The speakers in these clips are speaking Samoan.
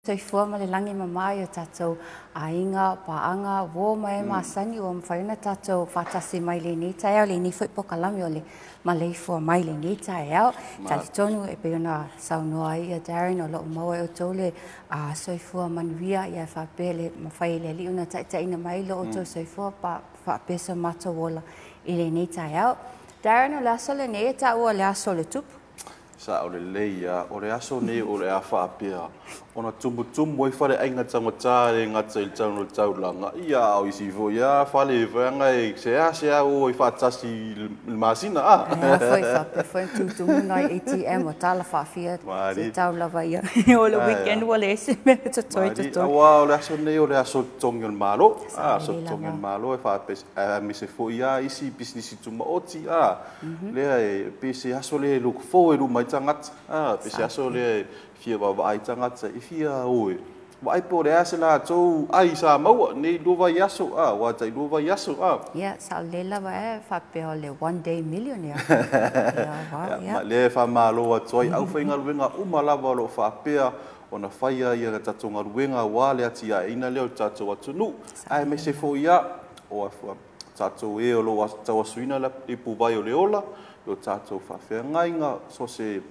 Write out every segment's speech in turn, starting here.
Soifua ma le lagi e mama i o tatou aiga, paaga, uo ma e masani ua mafai ona tatou faatasi mai i lenei taeao, lenei foi polokalame o le Maleifua Mai i lenei taeao. E talitonu e pei ona saunoa ai ia Darren, o lo o maua e outou le soifua manuia, ia faapea le mafai e le Alii ona taitaiina mai lo outou soifua faapea so matou ola i lenei taeao. Darren, o le aso lenei e taua o le aso o le tupu. Sao lelei lava. O le aso lenei o le a faapea ona tumutumu ai faleaiga taugata e le gata i le taulaga, ia a o isi foi lava fale leaga e seasea o ai faatasi i le masina. A foi faapea foi ona tutumu nai ATM o tala faafia se tau lava ia o le weekend ua leai se mea e totoe totoe. Aua o le aso lenei o le aso totogi o le Malo, aso totogi o le Malo e faapea aemaise foi lava isi pisinisi tumaoti lea e pei se aso lea e look forward uma ai tagata, pei se aso lea e fia vaavaai tagata e fia o e vaai po o le a se latou ai sa maua nei 2 vaiaso, aua tai 2 vaiaso. Ia, sao lelei lava e faapea o le one day millionaire. Ia, wow, ia. Ma lea e faamalo atu ai aufaigaluega uma lava o lo o faapea ona faia ia le tatou galuega aua le atiaeina lea o le tatou atunuu, aemaise foi lava o tatou e o lo o tauasuina le ipuvai o le ola, o tatou faafeagaiga, so o se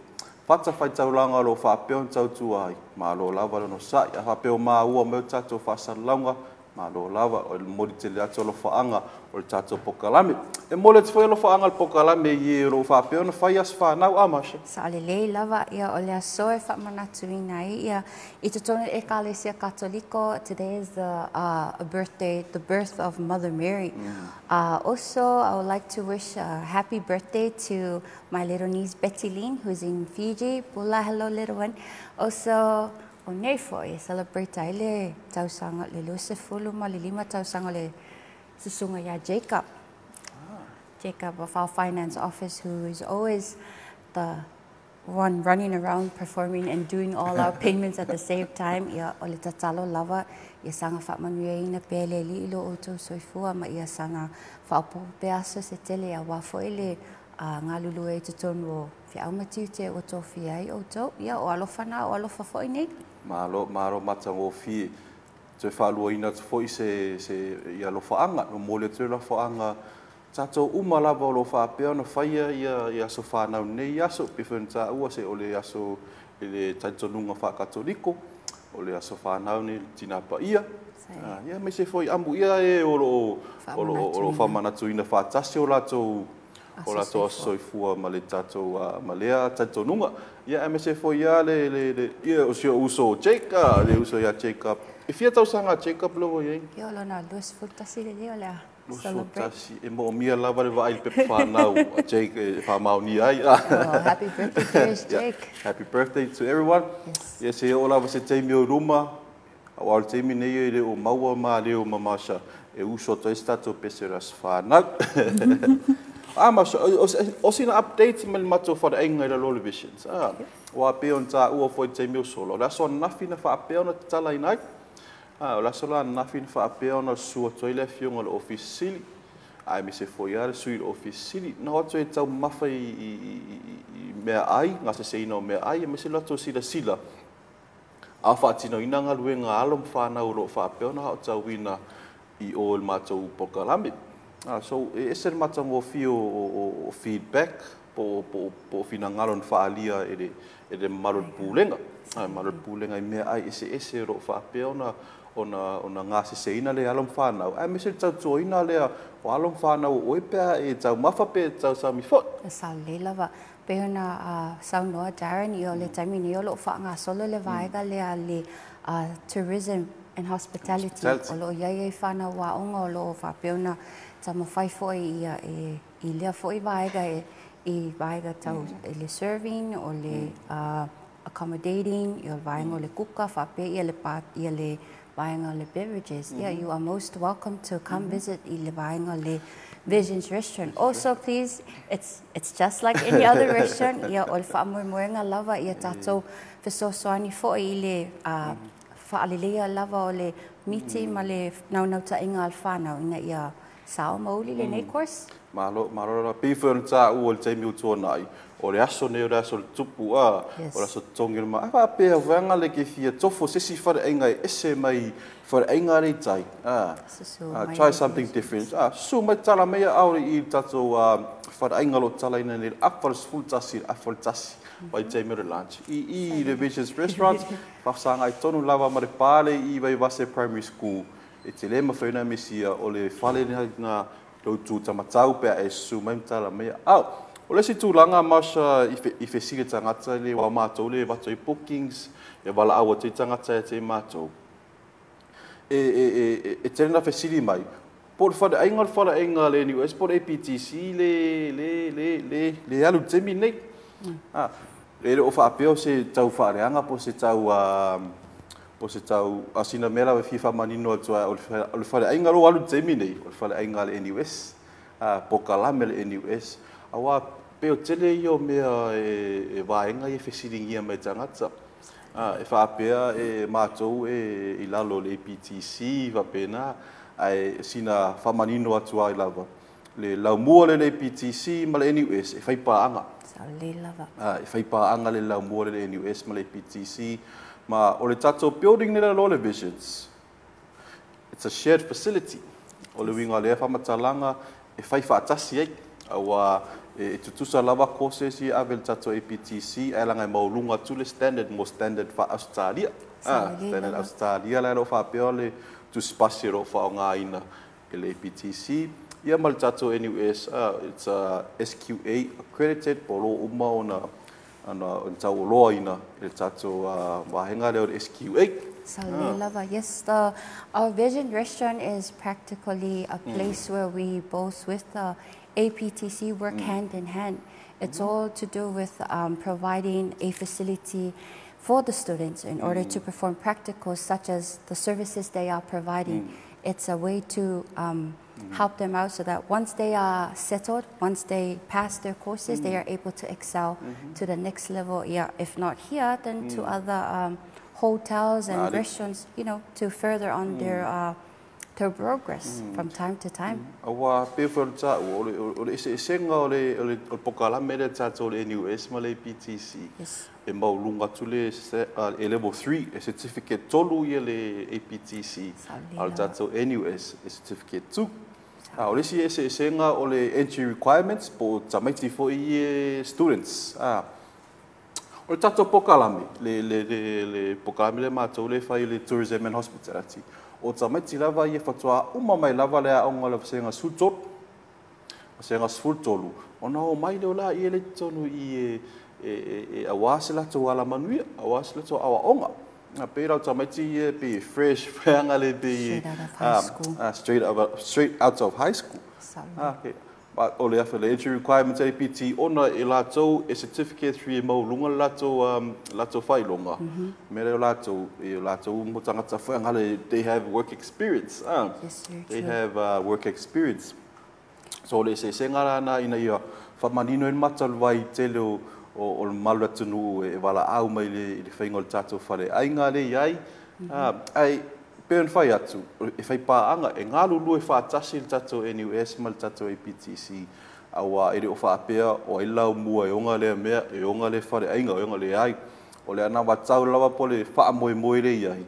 fatafaitaulaga o lo o faapea ona tautua ai, malo lava le onosai. A faapea o maua mai o tatou faasalalauga, malo lava, o le momoli tele atu alofaaga o le tatou polokalame. E momoli atu foi alofaaga o le polokalame i e o lo o faapea ona fai aso fanau, a Masha? Sao lelei lava, ia o le aso e faamanatuina ai ia i totonu o le Ekalesia Katoliko, today is the birthday, the birth of Mother Mary. Also, I would like to wish a happy birthday to my little niece Betty Lean, who's in Fiji. Pula, hello little one. Also, o nei foi e celebrate ai le tausaga le 25 tausaga le susuga ia Jacob. Jacob of our finance office, who is always the one running around performing and doing all our payments at the same time. Ia o le tatalo lava ia saga faamanuiaina pea le Alii i lo outou soifua ma ia saga faaopoopo pea aso se tele aua foi le galulue ai i totonu o feau ma tiute ua tofia ai outou. Ia o alofa na o alofa foi nei. Malo, malo matagofie. Toe faaluaina atu foi se ia alofaaga, momoli atu le alofaaga tatou uma lava o lo o faapea ona faia ia aso fanau nei aso, pei foi ona taua se o le aso i le talitonuga faakatoliko, o le aso fanau nei le Tina Paia. Ia aemaise foi amuia e o lo o faamanatuina faatasi o latou aso soifua ma le tatou ma lea talitonuga. Ia aemaise foi lava le ia o si ou uso Jake, le uso ia Jacob. E fia tausaga a Jacob lea ua i ai? Ia o lona 21 lelei o le a celebrate. 21, e moomia lava le vaai i le pepa fanau a Jake e faamaonia ai. Oh, happy birthday, dearest Jake. Happy birthday to everyone. Yes. Ia se oo lava se taimi o luma, aua o le taimi nei e le o maua ma leo ma Masha e uso atu ai se tatou pese o le aso fanau. Masha, o sina update mai le matou faleaiga i lalo o le Visions. Aua pei ona taua foi i le taimi o sola, o le aso ananafi na faapea ona tatalaina ai. O le aso la ananafi na faapea ona susu atu ai le afioga i le Ofisa Sili, aemaise foi lava le sui o le Ofisa Sili. Na o atu e taumamafa i meaai, gaseseina o meaai, aemaise le latou silasila a faatinoina galuega a alo ma fanau o lo o faapea ona aotauina i o i le matou polokalame. So e ese le matagofie o feedback po o finagalo na faaalia e le mamalu o le Pulega. Mamalu o le Pulega i meaai eseese o lo o faapea ona gaseseina le alo ma fanau, aemaise le tautuaina lea o alo ma fanau o oe pe a e taumafa pe tausaumi foi. Sao lelei lava. Pei ona saunoa Darren, ia o le taimi nei o lo o faagasolo le vaega lea le tourism and hospitality. O lo o i ai ai fanau aoga o lo o faapea ona taumafai foi ia i lea foi vaega i vaega tau i le serving, o le accommodating, ia o le vaega o le kuka, faapea ia le pa, ia le vaega o le beverages. Yeah, you are most welcome to come visit i le vaega o le Visions Restaurant. Also, please, it's just like any other restaurant. Ia o le faamoemoega lava ia tatou fesoasoani foi i le faaleleia lava o le miti ma le naunautaiga a le whanau ina ia sao mauli lenei course. Malo, malo lava. Pei foi ona taua i le taimi ua tuanai, o O le aso nei o le aso o le tupu a, Yes. o le aso totogi o le ma. A faapea vaega le ke fia tofo se isi faleaiga e ese mai faleaiga le i tai. Ah, Susu mai try le something Visions. Different. Ah, susu mai tala mai au i le tatou faleaiga lo talaina nei le afa le 11 le afa le 1 vai taimi o le lunch. I le Visions Restaurant, faafesagai tonu lava ma le pale i Vaivase Primary School. E te le mafai ona misia o le fale na lou tu tamatau pe a e susu mai ma tala mai au. O le isi tulaga Marsha i fesili tagata le ua matou le vato i bookings e valaau atu ai tagata ia te matou. E tele na fesili mai po o le faleaiga o le faleaiga a le NUS po o le APTC le alu i le taimi lenei. Ah, e le o faapea o se tau faaleaga po o se tau po o se tau asina mea lava e fia faamanino atu ai o le faleaiga lo alu i le taimi nei o le faleaiga a le NUS, polokalame a le NUS auā pe o tele ia o mea e vaega ia e fesiligia mai tagata. Ah, e faapea e matou e i lalo o le APTC faapena ae sina faamanino atu ai lava le laumua le APTC ma le NUS e fai paaga. Sa lelei lava. Ah, e fai paaga le laumua le NUS ma le APTC ma o le tatou building le lalo le Visions, it's a shared facility. O le uiga o lea faamatalaga e fai faatasi ai auā e tutusa lava courses ia ave i le tatou APTC ae laga e maualuga atu le standard mo standard faa-Australia. Sa lelei Standard lava. Australia la e lo faapea o le tusipasi o lo o faaaogaina e le APTC ia ma le tatou NUS. It's a SQA accredited po o lo uma ona taualoaina e le tatou vaega lea o le SQA. Sa lelei lava. Yes, our Vision Restaurant is practically a place where we both with the APTC work hand in hand. It's all to do with providing a facility for the students in order to perform practicals such as the services they are providing. It's a way to help them out so that once they are settled, once they pass their courses, they are able to excel to the next level. Yeah, if not here, then to other hotels and restaurants, to further on their progress from time to time. Auā pe foi o le taua o le eseesega o le polokalame lea tatou le NUS ma le APTC. E maualuga atu le e level 3 e certificate 3 ia le APTC. Sa lelei A o le lava. Tatou NUS e certificate 2. A o le isi eseesega o le entry requirements po o tamaiti foi e students. Ah, o le tatou polokalame, le polokalame le matou le fai le Tourism and Hospitality. O tamaiti lava ia faatoa uma mai lava le aoga o le vasega 13. Vasega 13, ona o mai leo la ia le totonu i e auā se latou alamanuia, auā se latou aoaoga. A pei lau tamaiti ia pe fresh feanga le pe Straight out of high school. Straight out of high school. Sa lelei. Ah, okay. Ma o le afa le entry requirements APT ona e latou e certificate 3 e maualuga le latou faailoga. Me lea o latou e o latou mo tagata feanga le they have work experience. Ah, Yes, very they true. have work experience. So le eseesega lana ina ia faamanino ai le mataluvai tele o le mamalu atunuu e valaau mai i le faiga o le tatou faleaiga le i ai. Ah, ai pe ona fai atu e fai paaga e galulue faatasi le tatou NUS ma le tatou APTC auā e le o faapea o ai laumua e oga lea mea e oga le faleaiga e oga le ai o le anavatau lava po le faamoemoe le i ai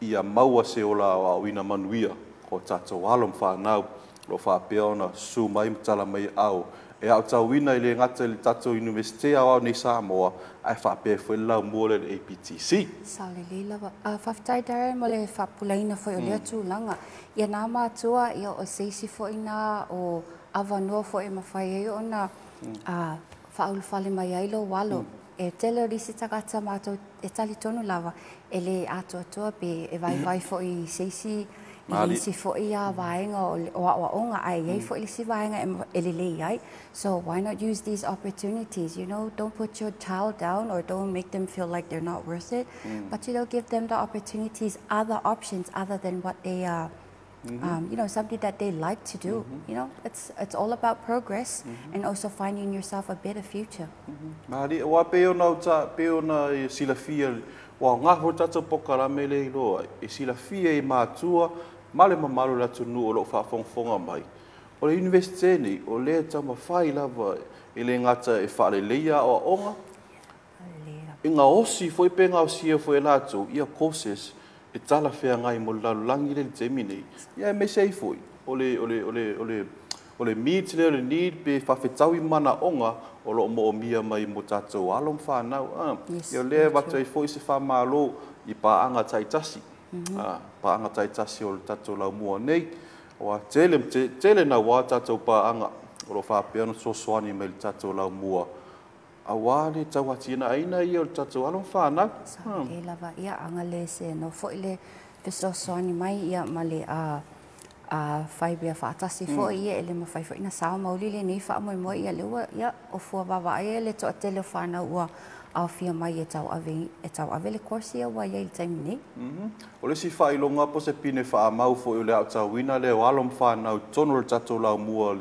ia maua se ola aoaoina manuia o tatou alo ma fanau lo faapea ona susu mai ma tala mai ao e aotauina i le gata i le tatou Universite Aoao nei Samoa ae faapea foi le laumua lea i le APTC. Sa lelei lava. Faafetai Darren mo le faapulaina foi o lea tulaga. Ia nā matua ia o se isi foi na o avanoa foi e mafai ai ona faaulufale mai ai lou alo. E tele o nisi tagata matou e talitonu lava e le atoatoa pe e vaivai foi i se isi i Mali. isi foi a vaega o aoaoga ae iai foi le isi vaega e lelei ai. So why not use these opportunities? Don't put your child down or don't make them feel like they're not worth it. But give them the opportunities, other options other than what they are something that they like to do. It's all about progress and also finding yourself a better future. Mali, ua pe ona uta, pe ona e silafia, ua ngā fo tatou polokalame le iloa, e silafia i mātua, ma le mamalu o le atunuu o loo faafogafoga mai. O le universite nei, o lea taumafai lava E le gata e faaleleia aoaoga, e gaosi foi pe gaosia foi e latou ia courses e talafeagai mo le lalolagi lea i le taimi nei. Ia aemaise ai foi o le meet lea o le need pe faafetaui manaoga o lo o moomia mai mo tatou alo ma fanau. Ia o lea e avatu ai foi se faamalo i paaga taitasi, paaga taitasi o le tatou laumua nei, aua tele tele naua tatou paaga o lo o faapea ona fesoasoani mai i le tatou laumua aua le tauatiaeina ia o le tatou alo ma fanau. Saolelei lava. Ia, agalelei se no foi le fesoasoani mai ia ma le fai pea faatasi foi ia e le mafai foi na sao mauli lenei faamoemoe ia lea ua ia o fua vaavaai le toatele o fanau ua aofia mai e tauave le course ia ua iai i le taimi nei. O le isi faailoga po se pine faamau foi o le aotauina lea o alo ma fanau i totonu o le tatou laumua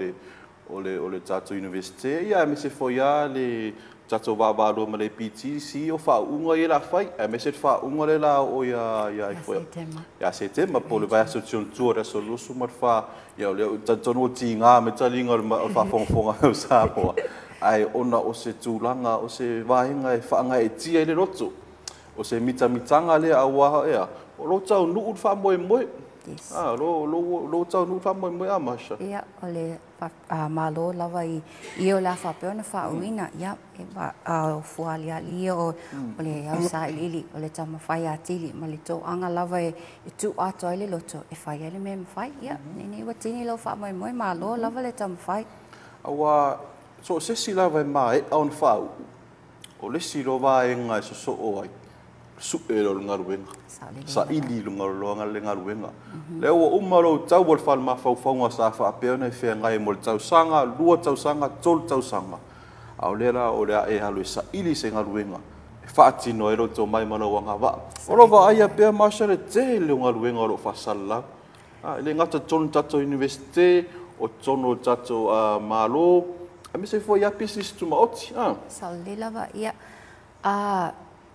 o le tatou Iunivesite, ia aemaise foi lava le tatou vaavaalua ma le APTC o faauuga ia la fai, aemaise le faauuga lea la oo ia Setema. Ia Setema po o le vaiaso tua le aso 24. Ia o lea talitonu ua tiga mai taliga o le faafogafoga o Samoa, ae ona o se tulaga o se vaega e faagaeetia ai le loto o se mitamitaga lea, aua ea o lo taunuu le faamoemoe. Lo taunuu le faamoemoe a Masha. Ia, o le malo lava i o le a faapea ona faauuina. Ia, e fua aliali ia o le ausailiili o le taumafai atili ma le toaga lava e tuu atu ai le loto e fai ai le mea e mafai. Ia, nei ua tini lau faamoemoe, malo lava le taumafai. Aua so o se isi lava e maea ona faauu, o le isi loa vaega e sosoo ai, su'e loa le galuega, saili loa le galuega lea ua uma lou tau o le fale mafaufauga sa faapea ona e feagai mo le tausaga, 2 tausaga, 3 tausaga, a o lea la o le a e alu e saili se galuega e faatino ai lou tomai ma lau agavaa. O lo o vaaia pea, Masha, le tele o galuega o lo o faasalalau, e le gata i totonu o tatou Iunivesite, o totonu o tatou Malo, aemaise foi ia pisinisi tumaoti. Saolelei lava. Ia,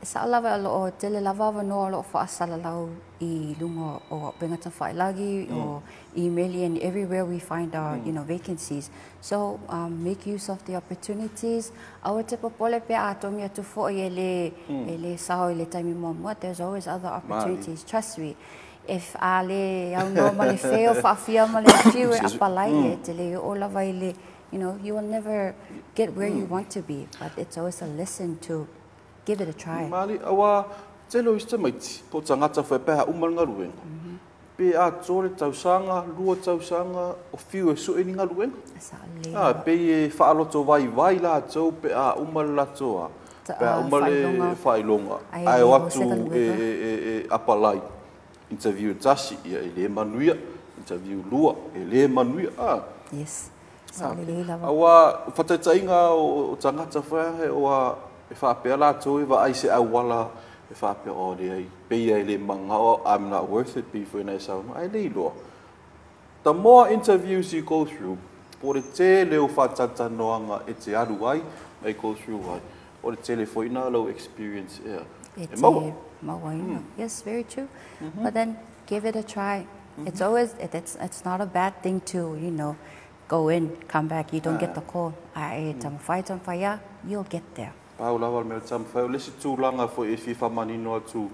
sao lava o lo o tele lava avanoa o lo o faasalalau i luga o upega tafailagi o email and everywhere we find our vacancies, so make use of the opportunities. Aua te popole pe a togi atu foi e le sao i le taimi muamua. There's always other opportunities, trust me. If a le aunoa ma le fe o faafia ma le fiu e apalai e te le o lava i le you will never get where you want to be, but it's always a lesson to give it a try. Mali, aua tele o isi tamaiti po o tagata foi pe a uma le galuega pe atoa le tausaga, 2 tausaga o fiu e su'e ni galuega. Saolelei. Pei e faaloto vaivai latou pe a uma le latou a pe a uma le faailoga ae o atu e apalai interview tasi, ia e lē manuia, interview lua e lē manuia. Yes, saolelei lava. Aua faataitaiga o tagata foi ua e faapea latou e vaai se auala e faapea o leai pei e le manao, "I'm not worth it," pei foi na e saunoa ae le iloa. The more interviews you go through, po o le tele o faatalatalanoaga e te alu ai ma e go through ai, o le tele foi na lau experience ea e e maua. Mauaina. Yes, very true. But then give it a try. It's always it's not a bad thing to go in, come back, you don't get the call. Ae taumafai taumafai ia, you'll get there. Pau lava le mea o le taumafai. O le isi tulaga foi e fia faamanino atu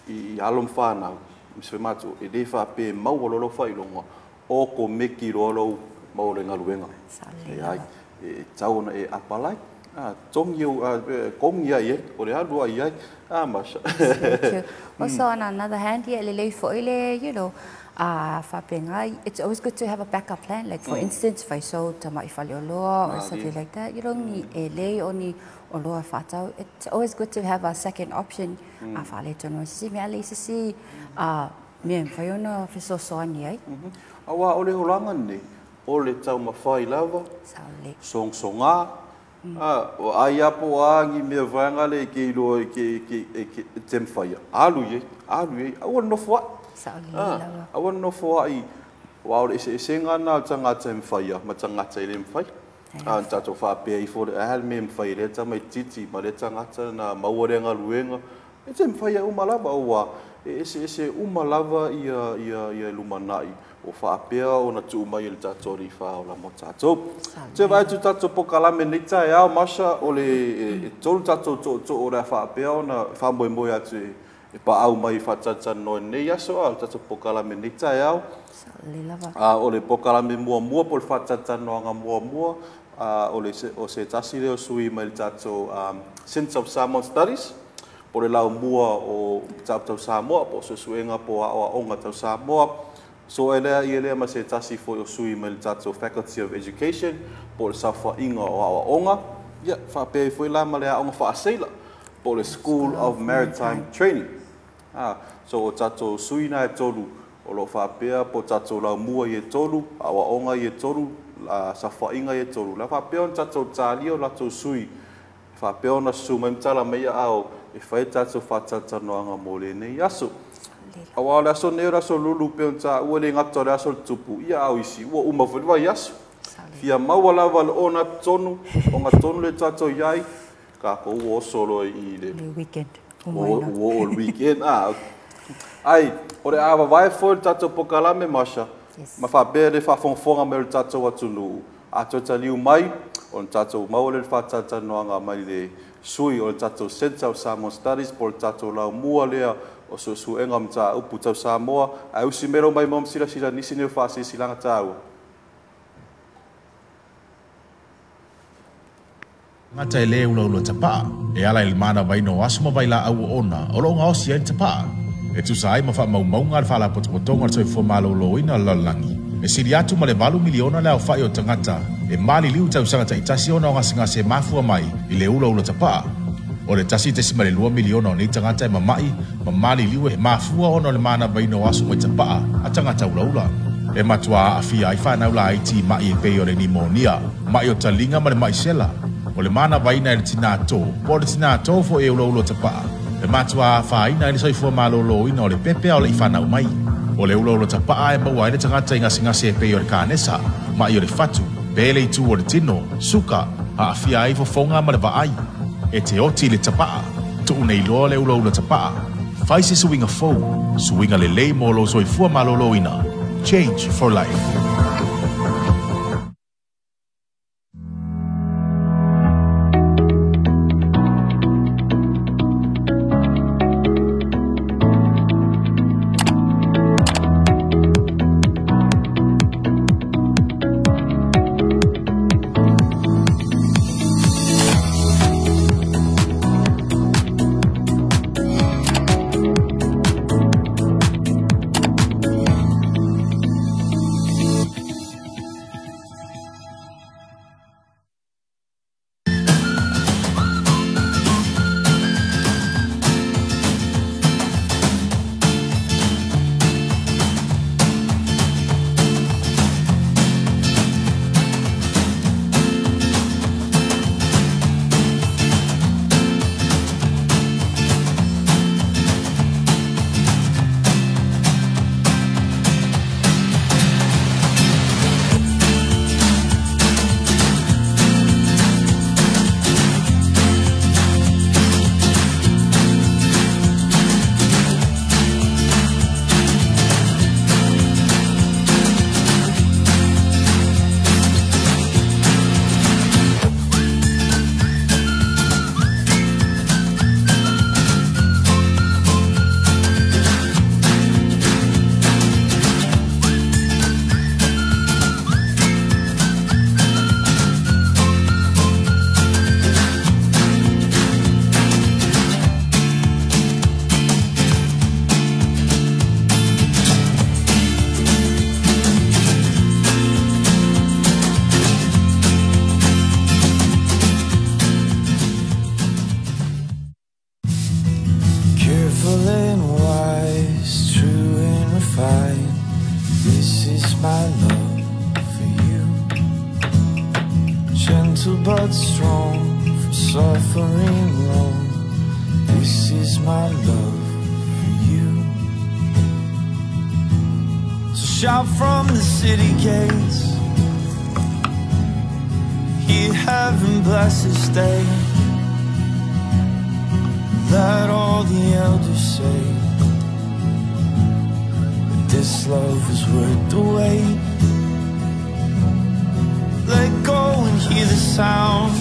i alo ma fanau ma se matou, e lē faapea e maua loa lau faailoga o komeki loa lou maua le galuega. Saolelei. E ai e tau ona e apalai togi kogi ai ai o le alu ai ai Masha. Very true. Also, on another hand, ia lelei foi le faapega, it's always good to have a backup plan. Like for instance, faisou tama'i faleoloa or something like that. Ni e lei o ni oloa faatau. It's always good to have a second option. A faaletonu sisi mea le sisi mea e mafai ona fesoasoani ai. Aua o le olaga nei o le taumafai lava. Saolelei. Sogasoga o ai a po o a ni mea vaega le e ke iloa e ke e te mafaia, alu i ai, alu i ai, aua le nofo ai. Saolelei lava. Aua le nofo ai, aua o le eseesega na o tagata e mafaia ma tagata e le mafai. A na tatou faapea ifo le a le mea e mafai e lea tamaititi ma lea tagata na maua lea galuega e te mafaia uma lava, aua E eseese uma lava ia lumanai o faapea ona tuu mai e le tatou Alii Faaola mo tatou. Te vaai atu tatou polokalame nei taeao, Marsha, o le e tolu tatou tootoo o le a faapea ona faamoemoe atu e paau mai e faatalatalanoa i lenei aso, a o le tatou polokalame nei taeao. O le polokalame muamua po o le faatalatalanoaga muamua, o se tasi lea o sui mai le tatou Centre of Samoan Studies, po o le laumua o mataupu tau Samoa, po o suesuega po o aoaoga tau Samoa. So e lea ia lea ma se tasi foi o sui mai le tatou Faculty of Education, po o le saofaiga o aoaoga, ia faapea ai foi la ma le aoga faaseila, po o le School of Maritime Training. So o tatou sui na e tolu o lo o faapea po o tatou laumua i e tolu, aoaoga i e tolu, saofaiga i e tolu, la faapea ona tatou talia o latou sui faapea ona susu mai ma tala mai aao e fai tatou faatalatalanoaga mo lenei aso. Aua o le aso nei o le aso lulu pei ona taua, e le gata o le aso o le tupu, ia a o isi ua uma foi le vaiaso. Fia maua lava le ogatotonu, ogatotonu le tatou i ai, tatou ua oso loa i le weekend. Ua oo le weekend. Ai, o le a vavae foi le tatou polokalame, Marsha, ma faapea le faafogafoga mai o le tatou atunuu, a toe taliu mai, ona tatou maua lea o le faatalatalanoaga mai le sui o le tatou Centre of Samoan Studies, po o le tatou laumua lea o suesuega o mataupu tau Samoa. Ae usi mai lou maimoa ma silasila nisi nei o faasilasilaga taua. Gata e le ulaula tapaa, e ala i le manavaina o aso ma vailaau oona o loo gaosi ai le tapaa. E tusa ai ma faamaumauga a le Faalapotopotoga o le Soifua Maloloina o le lalolagi. E sili atu ma le 8 miliona le aofai o tagata e maliliu tausaga taitasi ona o gasegase e mafua mai i le ulaula tapaa. O le 1.2 miliona o nei tagata e mama'i ma maliliu e mafua ona o le manavaina o aso mai tapaa a tagata ulaula. E matua aafia ai fanau laiti i ma'i e pei o le nimonia, ma'i o taliga ma le ma'i sela. O le manavaina e le tinā tō, po o le tinā tō foi e ulaula tapaa, e matua afaina ai le soifua malōlōina o le pepe a o le'i fanau mai. O le ulaula tapaa e maua ai le tagata i gasegase e pei o le kanesa, ma'i o le fatu, pele i tu o le tino, suka, aafia ai fofoga ma le vaai. E te oti i le tapaa, tuu nei loa le ulaula tapaa. Fai se suiga fou, suiga lelei mo lou soifua malōlōina. Change for life. Careful and wise, true and refined, this is my love for you. Gentle but strong, from suffering long, this is my love for you. So shout from the city gates, hear heaven bless this day. Let all the elders say, This love is worth the wait. Let go and hear the sound.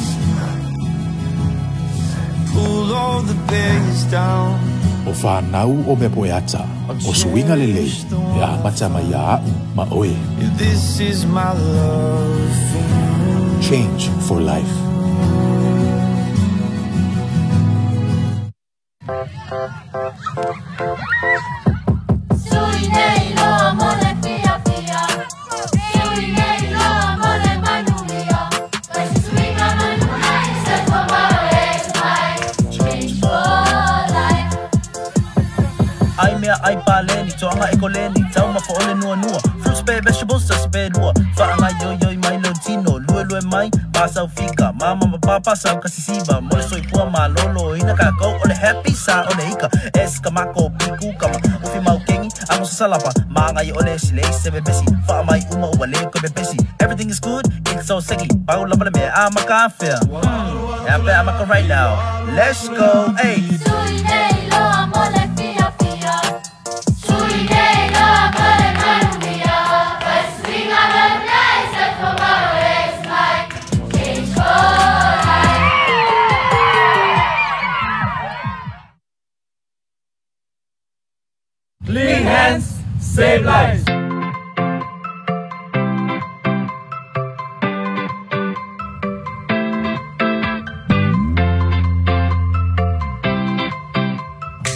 Pull all the barriers down. O whanau o mea poe ata, o suinga lelei, e a mata mai a au ma oe. This is my love for you. Change for life. Ai mea ai paleni, toanga e koleni, tau mafo'ole nua nua. Fruits be vegetables sa be lua. Whaanga yo yo mai lo tino, lue lue mai, pasau fika, mama ma papa sau kasisiva, mole soifua malolo, ina ka kau ole happy sa ole ika. Es kamako piku kama, ufi mau kengi, amo sa salapa, maanga i ole sile se bebesi, wha mai uma ua le ko bebesi. Everything is good, it's so sexy, pau lava le mea a maka fea. Yeah, I bet I'm a right now. Let's go, hey. Clean hands, save lives.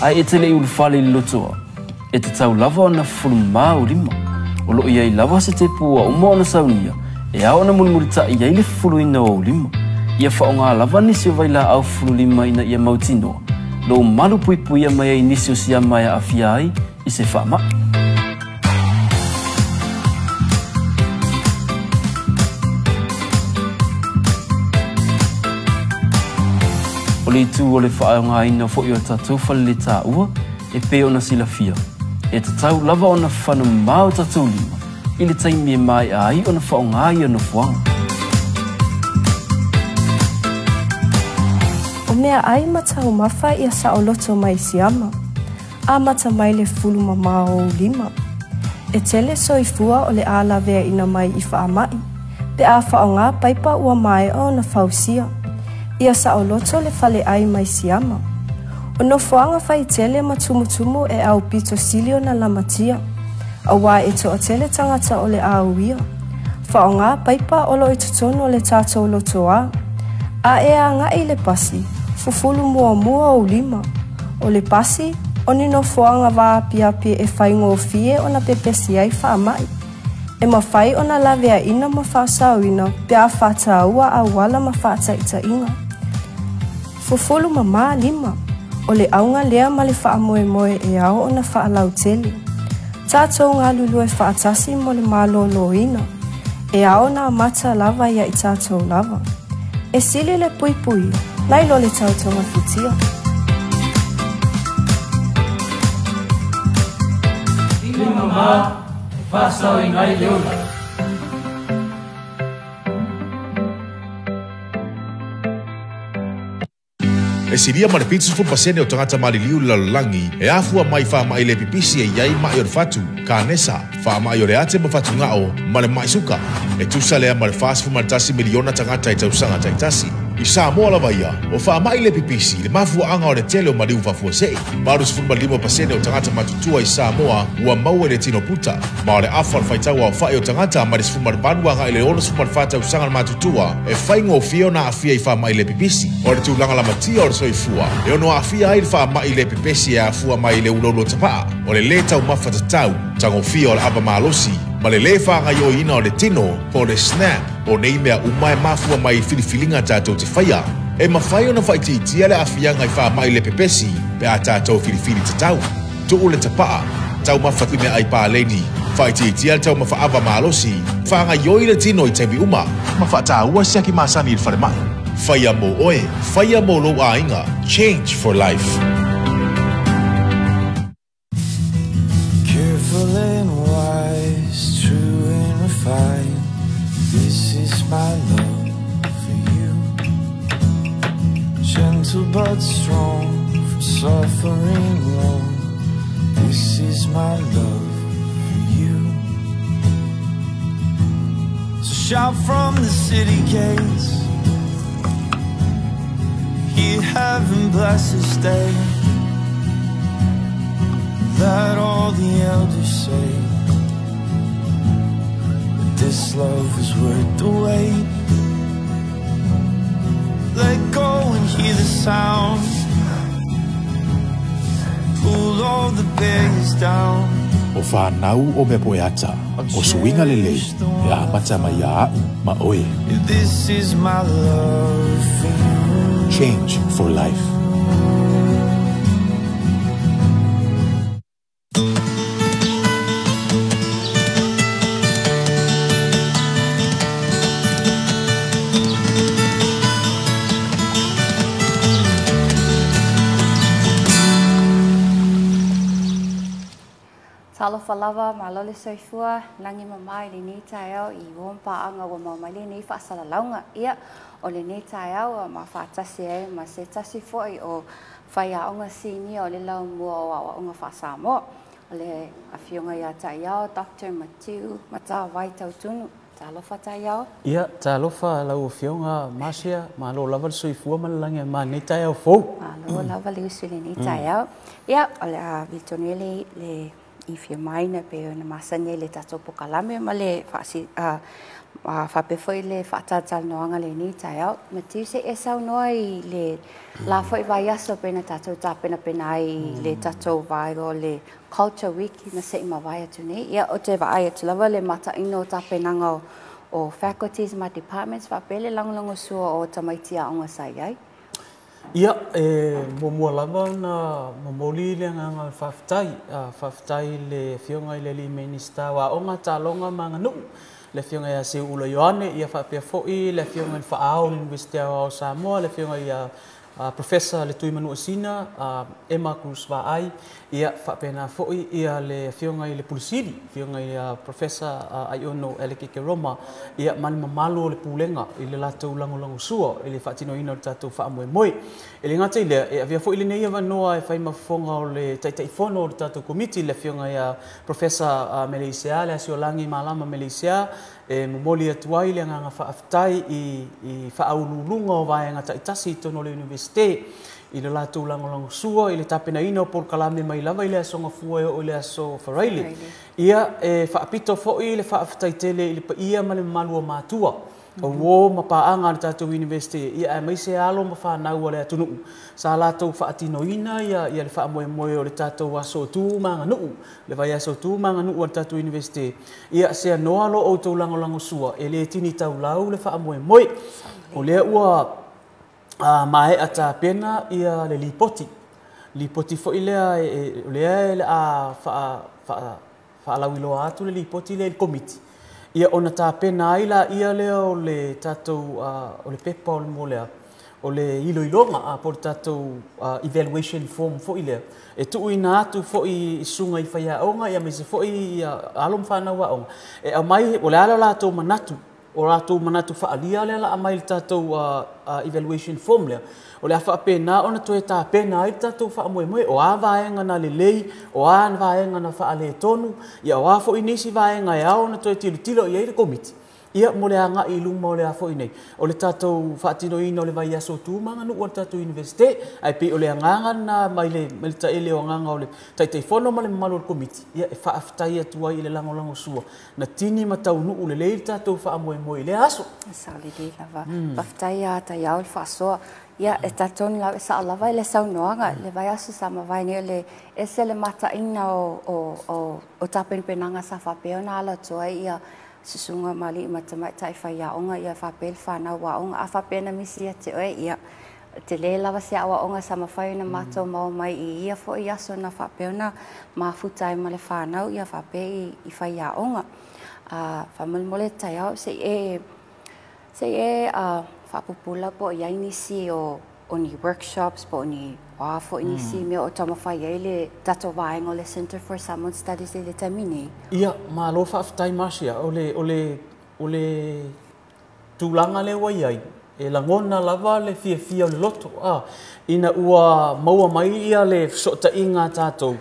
Ai e tele i ulufale i lotoa, e te tau lava ona fulumā o lima. O loo iai lava se te pua o moa ona saunia, e ao ona mulimulita'i ai le fufuluina o lima. Ia whaonga lava nisi o vaila au fululima ina ia mautinoa. Lo malu puipuia mai ai nisi o sia mai a awhia ai i se whaama. O le itu o le whaonga ina fo i o tātou whale le tāua e pe ona silafia. E tatau lava ona whanu mao tātou lima i le taimi e mai ai ona whaonga i ona fuanga. O mea ai matau mafa ia saoloto mai siama. A mata mai le fulu mamao o lima. E tele soifua o le alavea ina mai i whaamai. Pe a whaonga paipa ua mai o na fausia. Ia saoloto le fale ai mai siama. O nofoanga whai tele matumutumu e au pito silio na lamatia. A wā e toa tele tangata o le au ia. Whaonga paipa o lo i totonu o le tātou lotoa. A e a ngai le pasi, fufulu mua mua o lima. O le pasi, o ni nofoanga wā piapi e whaingo fie o na pepesi ai whaamai. E mawhai o na lavea ina ma whaasauina, pe a whātāua a wala ma whaataitainga. Fufulu mamā lima, o le aunga lea ma le whaamoemoe e ao o na whaalautele. Tātou ngā lulue whaatasi mo le māloloina, e ao na mata lava ia i tātou lava. E sili le pui pui, nai lo le tautonga futia. Lima mama, whasau i ngai leola. E siria ma le 70% o tagata maliliu le lalolagi e afua mai faama'i le pipisi e iai ma'i o le fatu, kanesa, faama'i o le ate ma fatuga'o ma le ma'i suka. E tusa lea ma le 41 miliona tagata i tausaga taitasi. I Samoa lava ia, o faama'i le pipisi le mafua'aga o le tele o maliu faafuase'i. 85% o tagata matutua i Samoa ua maua i le tino puta. Ma o le afa o le faitau aofa'i o tagata ma le 18 aga'i le 64 tausaga le matutua e faigofie ona aafia i faama'i le pipisi. O le tulaga lamatia o le soifua, e ono aafia ai le faama'i le pepesi e afua mai i le uloulo tapa'a. O le lē taumafa tatau, tagofia o le ava malosi, ma le lē fāgaioina o le tino po o le snap o nei mea uma e mafua mai i filifiliga tatou te faia. E mafai ona faaitiitia le aafiaga i faama'i le pepesi pe a tatou filifili tatau. Tu'u le tapa'a, taumafa i mea ai paleni, faaitiitia le taumafaava malosi, faagaioi le tino i taimi uma, ma faatāua siaki masani i le falema'i. Faia mo oe, faia mo lou aiga. Change for life. Careful and wise, true and refined. This is my love for you. Gentle but strong, from suffering long. This is my love for you. So shout from the city gates, hear heaven bless this day. Let all the elders say that this love is worth the wait. Let go and hear the sound. Pull all the barriers down. O whanau o mea poe ata, o suinga lelei, e a mata mai a au ma oe. This is my love for you. Change for life. Talofa lava, malo le soifua, lagi mamā i lenei taeao i uo ma paaga ua maua mai lenei faasalalauga. Ia, o lenei taeao ma faatasi ai ma se tasi fo'i o faiaoga sinia o le laumua o aoaoga faa-Samoa. O le afioga ia Taiao, Dr. Matiu Matavai Tautunu. Talofa Taiao. Ia, talofa lau Afioga Marcia, malo lava le soifua ma le lagi a lenei taeao fou. Malo lava le usu i lenei taeao. Ia, o le a vilitonu ai le i fia maina pe ona masani ai le tatou pokalame ma le faasi faapea foi le faatalatalanoaga lenei taeao. Matiu se i e saunoa i le la foi vaiaso pe na tatou tapenapena ai i le tatou vaega o le Culture Week na se i mavae atu nei. Ia, ou te vaai atu lava le mataina o tapenaga o faculties ma departments faapea le lagolagosua o tamaiti aoga sa i ai. Ia, e muamua lava ona momoli le agaga o le faafetai. Faafetai i le Afioga i le Alii Minisita o Aoga, Taaloga ma Aganuu, le Afioga ia Seuula Ioane, ia faapea foi le Afioga i le Faaao o le Iunivesite Aoao o Samoa, le Afioga ia Professor Letuimanuasina Emma Cruz Vaai, ia faapena foi ia le Afioga i le Pule Sili, Afioga ia Professor Aiono Alekeke Roma, ia ma le mamalu o le Pulega i le latou lagolagosua i le faatinoina o le tatou faamoemoe. E le gata i lea, e avea foi lenei avanoa e fai ma fofoga o le Taitaifono o le tatou Komiti, le Afioga ia Professor Meleisea, Leasiolagi Malama Meleisea, e momoli atu ai le agaga faafetai i faauluuluga o vaega taitasi i totonu o le Iunivesite i le latou lagolagosua i le tapenaina o polokalame mai lava i le aso Gafua e oo i le aso Faraile. Ia, e faapito foi le faafetai tele i le paia ma le mamalu o matua, o uo ma paaga a le tatou Iunivesite, ia aemaise alo ma fanau a le atunuu sa latou faatinoina ia le faamoemoe o le tatou aso tu ma aganuu, le vaiaso tu ma aganuu a le tatou Iunivesite. Ia seanoa lo outou lagolagosua e le tini taulau le faamoemoe. O lea ua mae'a tapena ia le lipoti. Lipoti foi lea o lea e le a faalauiloa atu le lipoti lea i le Komiti. Ia ona tapena ai laia lea o le tatou o le pepa o le mo lea o le iloiloga po o le tatou evaluation form foi lea e tuuina atu foi i susuga i faiaoga aemaise foi alo ma fanau aoga e aumai o le a le latou manatu o latou manatu faaalia lea la aumai i le tatou evaluation form lea. O le a faapena ona toe tapena ai le tatou faamoemoe o a vaega na lelei, o a vaega na faaletonu, ia o a foi nisi vaega e ao ona toe tilotilo i ai le Komiti. Ia mo le agai i luma o le a foi nei, o le tatou faatinoina o le vaiaso tu ma aganuu a le tatou Iunivesite, ae pei o le agaga lena mai le taele o agaga o le Taitaifono ma le mamalu o le Komiti, ia e faafetai atu ai i le lagolagosua na tini ma taunuu lelei le tatou faamoemoe i lea aso. Sao lelei lava. Faafetai ia Taiao le faasoa. Ia, e talitonu lava e sao lava i le saunoaga, le vaiaso sa mavae nei o le ese le mataina o tapenapenaga sa faapea ona alo atu ai ia susuga ma alii ma tamaitai faiaoga, ia faapea le fanau aoga. A faapea na misi ia te oe, ia tele lava se aoaoga sa mafai ona matou maua mai i ia foi aso na faapea ona mafuta ai ma le fanau, ia faapea i faiaoga. Faamolemole Taiao, se i e faapupula po o i ai nisi o ni workshops po o ni a foi nisi mea o taumafai ai le tatou vaega o le Center for Samoan Studies i le taimi nei. Ia, malo faafetai Marcia. O le tulaga lea ua i ai, e lagona lava le fiafia o le loto. Ina ua maua mai ia le fesootaiga a tatou,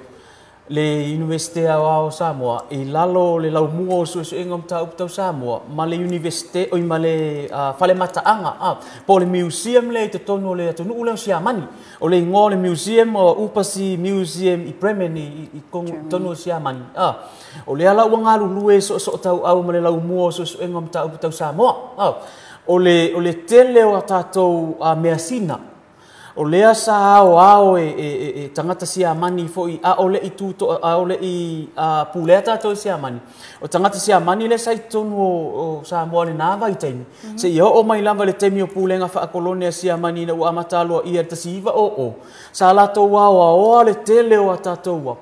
le Iunivesite Aoao o Samoa i lalo o le Laumua o Suesuega o Mataupu Tau Samoa ma le Iunivesite, oi ma le Fale Mataaga, po o le Museum lea i totonu o le atunuu lea o Siamani. O le igoa o le museum o Upasi Museum i Bremen i totonu o Siamani. O lea la ua galulue soosootauau ma le Laumua o Suesuega o Mataupu Tau Samoa. O le tele o a tatou measina, o lea sa aoao e tagata Siamani foi a o le i tuto a o le i pulea tatou i Siamani. O tagata Siamani lea sa i totonu o Samoa i lena vaitaimi. Seia oo mai lava i le taimi o pulega faakolone a Siamani ina ua amata aloaia i le 1900, sa latou aoaoa le tele o a tatou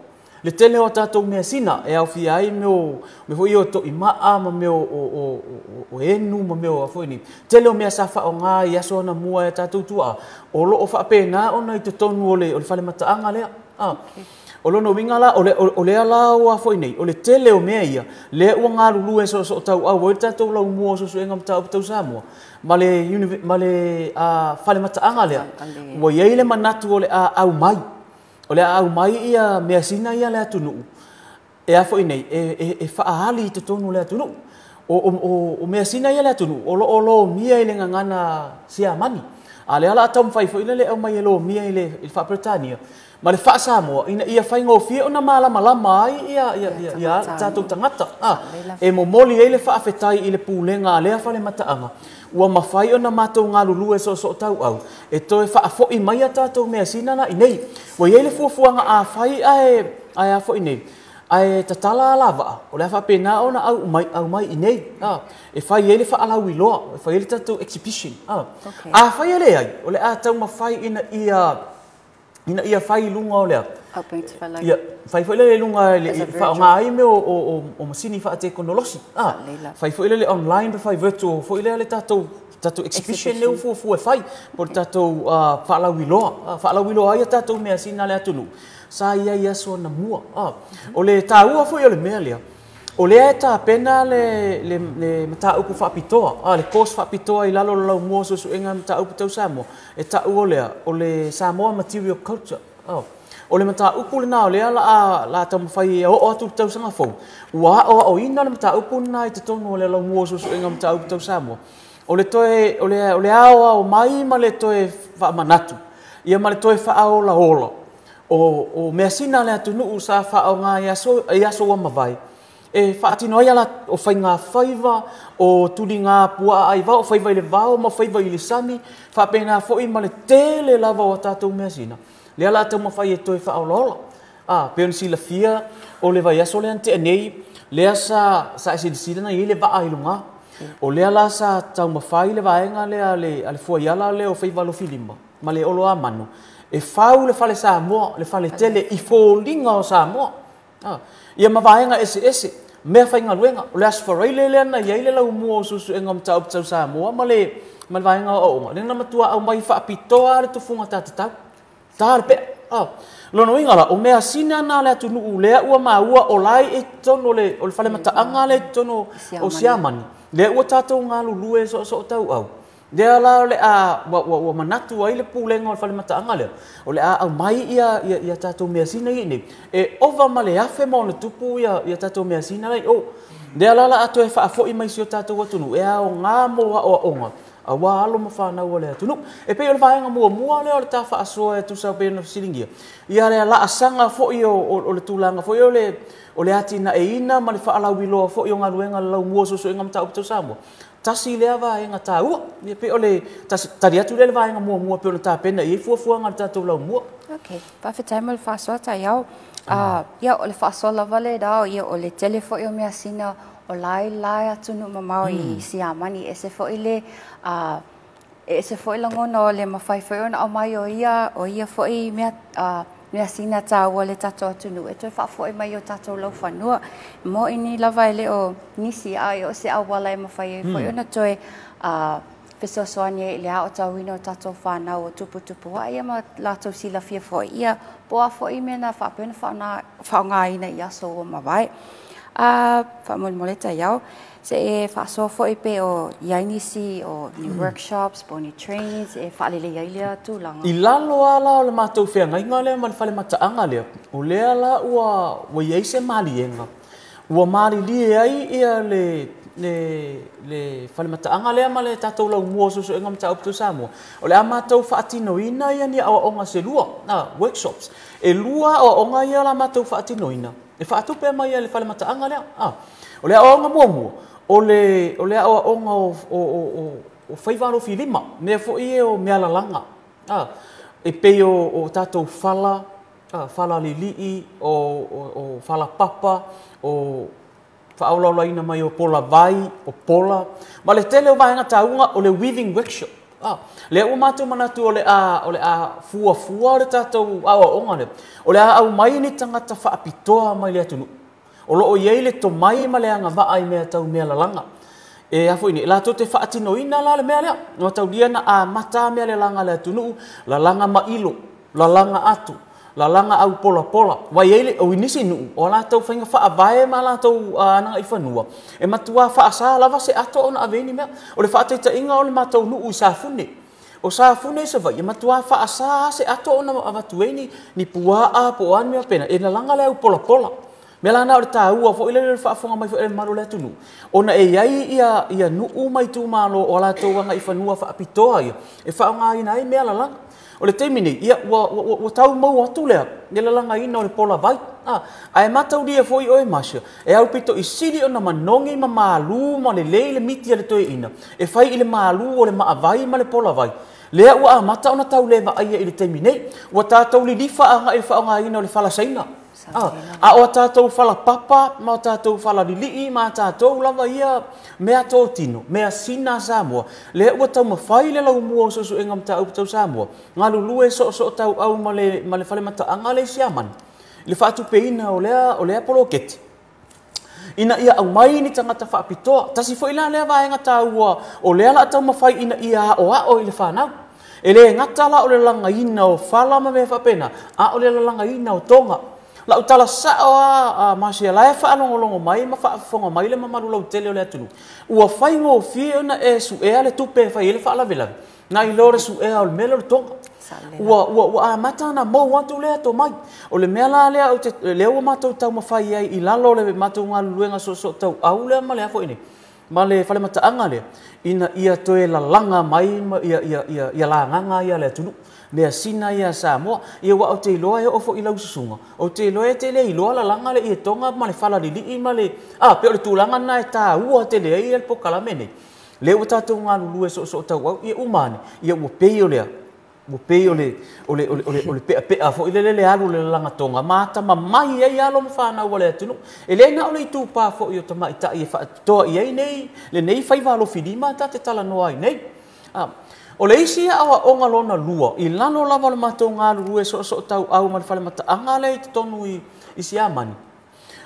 le tele o tatou measina e aofia ai mea o mea foi o to'ima'a ma mea o enu ma mea o foi ni tele o mea sa fa'aoga i aso anamua e tatou tua'a o lo'o fa'apena ona i totonu o le fale mataaga lea. O lona uiga la o lea la ua foi nei o le tele o mea ia lea ua galulue soosootauau ai le tatou Laumua o Suesuega Mataupu Tau Samoa ma le fale mataaga lea. Ua i ai le manatu o le a aumai. O le a aumai ia measina ia le atunuu e a foi nei e faaali i totonu o le atunuu. O measina ia le atunuu o loo lomia i le gagana Siamani. A lea la a taumafai foi le aumai e lomia i le Faa-Peretania ma le Faa-Samoa ina ia faigofie ona malamalama ai ia tatou tagata. E momoli ai le faafetai i le pulega a lea fale mataaga ua mafai ona matou galulue soosootauau e toe faafo'i mai a tatou measina la i nei. Ua i ai le fuafuaga afai ae a foi nei ae tatala alavaa o le a faapena ona aumai i nei e fai ai le faalauiloa, e fai ai le tatou exhibition. Afai e leai o le a taumafai ina ia fai i luga o lea. Ia, fai foi lele i luga le faaaoga ai mea o masini faatekonolosi. Fai foi lele online pe fai virtual foi lea le tatou exhibition lea ua fuafua e fai po o le tatou faalauiloa. Faalauiloa ai a tatou measina le atunuu sa i ai aso anamua. O le taua foi o le mea lea, o lea e tapena le mataupu faapitoa, le course faapitoa i lalo o le Laumua o Suesuega Mataupu Tau Samoa, e ta'u o lea, o le Samoa Material Culture. O le mataupu lena o lea la taumafai e oo atu le tausaga fou, ua aoaoina le mataupu lena i totonu o le Laumua o Suesuega Mataupu Tau Samoa. O le toe, o le aoao mai ma le toe faamanatu, ia ma le toe faaolaola o measina le atunuu sa faaoga i aso ua mavae, e faatino ai ala o faiga faiva, o tuliga puaa ai vao, o faiva i le vao ma faiva i le sami, faapena foi ma le tele lava o tatou measina. Lea la taumafai e toe faaolaola. Pe ona silafia o le vaiaso lea na tea nei, lea sa e silasila na i ai le vaa i luga. O lea la sa taumafai le vaega lea a le fuaiala lea o faiva alofilima ma le olo amanu, e fau le fale Samoa, le fale tele i foliga o Samoa. Ia ma vaega eseese, mea faigaluega. O le Aso Faraile lea na i ai le Laumua o Suesuega o Mataupu Tau Samoa ma le vaega o aoaoga, lea na matua aumai faapitoa le tufuga tatatau. Ta le pea. Lona uiga la, o measina na le atunuu lea ua maua o lai i totonu o le fale mataaga lea i totonu o Siamani, lea ua tatou galulue soosootauau. Lea la o le a ua manatu ai le pulega o le fale mataaga lea, o le a aumai ia tatou measina ia i nei. E ova ma le 1,000 ma ona tupu ia tatou measina la i o. Lea la a toe faafo'i mai si o tatou atunuu e aoga mo aoaoga aua alo ma fanau o le atunuu. E pei o le vaega muamua lea o le ta faasoa e tusa pei ona fesiligia. Ia le laasaga foi o le tulaga foi o le atinaeina ma le faalauiloa foi o galuega a le Laumua o Suesuega Mataupu Tau Samoa. Tasi lea vaega taua. Ia pei o le tali atu lea le vaega muamua pei ona tapena i ai fuafuaga a le tatou Laumua. Okay, faafetai mo le faasoa taiao. Ia o le faasoa lava le dao, ia o le tele foi o measina o lai lai atunuu mamao i Siamani, ese foi le ese foi lagona o le mafai foi ona aumai o ia foi mea measina taua le tatou atunuu e toe faafo'i mai o tatou laufanua. Mo ini lava e le o nisi ai o se auala e mafai ai foi ona toe fesoasoani ai i le aotauina o tatou fanau o tuputupuaʻe ia ma latou silafia foi ia po o a foi mea na faapea ona faaaogaina i aso ua mavae. Faamolemole taiao, se e faasoa foi pe o i ai nisi o ni workshops po o ni trainings e faalelei ai lea tulaga. I lalo lava la o le matou feagaiga lea ma le fale mataaga lea, o lea la ua i ai se maliega ua malilie ai ia le le fale mataaga lea ma le tatou laumua o Suesuega o Mataupu Tau Samoa, o le a matou faatinoina ia ni aoaoga se lua, workshops. E lua aoaoga ia o le a matou faatinoina, e faatupe mai e le fale mataaga lea. O le aoaoga muamua, o le aoaoga o faiva alofilima, mea foi ia o mea lalaga, e pei o tatou fala, fala lilii, o fala papa, o faaolaolaina mai o pola vai, o pola, ma le tele o vaega taua o le weaving workshop. Lea ua matou manatu o le a fuafua le tatou aoaoga lea. O le a aumai ni tagata faapitoa mai le atunuu. O loo i ai le tomai ma le agavaa i mea tau mea lalaga. E a foi nei, latou te faatinoina la le mea lea. Na taulia na amata mea le lalaga le atunuu, lalaga mailo, lalaga atu, lalaga au pola pola. Wai ai le o nisi nuu, o latou fainga faavae ma latou anaga i fanua. E matua faasa lava se ato ona aveni mea. O le faataitaiga o le matou nuu i Safune. O Safune i Savaii, e matua faasa se ato ona avatueni ni puaa po o a ni mea pena. E lalaga le au pola pola. Mea la na o le taua foi le le faafofoga mai foi le mamalu o le atunuu. Ona e i ai ia nuu mai itumalo o latou aga i fanua faapitoa ia, e faaaogaina ai mea lalaga. O le taimi nei, ia, ua tau mau atu lea, le lalagaina o le pola vai. Ae mataulia foi oe Marcia, e au pito i sili ona manogi ma malu ma lelei le miti a le toeaina, e fai i le malu o le maavai ma le pola vai. Lea ua amata ona tau le vaaia i le taimi nei, ua tatou lilifa agai i le faaaogaina o le fala Saina. A o tatou fala papa, ma o tatou fala lilii, ma tatou lava ia mea totino, mea sina Samoa. Lea ua taumafai le laumua o Suesuega Mataupu Tau Samoa, galulue soosoo tauau ma le fale mataaga le i Siamani, le faatupeina o lea poloketi. Ina ia aumai ni tagata faapitoa, tasi foi la lea vaega taua o lea la taumafai ina ia aoao i le fanau. E le gata la o le lalagaina o fala ma mea faapena, a o le lalagaina o toga. Lau tala sao a Marcia, la e faalogologo mai ma faafofoga mai le mamalu lautele o le atunuu. Ua faigofie ona e suea le tupe e fai ai le faalavelave, nai lo le suea o le mea lea o le toga. Ua amata ona mou atu lea tomai. O le mea la lea lea ua matou taumafai ai i lalo o le matou galuluega soosoo tauau lea ma le a foi nei, ma le fale mataaga lea, ina ia toe lalaga mai ma ia lagaga ia le atunuu. Mea sina ia Samoa, ia ua o te iloa e oo foi i lau susuga. O te iloa e te le iloa lalaga le ietoga ma le fala lilii ma le pe o le tulaga na e taua tele ai le pokalame nei. Lea ua tatou galulue soosoo tauau, ia uma ane, ia ua pei o lea, ua pei o le peapea foi lele le alu le lalagatoga, ma atamamai ai alo ma fanau o le atunuu. E le na o le itupa foi o tamaitai e faatoa i ai nei, lenei faiva alofilima ta te talanoa ai nei. O le isi aoaoga lona lua, i lalo lava o le matou galulue soosoo tauau ma le fale mataaga lea i totonu i Siamani,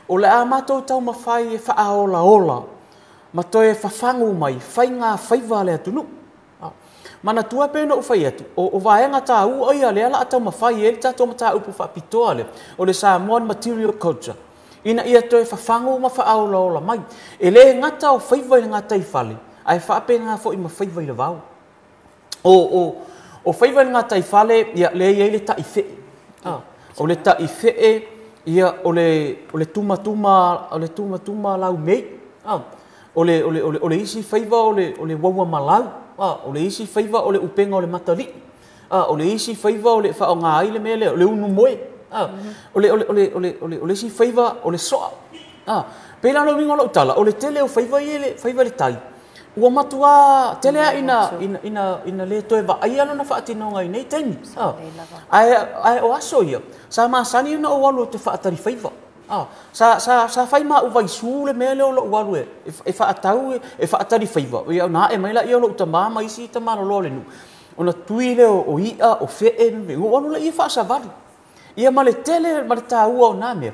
o le a matou taumafai e faaolaola ma toe fafagu mai faiga faiva le atunuu. Manatua pe na ou fai atu, o vaega taua ia lea la a taumafai ai le tatou mataupu faapitoa lea, o le Samoan Material Culture, ina ia toe fafagu ma faaolaola mai. E le gata o faiva i le gataifale, ae faapena foi ma faiva i le vao. O faiva i le gataifale, ia lea i ai le taifee. O le taifee, ia o le tumatuma, o le tumatuma laumei. O le isi faiva o le waua malau. O le isi faiva o le upega o le matalii. O le isi faiva o le faaaoga ai le mea lea, o le unumoe. O le isi faiva o le soa. Pei la o le uiga o lau tala, o le tele o faiva ia le faiva i le tai, ua matua tele a ina le toe vaaia lona faatinoga i nei taimi. Ae o aso ia, sa masani ona ou alu ou te faatali faiva. Sa fai ma ou vaisu le mea lea o lou alu e faatau, e faatali faiva. Ia ona ae mai laia o lou tamā ma isi tamaloloa o le nuu. Ona tui lea o i'a, o fee, ou alu laia faasavali. Ia ma le tele ma le taua o nā mea.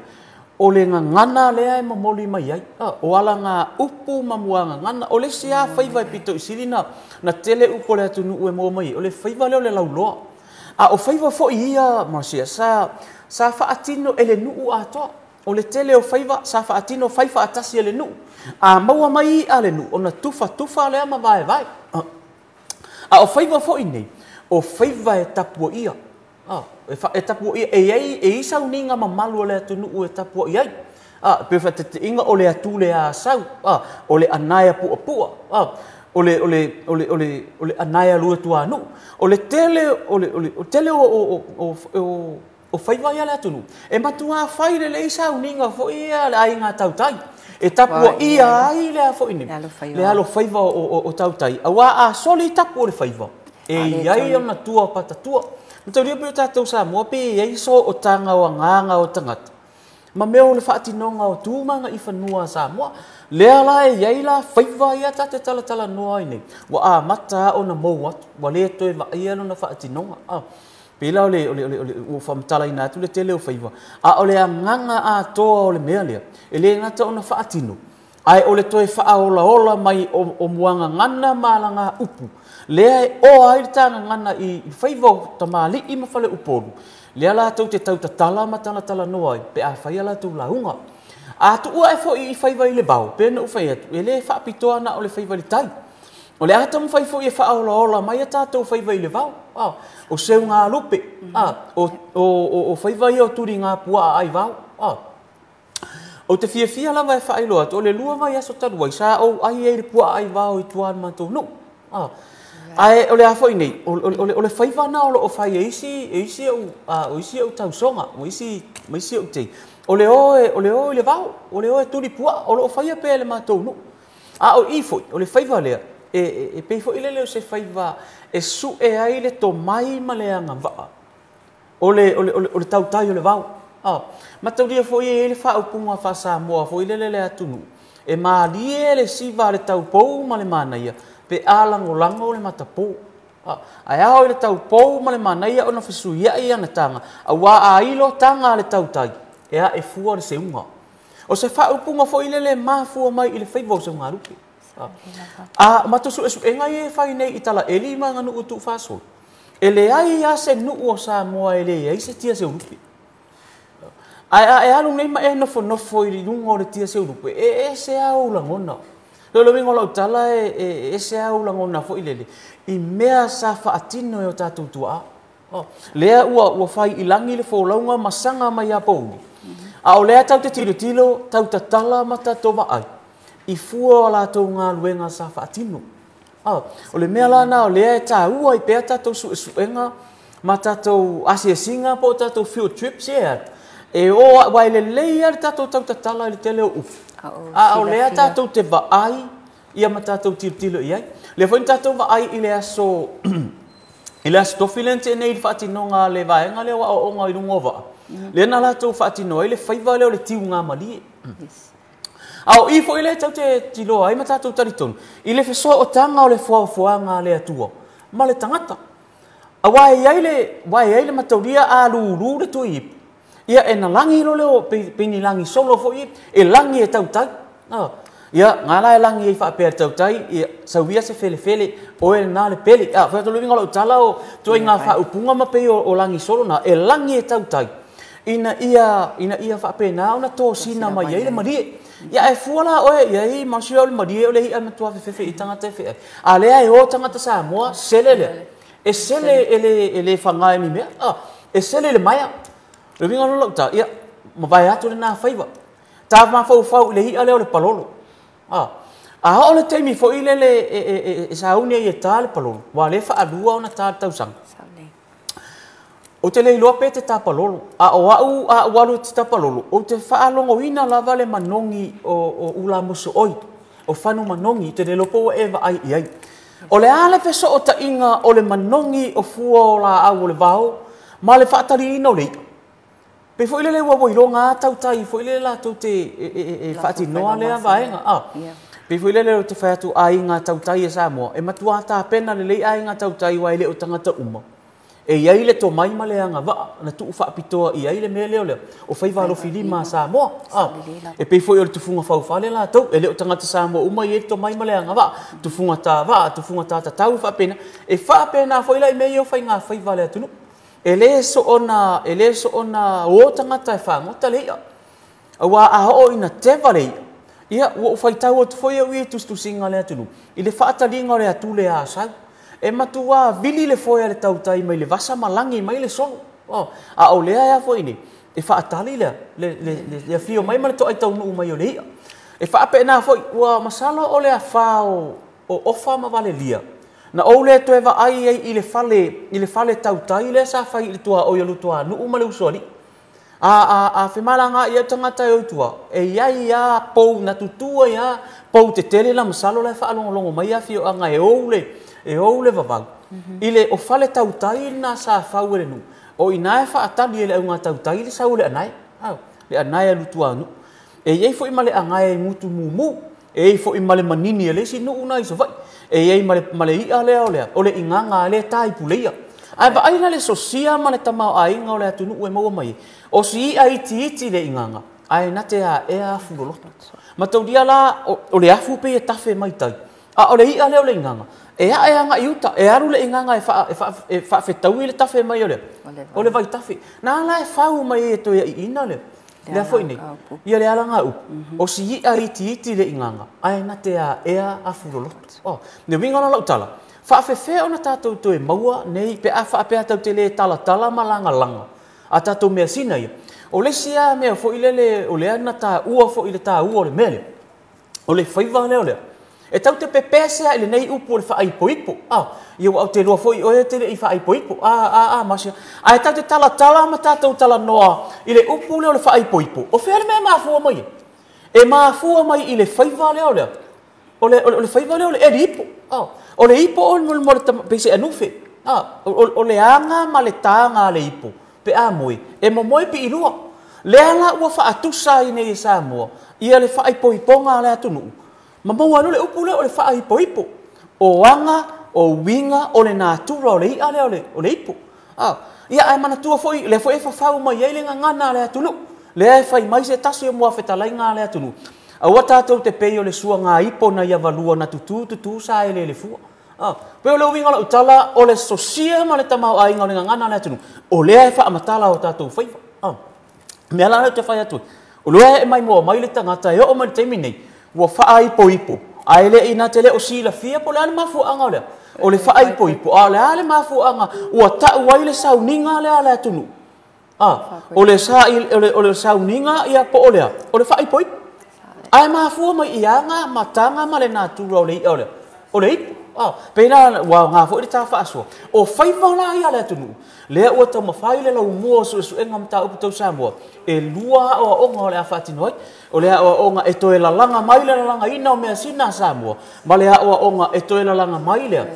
O le gagana lea e momoli mai ai, o alagaupu ma muagagana. O le isi lava faiva e pito i sili na tele upu o le atunuu e maua mai ai, o le faiva lea o le lauloa. A o faiva foi ia, Marcia, sa faatino e le nuu atoa. O le tele o faiva sa faatino fai faatasi e le nuu. A maua mai i'a a le nuu, ona tufatufa lea ma vaevae. A o faiva foi nei, o faiva e tapuaia. E tapuaia, e i ai, e i ai sauniga mamalu a le atunuu e tapuai ai. E pei o faataitaiga o le atule asau, o le anae puapua, o le, o le, o le, o le, o le anae luatuanuu. O le tele, o le, o le, o tele o faiva ia a le atunuu, e matuā fai lelei sauniga foi ia a le aiga tautai. E tapuaia ai le a foi nei, le alofaiva o tautai. Auā a soli tapu o le faiva, e i ai ona tua patatua. Mataulia pei o tatou Samoa pe i ai sootaga o agaga o tagata ma mea o le faatinoga o tu ma agaifanua a Samoa. Lea la e i ai la faiva ia ta te talatalanoa ai nei, ua amata lava ona mou atu, ua le toe vaaia lona faatinoga. Pei la o le, o le, o le, o le ua faamatalaina atu le tele o faiva, a o le agaga atoa o le mea lea, e le gata ona faatino, ae o le toe faaolaola mai o muagagana ma alagaupu, lea e oa ai le tagagana i faiva o tamalii ma faleupolu, lea latou te tautatala ma talatalanoa ai pe a fai a latou lauga. A tuua ae foi i faiva i le vao, pei ona ou fai atu, e le faapitoa na o le faiva i le tai. O le a taumafai foi e faaolaola mai a tatou faiva i le vao, o seugalupe, o faiva ia o tuligapuaa ai vao. Ou te fiafia lava e faailoa atu, o le 2 vaiaso talu ai, sa ou ai ai i le puaa ai vao i tua i le matou nuu. Ae o le a foi nei, o le faiva na o loo fai e isi ou tausoga, ma isi ou tei. O le o i le vao, o le o e tuli puaa, o loo faia pea e le matou nuu. A o i foi, o le faiva lea, e pei foi lele o se faiva e sue ai le tomai ma le agavaa o le tautai o le vao. Mataulia foi e i ai le faaupuga faa-Samoa foi lele le atunuu, e malie le siva a le taupou ma le manaia, pe a lagolago le matapō. Ae ao i le taupou ma le manaia ona fesuiai ana taga, auā a ilo taga a le tautai, e ae fua le seuga. O se faaupuga foi lele mafua mai i le faiva o seugalupe. A matou suesuega ia e fai nei i talaeli ma aganuu tuufaasolo, e leai lava se nuu o Samoa e leai se tia seulupe. Ae a e alu nei ma e nofonofo i luga o le tia seulupe, e ese lava ou lagona. O le uiga o lau tala e ese lava ou lagona foi lele, i mea sa faatino e o tatou tuaa. Lea ua fai i lagi le folauga ma saga mai ia pouli. A o lea tau te tilotilo, tau tatala ma tatou vaai, i fua o latou galuega sa faatino. O le mea la na o lea e tāua i pea tatou suesuega ma tatou asiasiga po o tatou field trips ia. E o aua e lelei lava le tatou tautatala i le tele o upu. A o lea tatou te vaai ia ma tatou tilotilo i ai. Lea foi na tatou vaai i le aso i le aso tofi lea na tea nei i le faatinoga a le vaega lea o aoaoga i luga o vaa. Lea na latou faatino ai le faiva lea o le tiugamalie. A o i foi lea tau te tiloa ai ma tatou talitonu i le fesootaga o le foafoaga a le Atua ma le tagata. Auā e i ai le, uā e i ai le mataulia a lūlū le tui ipu, ia e na lagi loa lea o pei ni lagi solo foi e lagi e tautai. Ia, ngā la e lagi ai faapea le tautai, ia, sauia se felefele, oe lena le pele. Fai atu le uiga o lau tala o ituaiga faaupuga ma pei o lagi solo na, e lagi e tautai, ina ia faapena ona tosina mai ai le malie. Ia, ae fua la oe i ai, monsieur, o le malie o le i'a matua fefefe i tagata e feai. A lea e o tagata Samoa, sele lea. E sele e le faga e ni mea. E sele i le maea. Le uiga o lau tala, ia, mavae atu lena faiva. Ta mafaufau i le i'a lea o le palolo. A oo le taimi foi lele e sauni ai e ta le palolo, ua le faalua ona ta le tausaga. Ou te le iloa pe te tā palolo. A o au a ou alu i te tā palolo, ou te faalogoina lava le manogi o ulamusooi, o fanu manogi, te le iloa po ua e vaai i ai. O le a le fesootaiga o le manogi o fua o laau o le vao ma le faataliina o le i'a. Pei foi lele ua iloga lava tautai foi lele latou te e faatinoa lea vaega. Pei foi lele ou te fai atu aiga tautai e Samoa, e matua tapena lelei aiga tautai aua e le o tagata uma. E i ai le tomai ma le agavaa na tuu faapitoa i ai le mea lea o le o faiva alofilima a Samoa. E pei foi o le tufuga faufale latou, e le o tagata Samoa uma e i ai le tomai ma le agavaa, tufuga tavaa, tufuga tatatau e faapena. E faapena foi la i mea ia o faiga faiva a le atunuu. E le soona o tagata e fagota le i'a. Aua a oo ina teva le i'a, ia ua ou faitau atu foi au i tusitusiga a le atunuu, i le faataliga o le atule a asau. E matua vili le foe a le tautai mai le vasa ma lagi mai le solo. A o lea ea foi nei, e faatali le afio mai ma le toai taunuu mai o le i'a. E faapena foi, ua masalo o le afa o ofa ma valelia. Na ou le toe vaai ai i le fale tautai lea sa fai i le tuaoi o Lutuanuu ma le Usoalii. A femalagaai ai tagata e o i tua, e iai a pou na tutua ia pou tetele la masalo la e faalogologo mai afioaga e ou le vavau. I le o fale tautai na sa fau e le nuu, o ina e faatali e le auga tautai le sau o le anae. Le anae a Lutuanuu. E iai foi ma le anae e gutu mumu. E iai foi ma le manini e le isi nuu na i Savaii. E iai ma le i'a lea o lea, o le igaga lea tai puleia. Ae vaai la le sosia ma le tamaoaiga o le atunuu e maua mai. O si i'a itiiti le igaga, ae na te aea afu loloto. Ma taulia la, o le afu pe e tafe mai tai. A o le i'a lea o le igaga, e ae aga i uta, e alu le igaga e faafetaui le tafe mai o lea. O le vaitafe. Na ala e fau mai e toe iina lea. Lea foi nei, ia le alaga upu. O si i'a itiiti le igaga, ae na te aea afu loloto. Ne uiga la lau tala, faafefea ona tatou toe maua nei pe a faapea tau te le talatala ma lagalaga a tatou mea sina ia. O le isi a mea foi lele o lea na taua foi le taua o le mea lea, o le faiva lea o lea. E tau te pepese a i lenei upu o le faaipoipo. Ia ua au te lua foi oe te le i faaipoipo. Masia. Ae tau te talatala ma tatou talanoa i le upu lea o le faaipoipo. O fea le mea mafua mai e? E mafua mai i le faiva lea o lea. O le faiva lea o le eli ipo. O le ipo o le pese anufe. O le aga ma le tāga le ipo. Pe a moe, e momoe pi i lua. Lea la ua faatusa i nei e Samoa, ia le faaipoipoga a le atunuu. Ma maua le upu lea o le faaipoipo. O aga, o uiga, o le natura, o le i'a lea o le ipo. Ia ae manatua foi, lea foi e fafau mai ai le gagana a le atunuu. Lea e fai mai se tasi o muafetalaiga a le atunuu. Aua tatou te pei o le suaga ipo na ia valua na tutu tutu sa e le le fua. Pe o le uiga o lau tala, o le sosia ma le tamaoaiga o le gagana a le atunuu. O lea e faamatala o tatou faiva. Mea la lea te fai atu. O lea e mai moa mai le tagata e oo mai le taimi nei, ua faaipoipo. Ae le ina te le o silafia po o le a le mafuaaga o lea. O le faaipoipo, a o le a le mafuaaga ua tau ai le sauniga lea a le atunuu. O le sauniga ia po o lea, o le faaipoipo. Ae mafua mai i aga, mataga ma le natura o le i'a o lea. O le ipo. Pei la ua ngā foi le tā faasoa. O faiva la ia le atunuu. Lea ua taumafai le laumua o suesuega mataupu tau Samoa. E lua aoaoga o le a faatino ai. O le aoaoga e toe lalaga mai le lalagaina o measina a Samoa. Ma le aoaoga e toe lalaga mai lea.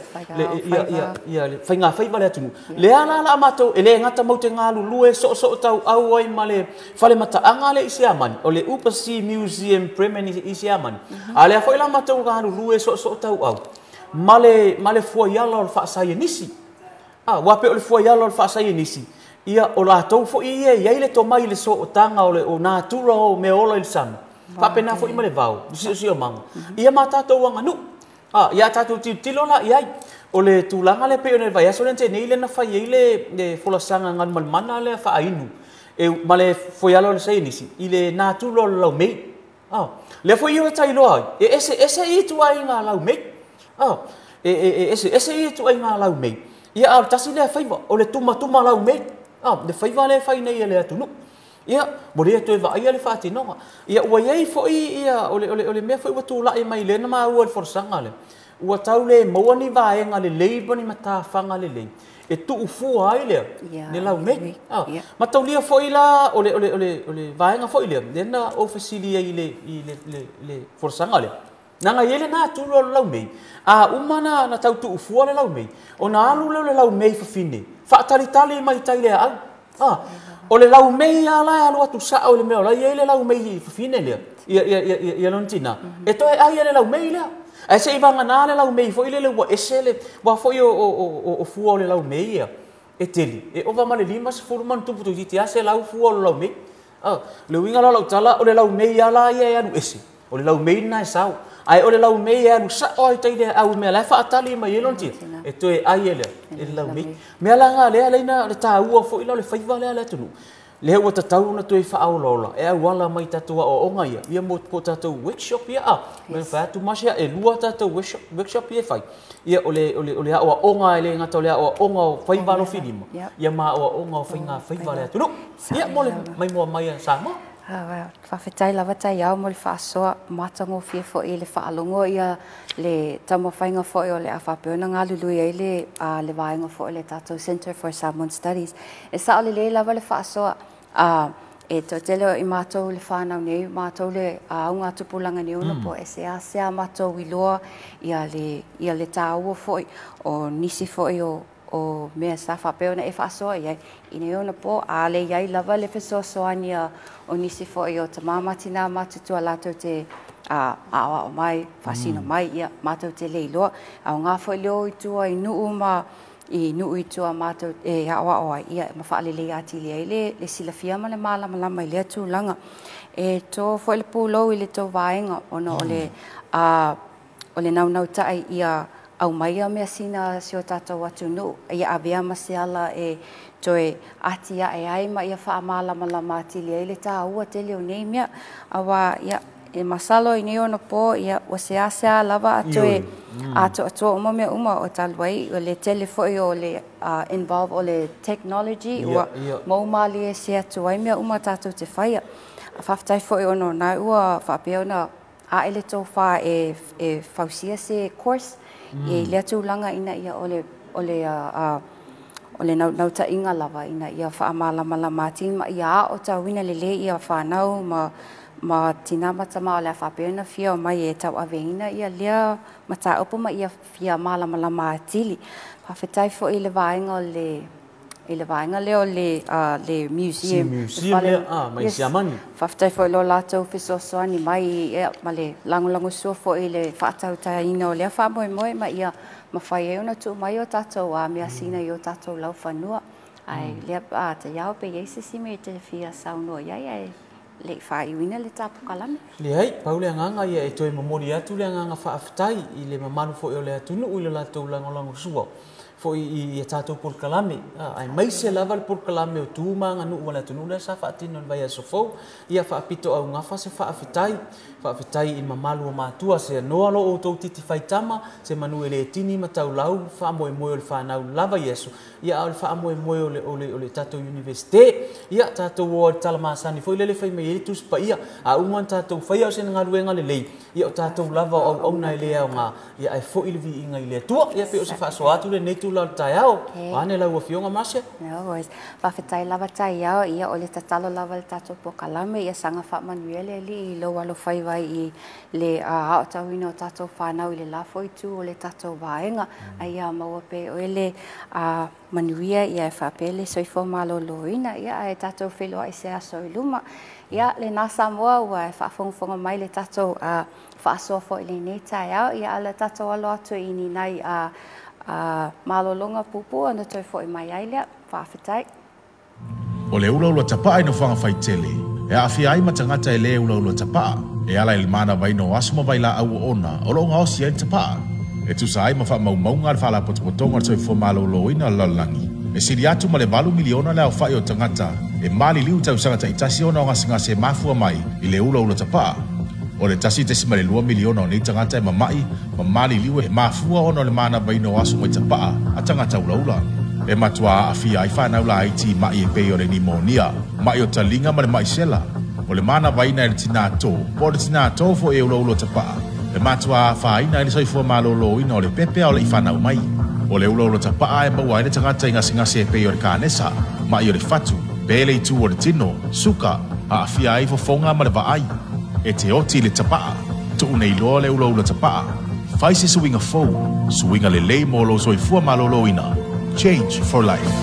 Ia le faiga faiva le atunuu. Lea la la matou e le gata mau te galulue soosoo tau au ai ma le fale mataaga le i Siamani. O le Upasi Museum Bremen i Siamani. A lea foi la matou galulue soosoo tau au. Ma le fuaiala o le faasaienisi. Ua pe o le fuaiala o le faasaienisi. Ia o latou foi ia i ai le tomai le sootaga o le o natura o mea ola i le sami. Faapena foi ma le vao, le siosiomaga. Ia ma tatou aganuu. Ia tatou tilotilo la i ai. O le tulaga le pei ona le vaiaso lea na tea nei lea na fai ai le folasaga galumalemana lea faainu. E ma le fuaiala o le saienisi i le natura o le laumei. Lea foi ia o tailoa ai. E ese ese i ituaiga laumei. E ese ese i ituaiga laumei. Ia a o le tasi lea faiva, o le tumatuma laumei. Le faiva lea e fai nei e le atunuu. Ia, ua le toe vaaia le faatinoga. Ia, ua iai foi ia, o le mea foi ua tulai mai lea na maua i le folasaga lea. Ua tau le maua ni vaega lelei ma ni matafaga lelei. E tuufua ai lea, le laumei. Ma taulia foi la, o le vaega foi lea, lea na ou fesili ai i le folasaga lea. Nanga i ele nā tulu o le laumei. A uma na tau tuufua le laumei. O na alu leo le laumei fafine. Faatalitali mai tai lea au. O le laumei a la e alu atu sao i le mea o la i ai le laumei fafine lea. Ia lona tina. E toe ai e le laumei lea. Ae se i vagana le laumei foi lele ua ese le, ua foi o fua o le laumei ia. E tele, e ova ma le 50 ma ona tupu toeitiiti lava 100 fua o le laumei. O le uiga la o lau tala, o le laumei lava la ia e alu ese, o le laumei lena e sao. Ae o le laumei e alu sao lava i tai i le aau i mea la e faatali mai ai lona tina, e toe ai e le laumei. Mea la na lea laina le taua foi la o le faiva lea a le atunuu, lea ua tatau ona toe faaolaola e auala mai i tatou aoaoga ia, ia mo po o tatou workshop ia a. Mea fai atu Marcia, e lua tatou workshop, workshop ia e fai. Ia o le, o le, o le aoaoga e le gata o le aoaoga o faiva alofilima, ia ma aoaoga o faiga faiva a le atunuu. Ia mo le maimoa mai a Samoa. Faafetai lava Taiao mo le faasoa matagofie foi i le faalogo ia le taumafaiga foi o le a faapea ona galulue ai le le vaega foi o le tatou Centre for Samoan Studies. E sao lelei lava le faasoa a e toatele o i matou le whanau nei, matou le augatupulaga nei ona po e seasea matou iloa ia le ia le tāua foi o nisi foi o o mea sa faapea ona e faasoa i ai i nei ona po, a le i ai lava le fesoasoani a o nisi foi o tamā ma tinā matutua latou te aoao mai, faasino mai, ia matou te le iloa. Aoga foi le o i tua i nuu ma i nuu i tua matou e aoao ai, ia ma faaleleia atili ai le, le silafia ma le malamalama i lea tulaga. E tō foi le pulou i le tou vaega ona o le o le naunautai ia aumaia measina a si o tatou atunuu, ia avea ma se ala e toe atiae ai ma ia faamalamalama atili ai le taua tele o nei mea. Aua, ia, e masalo i nei ona po, ia, ua seasea lava a toe atoatoa uma mea uma o talu ai, o le tele foi o le involve o le technology, ua moumalie ese atu ai mea uma tatou te faia. Faafetai foi ona o na ua faapea ona ae le tofa e e fausia se course i lea tulaga ina ia o le o le o le naunautaiga lava ina ia faamalamalama atili ma ia aotauina lelei ia whanau ma ma tinā ma tamā o le a faapea ona fia omai e tauaveina ia lea mataupu ma ia fia malamalama atili. Faafetai foi i le vaega o le i le vaega lea o le, le museum. Museum lea, ah, mai Siamani. Faafetai foi lo latou fesoasoani mai ia, ma le lagolagosua foi i le faatautaina o lea faamoemoe ma ia mafai ai ona tuu mai o tatou measina i o tatou laufanua. Ae lea a taiao pe i ai se isi mea e te fia saunoa i ai ae le i faaiuina le ta polokalame. Leai, pau le agaga ia e toe momoli atu le agaga faafetai i le mamalu foi o le atunuu i le latou lagolagosua foi i a tatou polokalame, aemaise lava le polokalame o Tu ma Aganuu a le atunuu lea sa faatino i le vaiaso fou. Ia faapitoaugafa se faafetai, faafetai i le mamalu o matua, se noa lo outou titi faitama, se manu e le tini ma taulau, faamoemoe o le fanau lava Iesu, ia a o le faamoemoe o le, o le, o le tatou Iunivesite. Ia, tatou o ai i le tala masani foi lele fai mai ai le Tusi Paia, a uma ona tatou faia o sina galuega lelei, ia o tatou lava o auauna e le aoga, ia ae foi le viiga i le Atua. Ia pei o se faasoa atu lenei itula o le taeao. Vaeane lau Afioga Marcia. No worries. Faafetai lava Taiao, ia o le tatalo lava i le tatou polokalame, ia saga faamanuia le Alii i lou alofaiva i le aotauina o tatou whanau i le la foi itu o le tatou vaega, a ia maua pea e oe le manuia ia e faapea le soifua malōlōina, ia ae tatou feiloai se aso i luma. Ia lena Samoa ua e faafogafoga mai le tatou faasoa foi i lenei taeao, ia a o le tatou alo atu i ni nai malologa puupuu ona toe foi mai ai lea. Faafetai. O le ulaula tapaa i nofoaga faitele, e aafia ai ma tagata e lē ulaula tapaa, e ala i le manavaina o aso ma vailaau oona o lo o gaosi ai le tapaa. E tusa ai ma faamaumauga a le Faalapotopotoga o le Soifua Malōlōina o le Lalolagi, e sili atu ma le valu miliona le aofa'i o tagata e maliliu i tausaga ta'itasi ona o gasegase e mafua mai i le ulaula tapaa. O le 1.2 miliona o nei tagata e mama'i ma maliliu e mafua ona o le manavaina o aso mai tapaa a tagata ulaula. E matuā aafia ai fanau laiti i ma'i e pei o le nimonia, ma'i o taliga ma le ma'i sela. O le manavaina e le tinā tō, po o le tinā tō foi e ulaula tapaa, e matuā afaina ai le soifua malōlōina o le pepe a o le'i fanau mai. O le ulaula tapaa e maua ai le tagata i gasegase e pei o le kanesa, ma'i o le fatu, pele i tu o le tino, suka, aafia ai fofoga ma le vaai. E te oti i le tapaa, tuu nei loa le ulaula tapaa. Fai se suiga fou, suiga lelei mo lou soifua malōlōina. Change for life.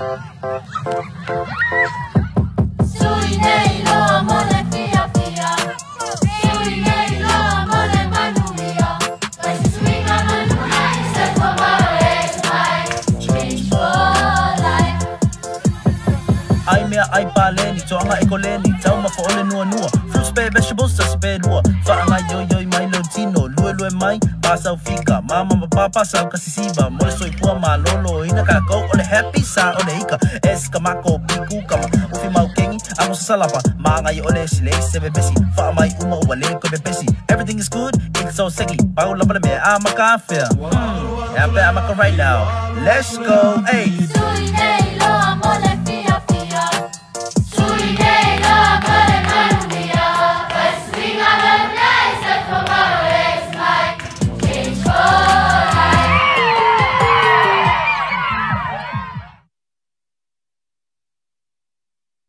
Sui nei loa mo le fiafia, sui nei loa mo le manuia, fai se suiga manuia i soifua maloloina mai, Change for Life. Ai mea ai paleni, toanga e koleni, taumafa o le nuanua, fruits pe vegetables tasi pe lua, faagaioioi mai lou tino, luelue mai, pasau fika, mama ma papa sau kasisiva, mo le soifua malōlōina kākou o le happy sa o le ika, es ka mako piku kama, ufi mau kengi, ago sasalapa, magai o le sile se bebesi, faamai uma ua le koe pepesi, everything is good, it's so sexy, pau lava le mea a makafea, yeah, pe a maka right now, let's go, hey. Sui nei loa mo le fiafia, sui nei loa mo le manuia, fai se suiga manuia i soifua maloloina mai, Change for Life.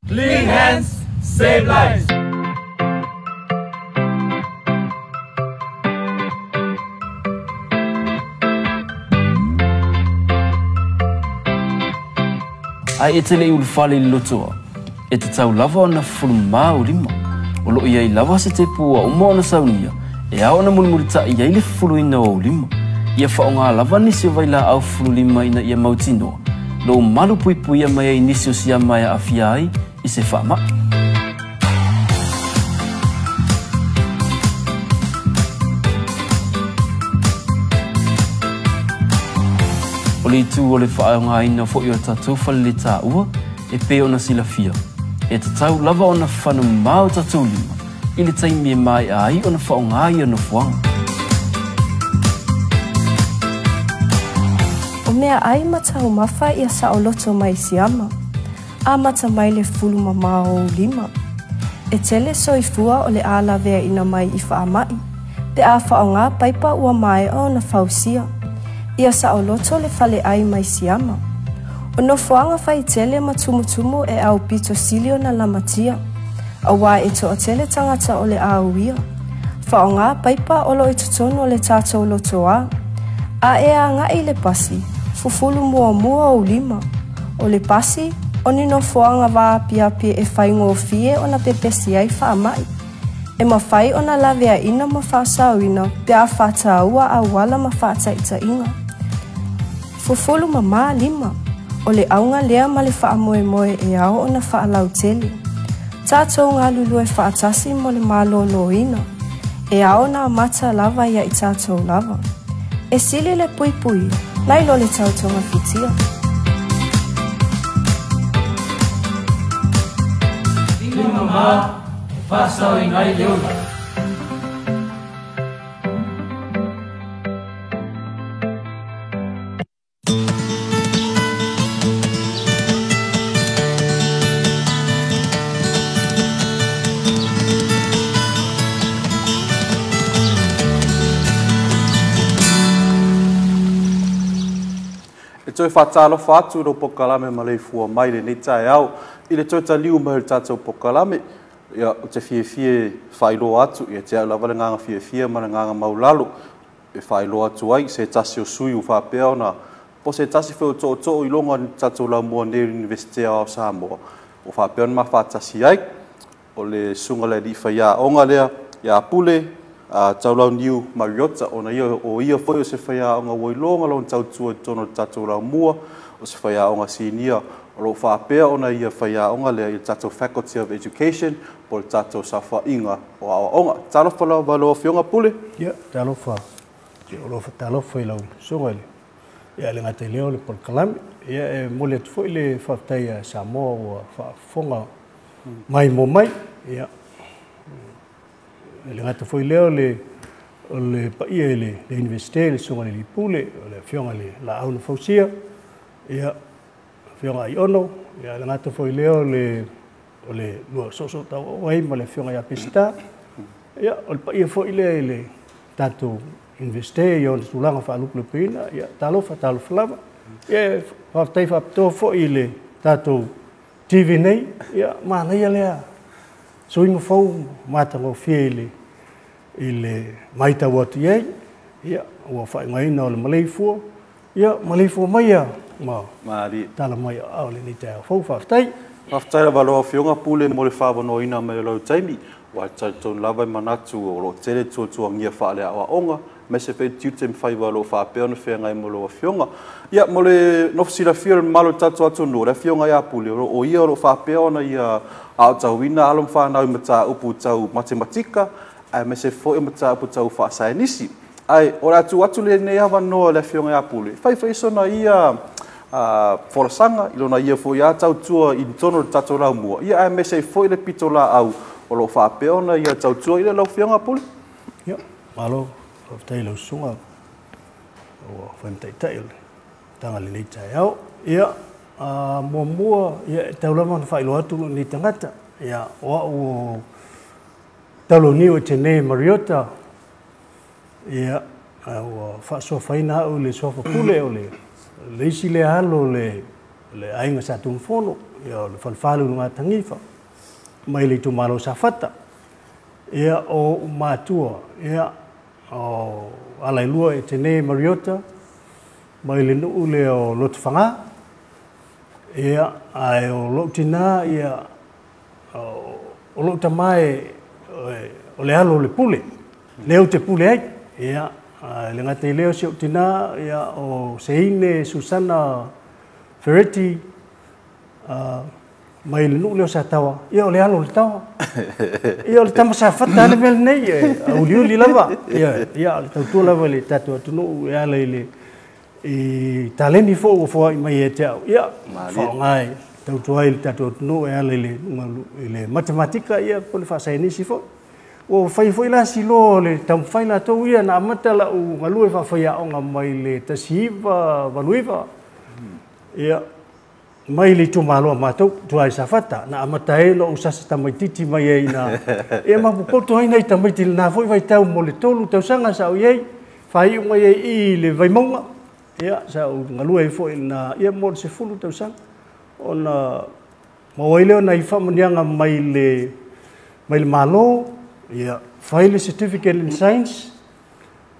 Clean hands, save lives. Ae e te leʻi ulufale i le lotoa, e tatau lava ona fufulumamā ou lima. O loo iai lava se tepu ua uma ona saunia, e ao ona mulimulitaʻi ai le fufuluina o ou lima. Ia faaaogā lava nisi o vailaau fufululima ina ia mautinoa, lou malu puipuia mai ai nisi o siama e aafia ai i se faamaʻi. O le itu o le faaaogāina foʻi o tatou faleletaua e pei ona silafia. E tatau lava ona fanumamā o tatou lima i le taimi e maeʻa ai ona faaaogā ia nofoaga. O meaʻai ma taumafa ia saʻoloto mai siama, amata mai le fufulumamā o ou lima. E tele soifua o le a laveaʻina mai i faamaʻi, pe a faaaogā paipa ua maeʻa ona fausia. Ia saʻoloto le faleʻai mai siama. O nofoaga faitele ma tumutumu e aupito sili ona lamatia, auā e toʻatele tagata o le a uia. Faaaogā paipa o loo i totonu o le tatou lotoā. A e agaʻi le pasi, fufulu muamua ou lima. O le pasi, o ni nofoaga vaapiapi e faigofie ona pepesi ai faamaʻi. E mafai ona laveaʻina ma faasaoina pe a faataua auala ma faataʻitaʻiga. Fufulu mamā lima, o le auga lea ma le faamoemoe e ao ona faalautele. Tatou galulue faatasi mo le malōlōina, e ao ona amata lava ia i tatou lava. E sili le puipuia, nai lo le tautogafitia. Lima mamā, e faasaoina ai le ola. E toe faatalofa atu lou pokalame ma leifua mai lenei taeao i le toe taliu mai o le tatou pokalame. Ia, ou te fiafia e faailoa atu, ia te au lava le agaga fiafia ma le agaga maulalo e faailoa atu ai se tasi o sui ua faapea ona po se tasi foi o tootoo i loga o le tatou laumua nei o le Universite o Samoa ua faapea ona mafaatasi ai o le susuga le alii faiaoga lea ia Pule Taulauniu Mariota ona ia o ia foi o se faiaoga ua iloga lona tautua i totonu o le tatou laumua o se faiaoga sinia o loo faapea ona ia faiaoga lea i le tatou Faculty of Education po o le tatou saofaiga o aoaoga. Talofa lava lau Afioga Pule. Ia, talofa, o loo faatalofa i lau susuga i le ia le gata i lea o le polokalame. Ia e momoli atu foi le faafetai a Samoa ua faafofoga mai mo mai. Ia e le gata foi lea o le o le paia i le Universite, le susuga i le Pule, o le Afioga i le Laau na Fausia, ia Afioga Aiono, ia le gata foi lea o le o le lua soosoo ai ma le Afioga ia Peseta. Ia o le paia foi lea i le tatou Universite i ona tulaga faalupelupeina, ia talofa talofa lava. Ia faafetai faapitoa foi i le tatou TV nei, ia manaia lea suiga fou matagofie i le i le matau atu i ai, ia ua faaigoaina o le Maleifua, ia maleifua mai ia ma Malie. Tala mai o aao i lenei taeao fou. Faafetai. Faafetai lava lau Afioga Pule mo le fa'avanoaina mai o lau taimi, ua talitonu lava e manatu o lo o tele tuatuagia faaleaoaoga aemaise foi tiute ma faiva o lo o faapea ona feagai ma lau Afioga. Ia, mo le nofo silafia o le mamalu o le tatou atunuu, o le Afioga ia Pule, o ia o lo o faapea ona ia aotauina alo ma fanau i mataupu tau matematika aemaise foi o mataupu tau faasaenisi. Ae o le a tuu atu lenei avanoa i le Afioga ia Pule, fai foi sona ia folasaga i lona ia foi a tautua i totonu o le tatou laumua, ia aemaise ai foi le pitolaau o lo o faapea ona ia tautua i lau Afioga Pule. Ia, malo, faafetai i lau susuga ua fai ma taitai o le taga lenei taeao. Ia, muamua, ia, e tau lava ona faailoa atu lenei tagata. Ia, o au o Tauloniu Etene Mariota, ia, ua faasoafaina au i le suafa Pule, o le isi lea alo o le aiga Sa Tunumafono, ia, o le falefa le Ulugatanifa, mai le itumalo Safata. Ia, o ou matua, ia, o Alailua Etene Mariota, mai le nuu lea o Lotofaga. Ia, ae o lou tinā, ia, o lou tamā o le alo o le Pule, lea ou te pule ai. Ia, e le gata i lea o si ou tinā, ia, o Seine Susana Ferretti, mai le nuu lea o Sataoa, ia, o le alo o le taoa. Ia, o le tama Safata le mea lenei, e auliuli lava. Ia, ia, o le tautua lava i le tatou atunuu e ala i le i taleni foi ua foai mai ia te au. Ia, faaaoga e tautua ai le tatou atunuu e ala i le matematika, ia, po o le faasaenisi foi. Ua fai foi la siloa o le taumafai latou ia na amata lau galue faafaiaoga mai le 1989. Ia, mai le itumalo a matou, tua i Safata, na amata ai ona ou sasa tamaitiiti mai ai ina. Ia ma popoto ai nai tamaiti i lena foi vaitau mo le 3 tausaga sa ou i ai, faaiu mai ai i le Vaimauga. Ia, sa ou galue ai foi lena, ia, mo le 10 tausaga. Ona maua ai lea o nai faamanuiaga mai le Malo, ia, fai le certificate in science,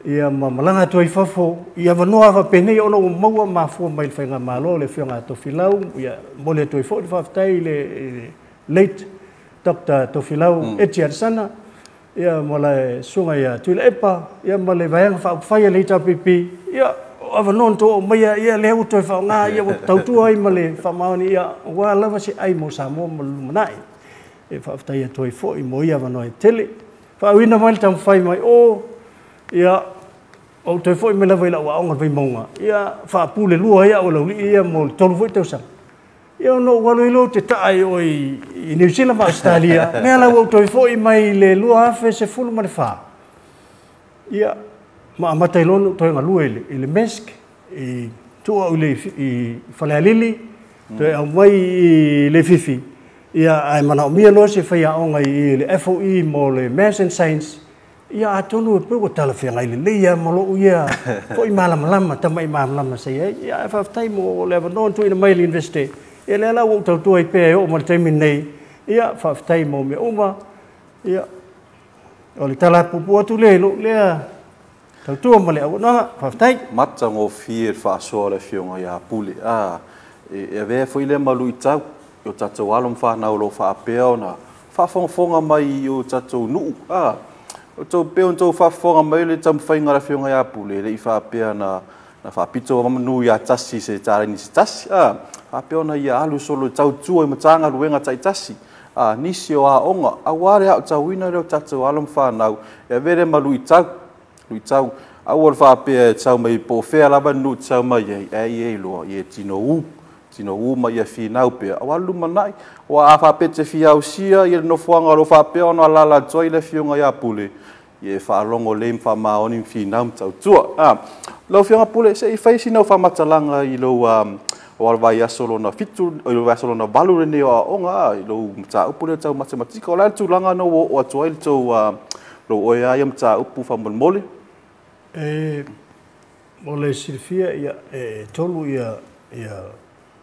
ia, ma malaga atu ai fafo, i avanoa faapenei ona ua maua mafua mai le faigamalo le Afioga ia Tofilau, ia, momoli atu ai foi le faafetai i le late Dr. Tofilau Eti Alesana, ia, ma le susuga ia Tuilaepa, ia, ma le vaega faaupufai a le HRPP, ia, o avanoa na tou aumaia, ia, lea ua toe faaaoga, ia, ua tautua ai ma le faamaoni, ia, ua lava se ai mo Samoa ma le lumanai. E faafetai atu ai foi mo ia avanoa e tele. Faauiina mai le taumafai mai o, ia, ou toe foi mai lava i lau aoga Vaimauga, ia, faapule lua ai au e laulii ia mo le 3 foi tausaga. Ia, ona ou alu ai loa ou te taa i o i Niu Sila ma Ausetalia, lea la ua ou toe foi mai le 2014. Ia, ma amata ai loa ona ou toe galue i le MESC, i tuu au i Falealili, toe aumai i Leififi, ia, ae manaomia loa se faiaoga i le FOE mo le Maths and Science, ia, atonu e pei ua talafeagai lelei lava ma lou ia foi malamalama, tama'i malamalama sa i ai. Ia, ae faafetai mo le avanoa na tuuina mai i le Universite. Ia, lea la ua ou tautua ai pea e oo mai le taimi lenei. Ia, faafetai mo mea uma. Ia, o le tala puupuu atu lea i lou lea tautua ma le auaunaga. Faafetai. Matagofie le faasoa o le Afioga ia Pule. E avea foi lea ma luitau i o tatou alo ma fanau o lo o faapea ona faafogafoga mai i o tatou nuu. O tou pei ona outou faafofoga mai le taumafaiga a le Afioga ia Pule, e le i faapea na faapito manu ia tasi se taleni se tasi. Faapea ona ia alu solo i tautua i Matagaluega taitasi, nisi o aoga, aua le aotauina lea o tatou alo ma fanau, e avea lea ma luitau, aua le faapea e sau mai po o fea lava le nuu te sau mai ai, ae ia iloa, ia tinou, tinou ma ia finau pea, aua le lumanai, ua a faapea te fia ausia ia le nofoaga o lo o faapea ona alaala atu ai le Afioga ia Pule, ia e faalogo lelei ma faamaoni ma finau ma tautua. Lau Afioga Pule, se i fai sina faamatalaga i lou o le vaiaso lona 7, o le vaiaso lona 8 lenei o aoga, i lou mataupu lea tau matematika. O le a le tulaga na ua oo atu ai le tou lou oe a ia mataupu faamolemole? E, mo le silafia, ia, e 3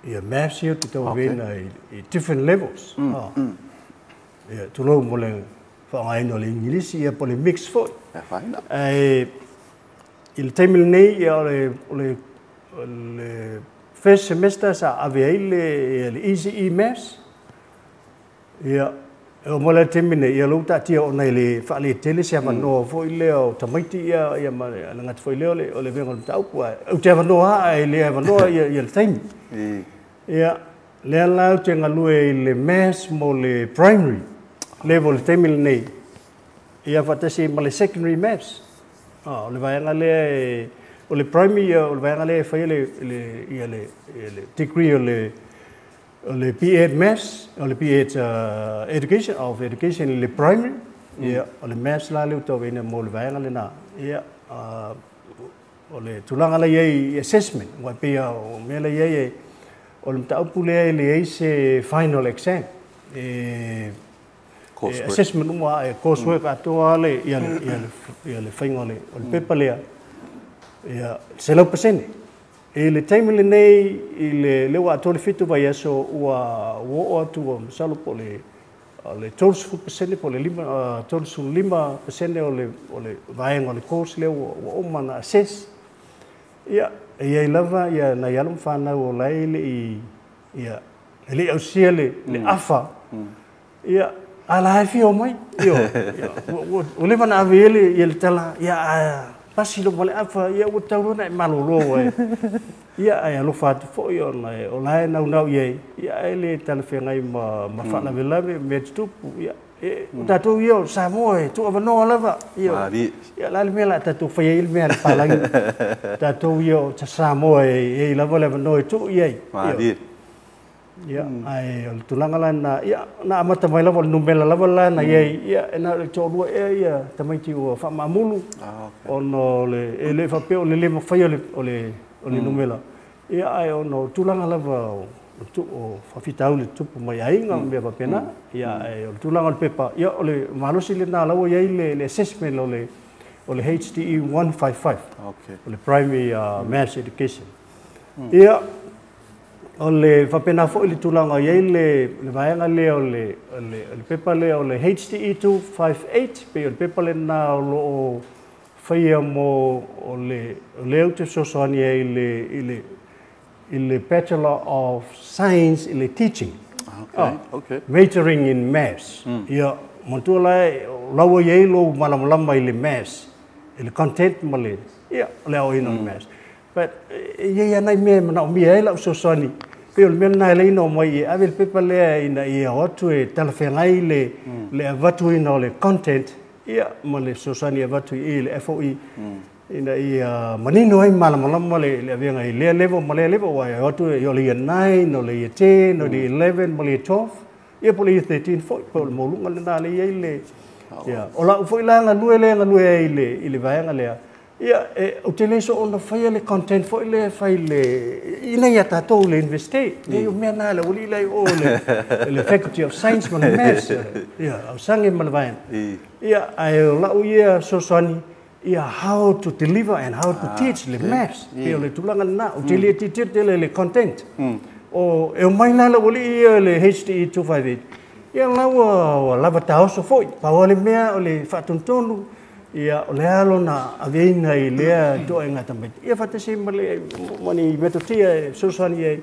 ia maths ia te tauaveina i different levels. Ia, tulou mo le faaaogaina o le Igilisi, ia, po o le mix foi. E afaina. Ae i le taimi lenei, ia, o le first semester sa ave ai le ECE Maths. Ia, e oo mai la i le taimi lenei, ia lea ua taatia ona e le faaletele se avanoa foi lea o tamaiti ia ma le gata foi lea o le avega o le mataupu. Ae ou te avanoa lava ae le avanoa ia le taimi. Ia, lea la ou te galue i le Maths mo le primary level i le taimi lenei, ia faatasi ai ma le secondary Maths. O le vaega lea o le primary, o le vaega lea e faia le degree o le B.Ed Maths, o le B.Ed Education, of Education i le primary, ia, o le Maths la lea ua tauaveina mo le vaega lena. Ia, o le tulaga la i ai i assessment, aua e pei lava o mea la i ai, o le mataupu lea e leai se final exam. E assessment uma lava, e coursework atoa lava le faiga o le pepa lea, ia, 100%. I le taimi lenei, i le lea ua atoa le 7 vaiaso, ua oo atu, ua masalo po o le 30% po o le 35% o le vaega o le course lea ua uma ona assess. Ia, e i ai lava nai alo ma fanau o la e le i, ia, e le i ausia le afa, ia, a la e fia omai. Ua leva ona ave i ai le tala, ia, a pasi loa ma le afa, ia, ua tatau loa ona e malolo ai. Ia, ae alofa atu foi ona o la e naunau i ai, ia, ae le talafeagai ma faalavelave mea tutupu. Ia, o tatou ia o Samoa e tuuavanoa lava. Ia, o le a le mea o le a tatou faia ai le mea a le palagi. Tatou ia o Samoa e i ai lava le avanoa e tuu i ai. Ia, ae o le tulaga la na, ia, na amata mai lava o le numera lava la na i ai, ia, e na o le toalua ea ia tamaiti ua faamaamulu, ona o le, e le faapea o le le mafai o le numera, ia, ae ona o tulaga lava o faafitauli tutupu mai aiga ma mea faapena, ia, ae o le tulaga o le pepa, ia, o le malosi lena la ua i ai le assessment o le HDE 155, o le Primary Maths Education. Ia, o le faapena foi le tulaga i ai le vaega lea o le pepa lea o le HDE 258, pei o le pepa lena o lo o faia mo o le ou te fesoasoani ai i le Bachelor of Science i le Teaching. Majoring in Maths. Ia, manatua la la ua i ai lou malamalama i le Maths, i le content ma le, ia, o le aoaina o le Maths. But e i ai lava nai mea e manaomia ai lau fesoasoani. Pei o le mea lena e ala ona omai e ave le pepa lea ina ia o atu e talafeagai le avatuina o le content, ia, ma le fesoasoani e avatu i le FOE, ina ia manino ai malamalama le avega i lea level ma lea level, aua e o atu o le year 9, o le year 10, o le year 11 ma le year 12, ia, po o le year 13 foi, po o le maualuga lena lea e i ai le, ia, o lau foi la galue lea galue ai i le vaega lea, ia, ou te le soona faia le content foi lea e fai le, ina ia tatou le universite. Nei o mea na le aualii la i o le Faculty of Science ma le Maths, ia, ausaga ma le vaega. Ia, ae o lau ia fesoasoani, ia, how to deliver and how to teach le maths. Pei o le tulaga lena, ou te le tilotilo tele i le content. O, e omai la le aualii ia le HDE 258, ia la ua lava taoso foi. Pau lava le mea o le faatonutonu, ia, o le a lona aveina i lea ituaiga tamaiti. Ia faatasi ma le ma ni metotia e fesoasoani ai,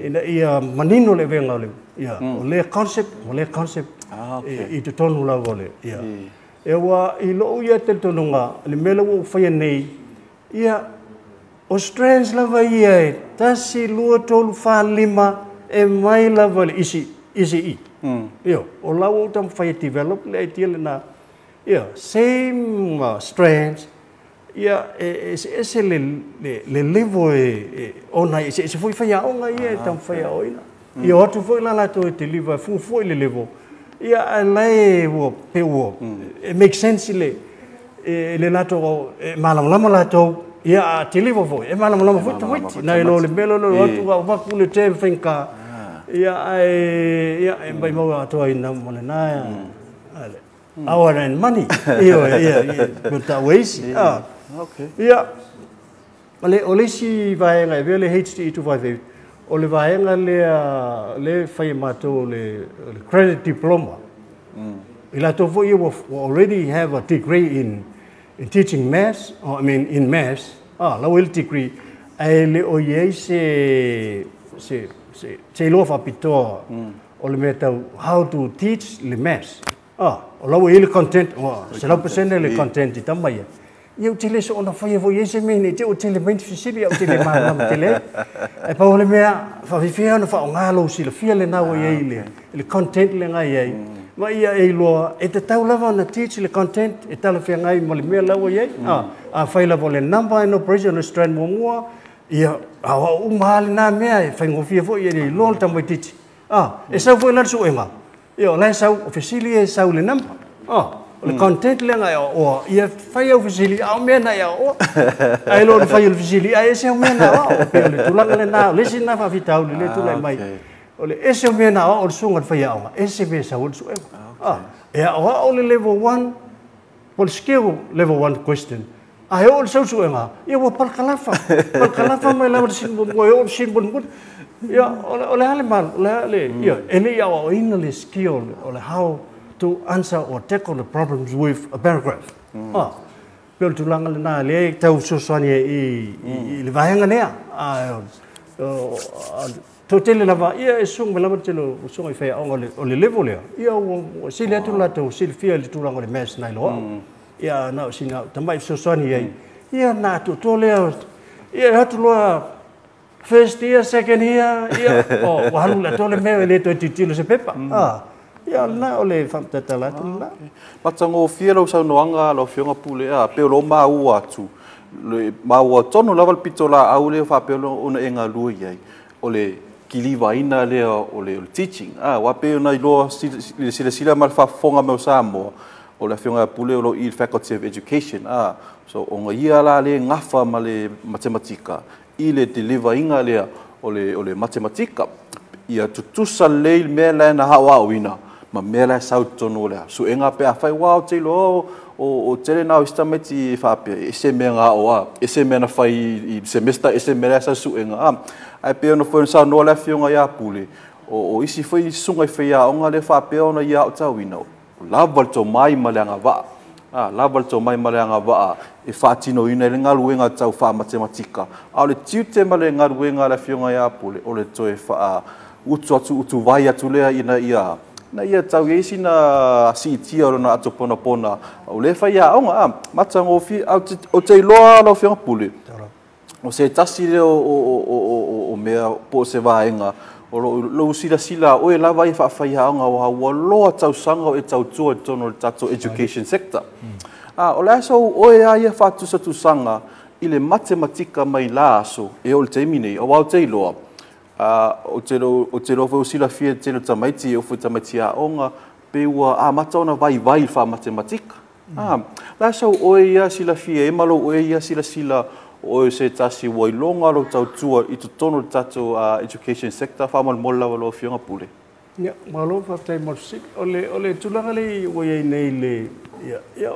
ina ia manino le avega o le, ia, o lea concept, o lea concept i totonu lava o le, ia. E ua i lou ia talitonuga, le mea lea ua ou faia nei, ia, o strands lava ia e 1, 2, 3, 4, 5, e mai lava le ECE. Ia, o la ua ou taumafai e develop le idea lena. Ia, same strands, ia, e eseese le level e ona e eseese foi faiaoga ia e taumafai e aoaoina. Ia o atu foi la latou e deliver fuafua i le level, ia, ae la e ua pe ua e make sense i le latou, e malamalama latou, ia, a deliver foi, e malamalama foi tamaiti. Nai lo le mea lea o atu a avatu le term faigata, ia, ae, ia, e maumau atoa ai ma lena, hour and money. Ia, ia, ia, mo taua isi. Ia, o le isi vaega e avea le HDE 258, o le vaega lea le fai e matou le credit diploma. I latou foi ia ua already have a degree in teaching maths, or I mean in maths, la ua i le degree, Ae le o i ai se se se se iloa faapitoa o le mea tau how to teach le maths. O la ua i ai le content, ua 100% le content i tama ia. Ia ou te le soona faia foi i ai se mea nei te ua tele mai ni fesili ae ou te le malamalama tele ai. Ae pau o le mea, faafefea ona faaaoga lou silafia lena ua i ai i le content lena e i ai, ma ia e iloa e tatau lava ona teach le content e talafeagai ma le mea la ua i ai. Afai lava o le number and operation o le strand muamua, ia aoao uma lava lena mea e faigofie foi e iloa le tamaitiiti. E sau foi la le suega, ia o la e sau, o fesili ia e sau i le number. O le content lea na e aoaoa, ia fai au fesili, a o mea na e aoaoa. Ae le o le fai o le fesili, ae ese au mea na aoao. Pei o le tulaga lena, o le isi lena faafitauli lea e tulai mai. O le ese o mea na aoao le susuga i le faiaoga, ese mea e sau ai le suega. E aoao le level 1, po o le skill level 1 question, ae oo i le sau suega, ia ua palakalafa, palakalafa mai lava le sin muamua e oo i le sin mulimuli. Ia, o le a le malo, o le a le, ia, e le i aoaoina le skill o le how to answer or tackle the problems with a paragraph. Pei o le tulaga lena lea e tau fesoasoani ai i le vaega lea. Toatele lava, ia e susuga mai lava le tele o susuga i faiaoga o le level lea, ia ua sili atu le latou silafia i le tulaga o le maths nai lo au. Ia na o sina tamai fesoasoani i ai, ia na atoatoa lea, ia e atu loa first year, second year, ia ua alu le atoa le mea e le toe tilotilo i se pepa. Ia o lena o le faamatala atu lena. Matagofie lau saunoaga lau Afioga Pule, pei o lo o maua atu, maua tonu lava le pitolaau lea faapea ona e galue i ai, o le kilivaina lea o le teaching. Aua pei ona iloa i le silasila ma le faafofoga mai o Samoa, o le Afioga ia Pule o lo o i le Faculty of Education. So ona ia la lea gafa ma le matematika i le deliverina lea o le matematika. Ia tutusa lelei le mea la na aoaoina ma mea la e sau i totonu o le suega pe afai ua o te iloa o tele na o isi tamaiti faapea e ese mea na aoa, ese mea na fai i semester, ese mea la e sau suega. Ae pei ona foi ona saunoa le Afioga ia Pule, o isi foi susuga i faiaoga lea faapea ona ia aotauina, lava le tomai ma le agavaa. Lava le tomai ma le agavaa e faatinoina i le galuega tau faamatematika. A o le tiute ma le galuega a le Afioga ia Pule, o le toe faa utu atu, utu vai atu lea ina ia tau i ai sina siitia o lona ato ponapona. O le faiaoga, matagofie, o te iloa lau Afioga Pule, o se tasi lea o mea po o se vaega, o lou silasila oe lava i faafaiaoga ua loa tausaga o e tautua i totonu o le tatou education sector. O le aso oe a ia faatusatusaga i le matematika mai la aso e o le taimi nei, aua o te iloa, o te iloa foi o silafia tele o tamaiti, o foi tamaiti aoga, pe ua amata ona vaivai i faamatematika. La aso oe ia silafia e ma lou oe ia silasila o se tasi ua iloga lou tautua i totonu o le tatou education sector faamolemole lava lau Afioga Pule. Ia, malo faafetai mo le fesili. O le tulaga lea ua i ai nei le, ia,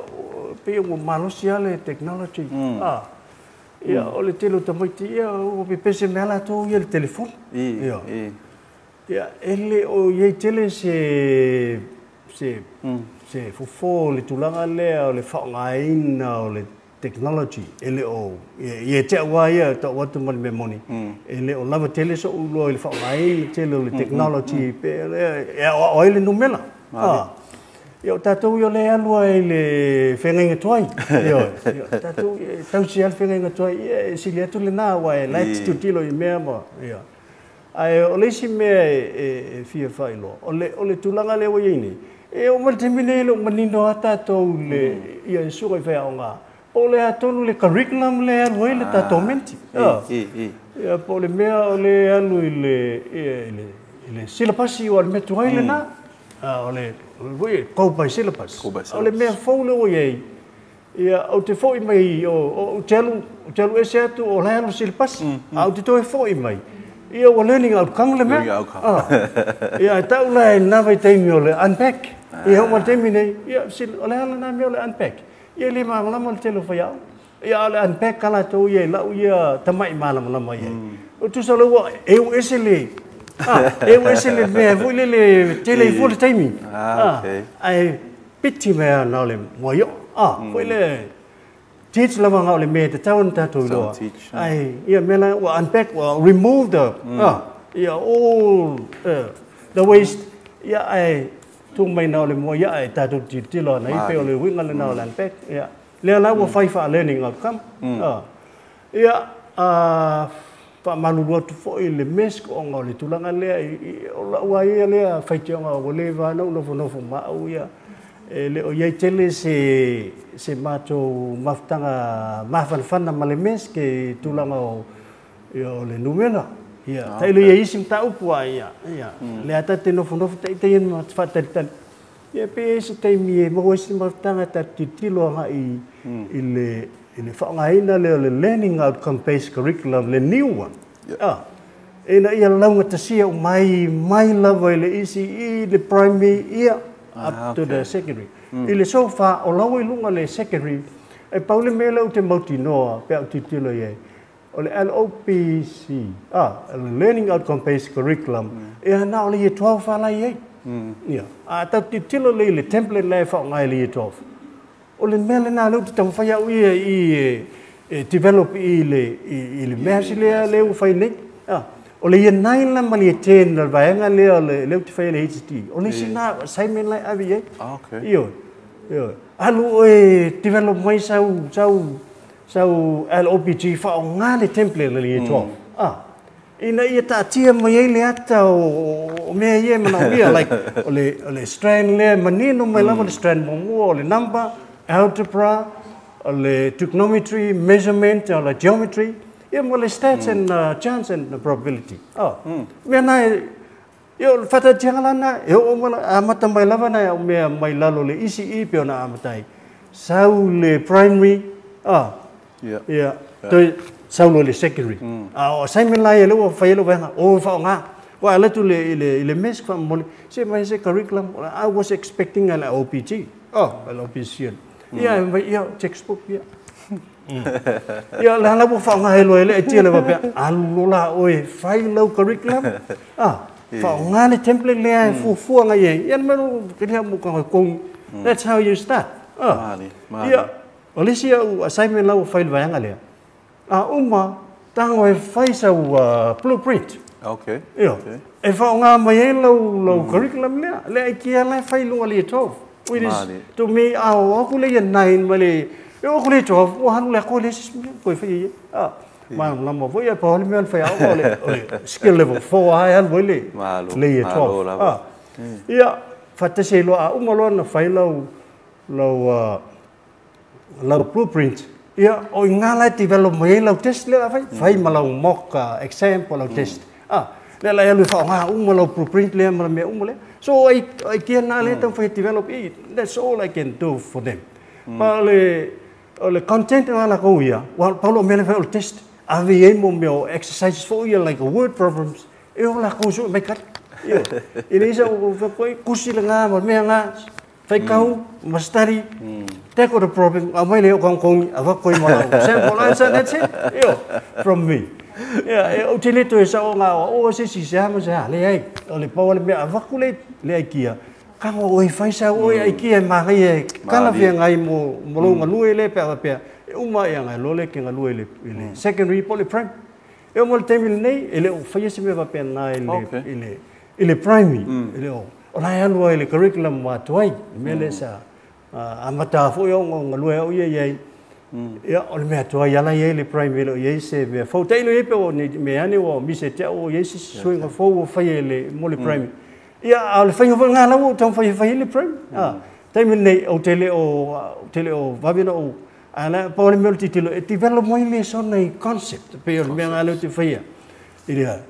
pei ua malosi lava le technology. Ia, o le tele o tamaiti, ia, ua pepese mai lava latou ia le telefoni. Ia, e le o i ai tele se fofo o le tulaga lea o le faaaogaina o le technology, e le o, ia te au lava ia, tau atu ma le mea moni, e le o lava tele so'u iloa i le faaaogaina tele o le technology, pe e aoao ai le numera. Ia o tatou ia o lea e alu ai i le feagaiga tuai. Ia, tatou e tausi lava le feagaiga tuai, ia e sili atu lena, aua e la e tilotilo i mea ma, ia. Ae o le isi mea e fia faailoa, o le tulaga lea ua i ai nei, e oo mai le taimi nei e le o manino lava tatou le, ia e susuga i faiaoga, po o le a tonu le curriculum lea e alu ai le tatou menti. Ia, po o le mea o le alu i le syllabus o le mea tuai lena. O le go by syllabus. O le mea fou lea ua i ai, ia, ou te foi mai, ou te alu ese atu o la e alu syllabus, a ou te toe foi mai, ia ua learning outcome le mea. Ia, e tau la e lena vaitaimi o le unpack. Ia, oo mai le taimi nei, ia, o le a lena mea o le unpack. Ia le malamalama le tele o faiaoga. Ia, o le unpack a latou ia i lau ia tamai malamalama i ai. O tusa la ua eu ese le, eu ese le mea foi lele tele i fua le taimi. Ae piti mea na o le muaio. Foi le Teach lava nga o le mea te tau na tātou iloa. Ai, ia mea la, ua unpack, ua remove the, ia, all the waste, ia, ai, tuu mai na o le moa, ia, ai, tātou tilotilo ana i pe o le uiga lena o le unpack, ia. Lea la ua fai faa-learning outcome. Ia, faamalulu atu foi i le MESC ona o le tulaga lea, o lau lava ia lea faitioga ua leva ona ou nofonofo ma au ia, e le o i ai tele se matou mafutaga mafanafana ma le MESC i tulaga o, ia, o le numera. Ia, tailo i ai isi mataupu a ia, ia, lea tatou te nofonofo taitai ma faatalitali. Ia pe i ai se taimi e maua ai se mafutaga tatou tilotilo agai i le faaaogaina lea o le learning outcome based curriculum, le new one. Ina ia laugatasia uma ai mai lava i le ECE, le primary, ia, up to the secondary. I le so far, o la ua i luga le secondary, e pau le mea lea ou te mautinoa pe a ou tilotilo i ai, o le LOPC, le Learning Outcome Based Curriculum, ia na o le Year 12 lava la i ai. Ia, a tatou tilotilo lelei i le template la e faaaoga i le Year 12, o le mea lena lea ou te taumafai au ia i e develop i le maths lea ua fai nei. O le Year 9 la ma le Year 10 le vaega lea lea ou te faia i le HT. O le isi na assignment la e ave i ai. Ioe, ioe. Alu oe develop mai sau LOPG faaaoga le template le Year 12. Ina ia taatia mai ai le ata o mea ia e manaomia, like o le strand lea manino mai lava le strand muamua o le number, algebra, o le trigonometry, measurement, o le geometry, ia ma le stats and chance and probability. Mea na e, ia o le faataatiaga la na, e oo mai, amata mai lava na au mea mai lalo le ECE pe ona amata ai. Sau le primary, ia, toe sau loa le secondary. A o assignment la ia lea ua fai ai lau vaega, o faaaoga. Ua alu atu i le MESC faamolemole, se mai se curriculum, I was expecting an OPG. Oh, LOPC. Ia, mai, ia, textbook, ia. Ia, la la ua faaaoga ai loa e le idea le faapea, alu loa la oe fai lau curriculum, faaaoga le template lea e fuafua ngai ai. Ia, le mea lo, mo ka kong. That's how you start. Ia, o le isi au assignment la ua fai le vaega lea. A uma, tago e fai sau blueprint. Ia, e faaaoga mai ai lau curriculum lea. Le idea la e fai luga le Year 12. Which is, to me, a o aku le Year 9 ma le, e o aku le 12, ua halu le ako le isi mea, koe fai ia. Ma lama foi, e pa le mea le fai ao, o le skill level 4 ai alu ai le Year 12. Ia, faatasi ai loa, a uma loa na fai lau blueprint. Ia, o i ngā lai develop mai ai lau test lea fai, fai ma lau mock exam po lau test. Lea la alu e faaaoga uma lau blueprint lea ma le mea uma lea. So, ai kia nā lea tau fai develop, that's all I can do for them. Pa o le content nga la kou ia, wa paulo mea le fai o le test. Ave i ai mo mea o exercises fo ia, like word problems, e o la kou su mai kat. Ia, i le isa o koe kusi le ngā ma mea ngā, fai kau, ma study, tackle the problem, a mai le o kong kong, a wak koi ma lau. Sample answer, that's it. Io, from me. Ia, e o te leto e sa o ngā o se si se ama se ha, le ai, o le pau le mea, a waku le ai kia. Kango oi fai sa oi ai kia e mahi e kala fia ngai mo lau ngalue le pea pea. E uma ia ngai lole ke ngalue le secondary po le primary. E o mo le taimi nei, e le o fai se mea pea nā i le primary. E le o la e alua i le curriculum wa tuai, mea le sa amata foi o ngalue au ia iai. Ia, o le mea tuai ala iai le primary lo iai se mea fau. Tailo iai pe o mea ane o mise te au iai se suinga fau o fai e le mo le primary. Ia, a le whainga wha ngā lau o tau whai whai le primary. Taimi nei, o te le o vavina o, a la, pa o le mea o le titilo, e develop mai le sona i concept, pe o le mea ngā lau te whaia. I rea,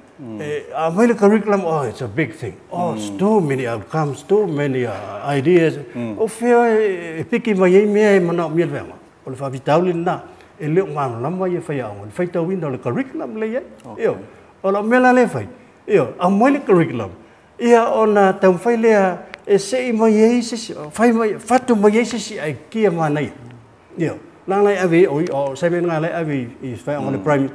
a mai le curriculum, oh, it's a big thing. Oh, it's too many outcomes, too many ideas. O whia e piki mai ei mea e mana o mea le whenga. O le whawhitauli nā, e leo ngā lama i e whai aonga. Le whaitauina o le curriculum le iai. Io, o la mea la le whai. Io, a mai le curriculum. Ia, o nā taumawhai lea, e sei mai ei se, whai mai, whatu mai ei se si ai kia mānai. Io, nā lai awe, o sai mea ngā lai awe i whai aonga le primary.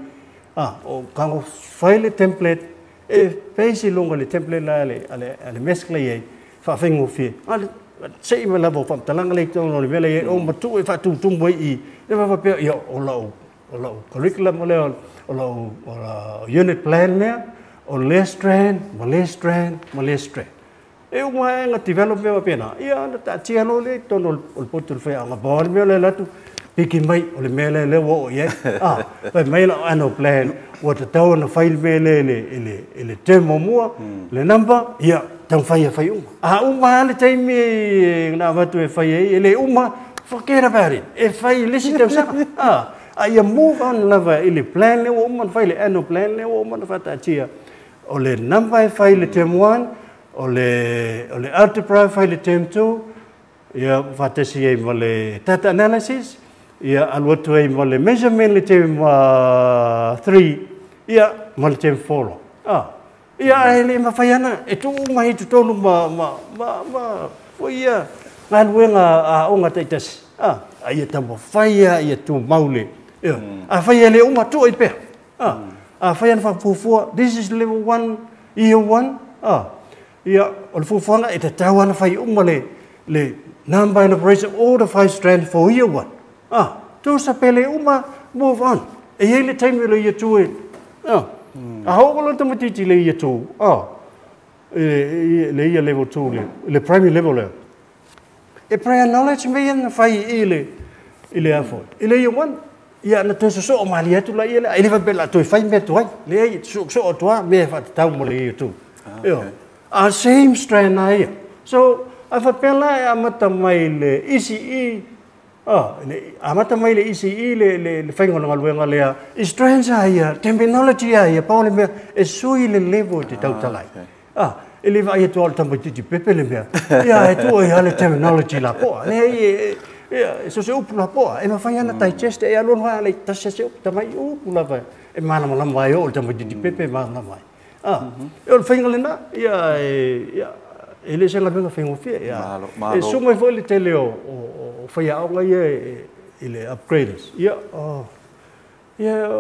O kango whai le template, e peisi lunga le template la a le meskla iai, whawhengo whie. Se'i mai lava o faamatalaga lea i totonu o le mea lea i ai o matuu e faatumutumu ai i le faapea ia o lau curriculum lea o lau unit plan lea o lea strand ma lea strand ma lea strand. E uma ae na develop mea faapena, ia ona taatia loa lea i totonu o le potu o le faiaoga. Pau lava le mea o le alu atu, piki mai o le mea lea lea ua oo i ai. Fai mai lau annual plan, ua tatau ona fai le mea lea i le term muamua, le number, ia, taumafai e fai uma. A uma lava le taimi na avatu e fai ai, e le uma, forget about it, e fai i le isi tausaga. A ia move on lava i le plan lea ua uma ona fai, le annual plan lea ua uma ona faataatia. O le number e fai i le term 1, o le algebra e fai i le term 2, ia faatasi ai ma le data analysis, ia alu atu ai ma le measurement le term 3, ia ma le term 4. Ia ae le mafai ana e tuu uma ai i totonu ma foi ia galuega aoga taitasi. A ia taumafai lava ia tumau le. Afai e le uma, tuu ai pea. Afai ana faafuafua, this is level 1, year 1. Ia, o le fuafuaga e tatau ana fai uma le number and operation, all the 5 strands for year 1. Tusa pe le uma, move on. E i ai le taimi o le year 2 e. A oo loa le tamaitiiti i le year 2, le year level 2, le primary level lea. E prior knowledge mea ia na fai i le afo. I le year 1, ia na toe sosoo malie atu la ia lea. E le faapea la toe fai mea tuai. Leai, sosoo atu lava mea e faatatau mo le year 2. A same strand na ia. So, a faapea la e amata mai le ECE, amata mai le ECE le faiga o le galuega lea, i strands a ia, terminology a ia, pau le mea, e sui le level i te tautalai. E le vaai atu au le tamaitiiti pepe le mea. Ia, e tuu ai lava le terminology lapoa. Leai, e so se upu lapoa. E mafai ana digest e alu alu lava le tasi se upu, tamai upu lava e malamalama ai o le tamaitiiti pepe e malamalama ai. E o le faiga lena, ia, e le se galuega faigofie. E suma ai foi le tele o faiaoga ia i le upgraders. Ia,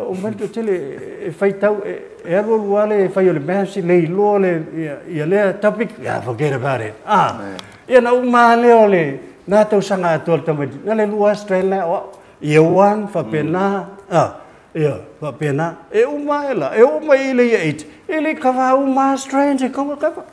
o mai le toatele e faitau, e alu alu lava le fai o le maths, le iloa le, ia lea topic, ia, forget about it. Ia na uma lea o le, na tausaga atoa le tamaitiiti, na le lua strand lea o au, year 1, faapena, ia, faapena, e uma ela, e uma i le year 8, e le kava uma strands e kaua kava.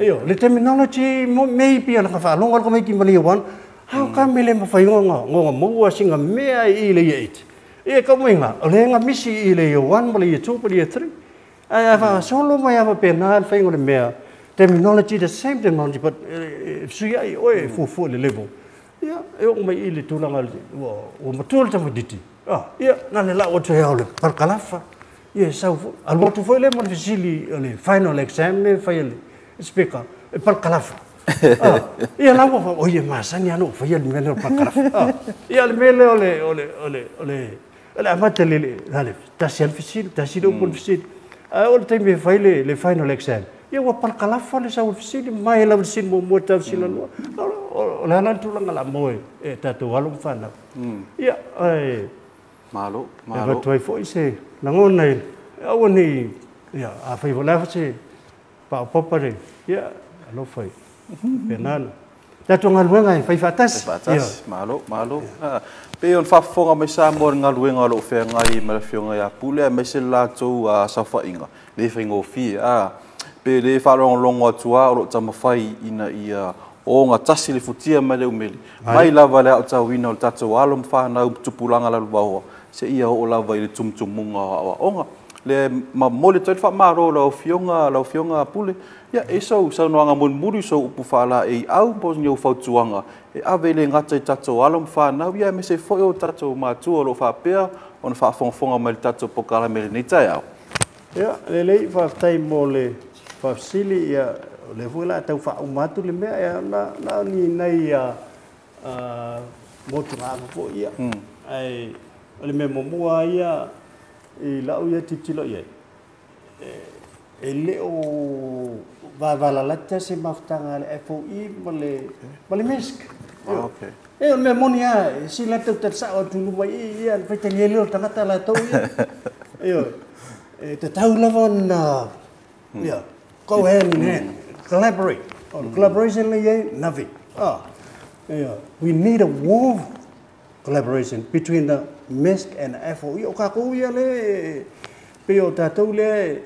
Iyo, le terminology maybe ana ka whaalonga le kamaiti ma le year 1, how come le mawhai ngonga maua singa mea i le year 8. Ia ka mai ngā, o le ngā misi i le year 1 ma le year 2 ma le year 3. Ai a whaasolo mai a wapena le whaingo le mea, terminology, the same terminology, but sui ai oe fuafua le level. Ia, e oo mai i le tulaga ua matua le tamaitiiti. Ia, na le lau atu e au le parkalafa. Ia, e sau foi. Alu atu foi le ma le fesili o le final exam le fai le speaker, e parkalafa. Ia lau ua o ia masani ana o faia le mea lea o le parkalafa. Ia le mea lea o le amata le le tasi le fesili, tasi le upu le fesili. O le taimi e fai le final exam. Ia ua parkalafa le sau le fesili, mai lau le fesili muamua tau fesili lua. O le ala le tulaga la moe e tātou alo ma whanau. Ia, ai Malo, malo. E avatu ai foi se lagona i aua nei, ia, a fai foi lava se paopapa le, ia, alofa i faapena. Tatou galuega e fai faatasi. Fai faatasi, malo, malo. Pei o le faafofoga mai Samoa i le galuega o loo feagai ma le afioga ia Pule aemaise le latou saofaiga, le faigofie. Pe le faalogologo atu lava o loo taumafai ina ia ogatasi le futia mai le umele, mai lava le aotauina o le tatou alo ma fanau tupulaga lalovaoa, seia oo lava i le tumutumuga o aoaoga. Le momoli atu ai le faamalo i lau afioga Pule, ia e sou saunoaga mulimuli, sou upu faalaeiau po o ni ou fautuaga e ave i le gata i tatou alo ma fanau, ia aemaise foi o tatou matua o loo faapea ona faafogafoga mai i le tatou polokalame i lenei taeao. Ia, lelei, faafetai mo le faafesili, ia, o lea foi la a tau faauma atu le mea, ia, na o ni nai motugaafa foi ia. Ae o le mea muamua ia i lau ia tilotilo i ai, e le o vavalalata se mafutaga a le FOE ma le MESC. E o le mea moni lava, e sili atu talisao atu i luma i ia, le faitalia lea o le tagata latou ia. Ioe, e tatau lava ona, ia, go hand in hand, collaborate. O le collaboration le iai, nothing. Ia, we need a warm collaboration between the MESC and the FOE. O kākou ia le, pei o tātou le,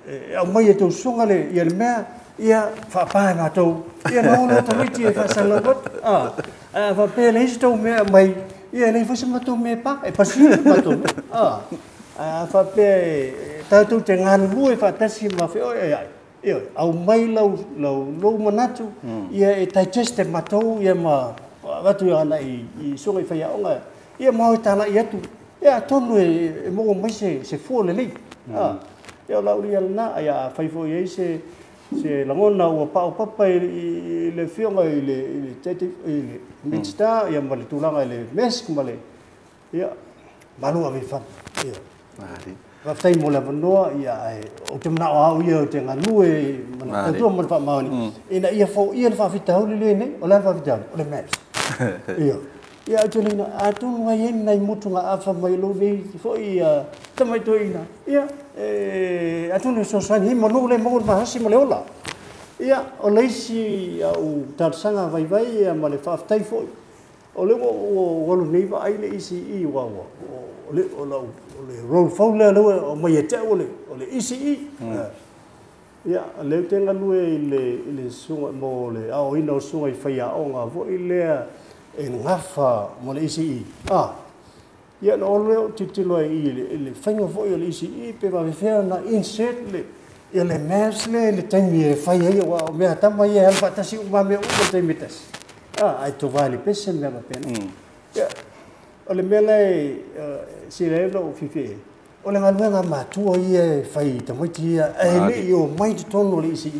e aumai e tausoga le, ia le mea, ia faapā e matou, ia na o tamaiti e faasalalau atu. A faapea e leai se tou mea aumai, ia e leai foi se matou mea e pa, e pasina le matou mea. A faapea e tatou te galulue faatasi ma feoeoeai, ioe, aumai lau, lau, lou manatu, ia e digest e matou, ia ma avatu agai i susuga i faiaoga, ia ma o e talai atu, ia atonu e maua mai se fua lelei. Ia o lau ia lena, ia afai foi i ai se lagona ua paopapa i le afioga i le i le Minisita, ia ma le tulaga i le MESC ma le, ia, malu ave i fale. Ia. Faafetai mo le avanoa, ia, ae ou te manao au ia ou te galue ma le tautua ma le faamaoni, ina ia foia le faafitauli lenei. O le a le faafitauli? O le maths. Ia. Ia, ou te le iloa, atonu ai ai ni nai motugaafa mai lou nei foi tamai toeaina, ia, e atonu e fesoasoani ai manu le maua le malosi ma le ola. Ia, o le isi au talosaga vaivai ia ma le faafetai foi, o lea ua alu nei vaai le ECE, ua o le o lau o le role fou lea ua aumai ia te au o le ECE. Ia, o lea ou te galue i le susuga mo le aoaoina o susuga i faiaoga foi lea e gafa mo le ECE. Ia, na ou lea ou tilotilo ai i le faiga foi o le ECE, pe faapefea ona insert le ia le maths lea i le taimi e fai ai, aua o mea a tama ia e alu faatasi uma mea uma i le taimi e tasi. Ae tova i le pese ma mea faapena. Ia, o le mea la e sili ai ona ou fiafia i ai, o le galuega matua ia e fai i tamaiti ia, ae le i omai i totonu o le ECE.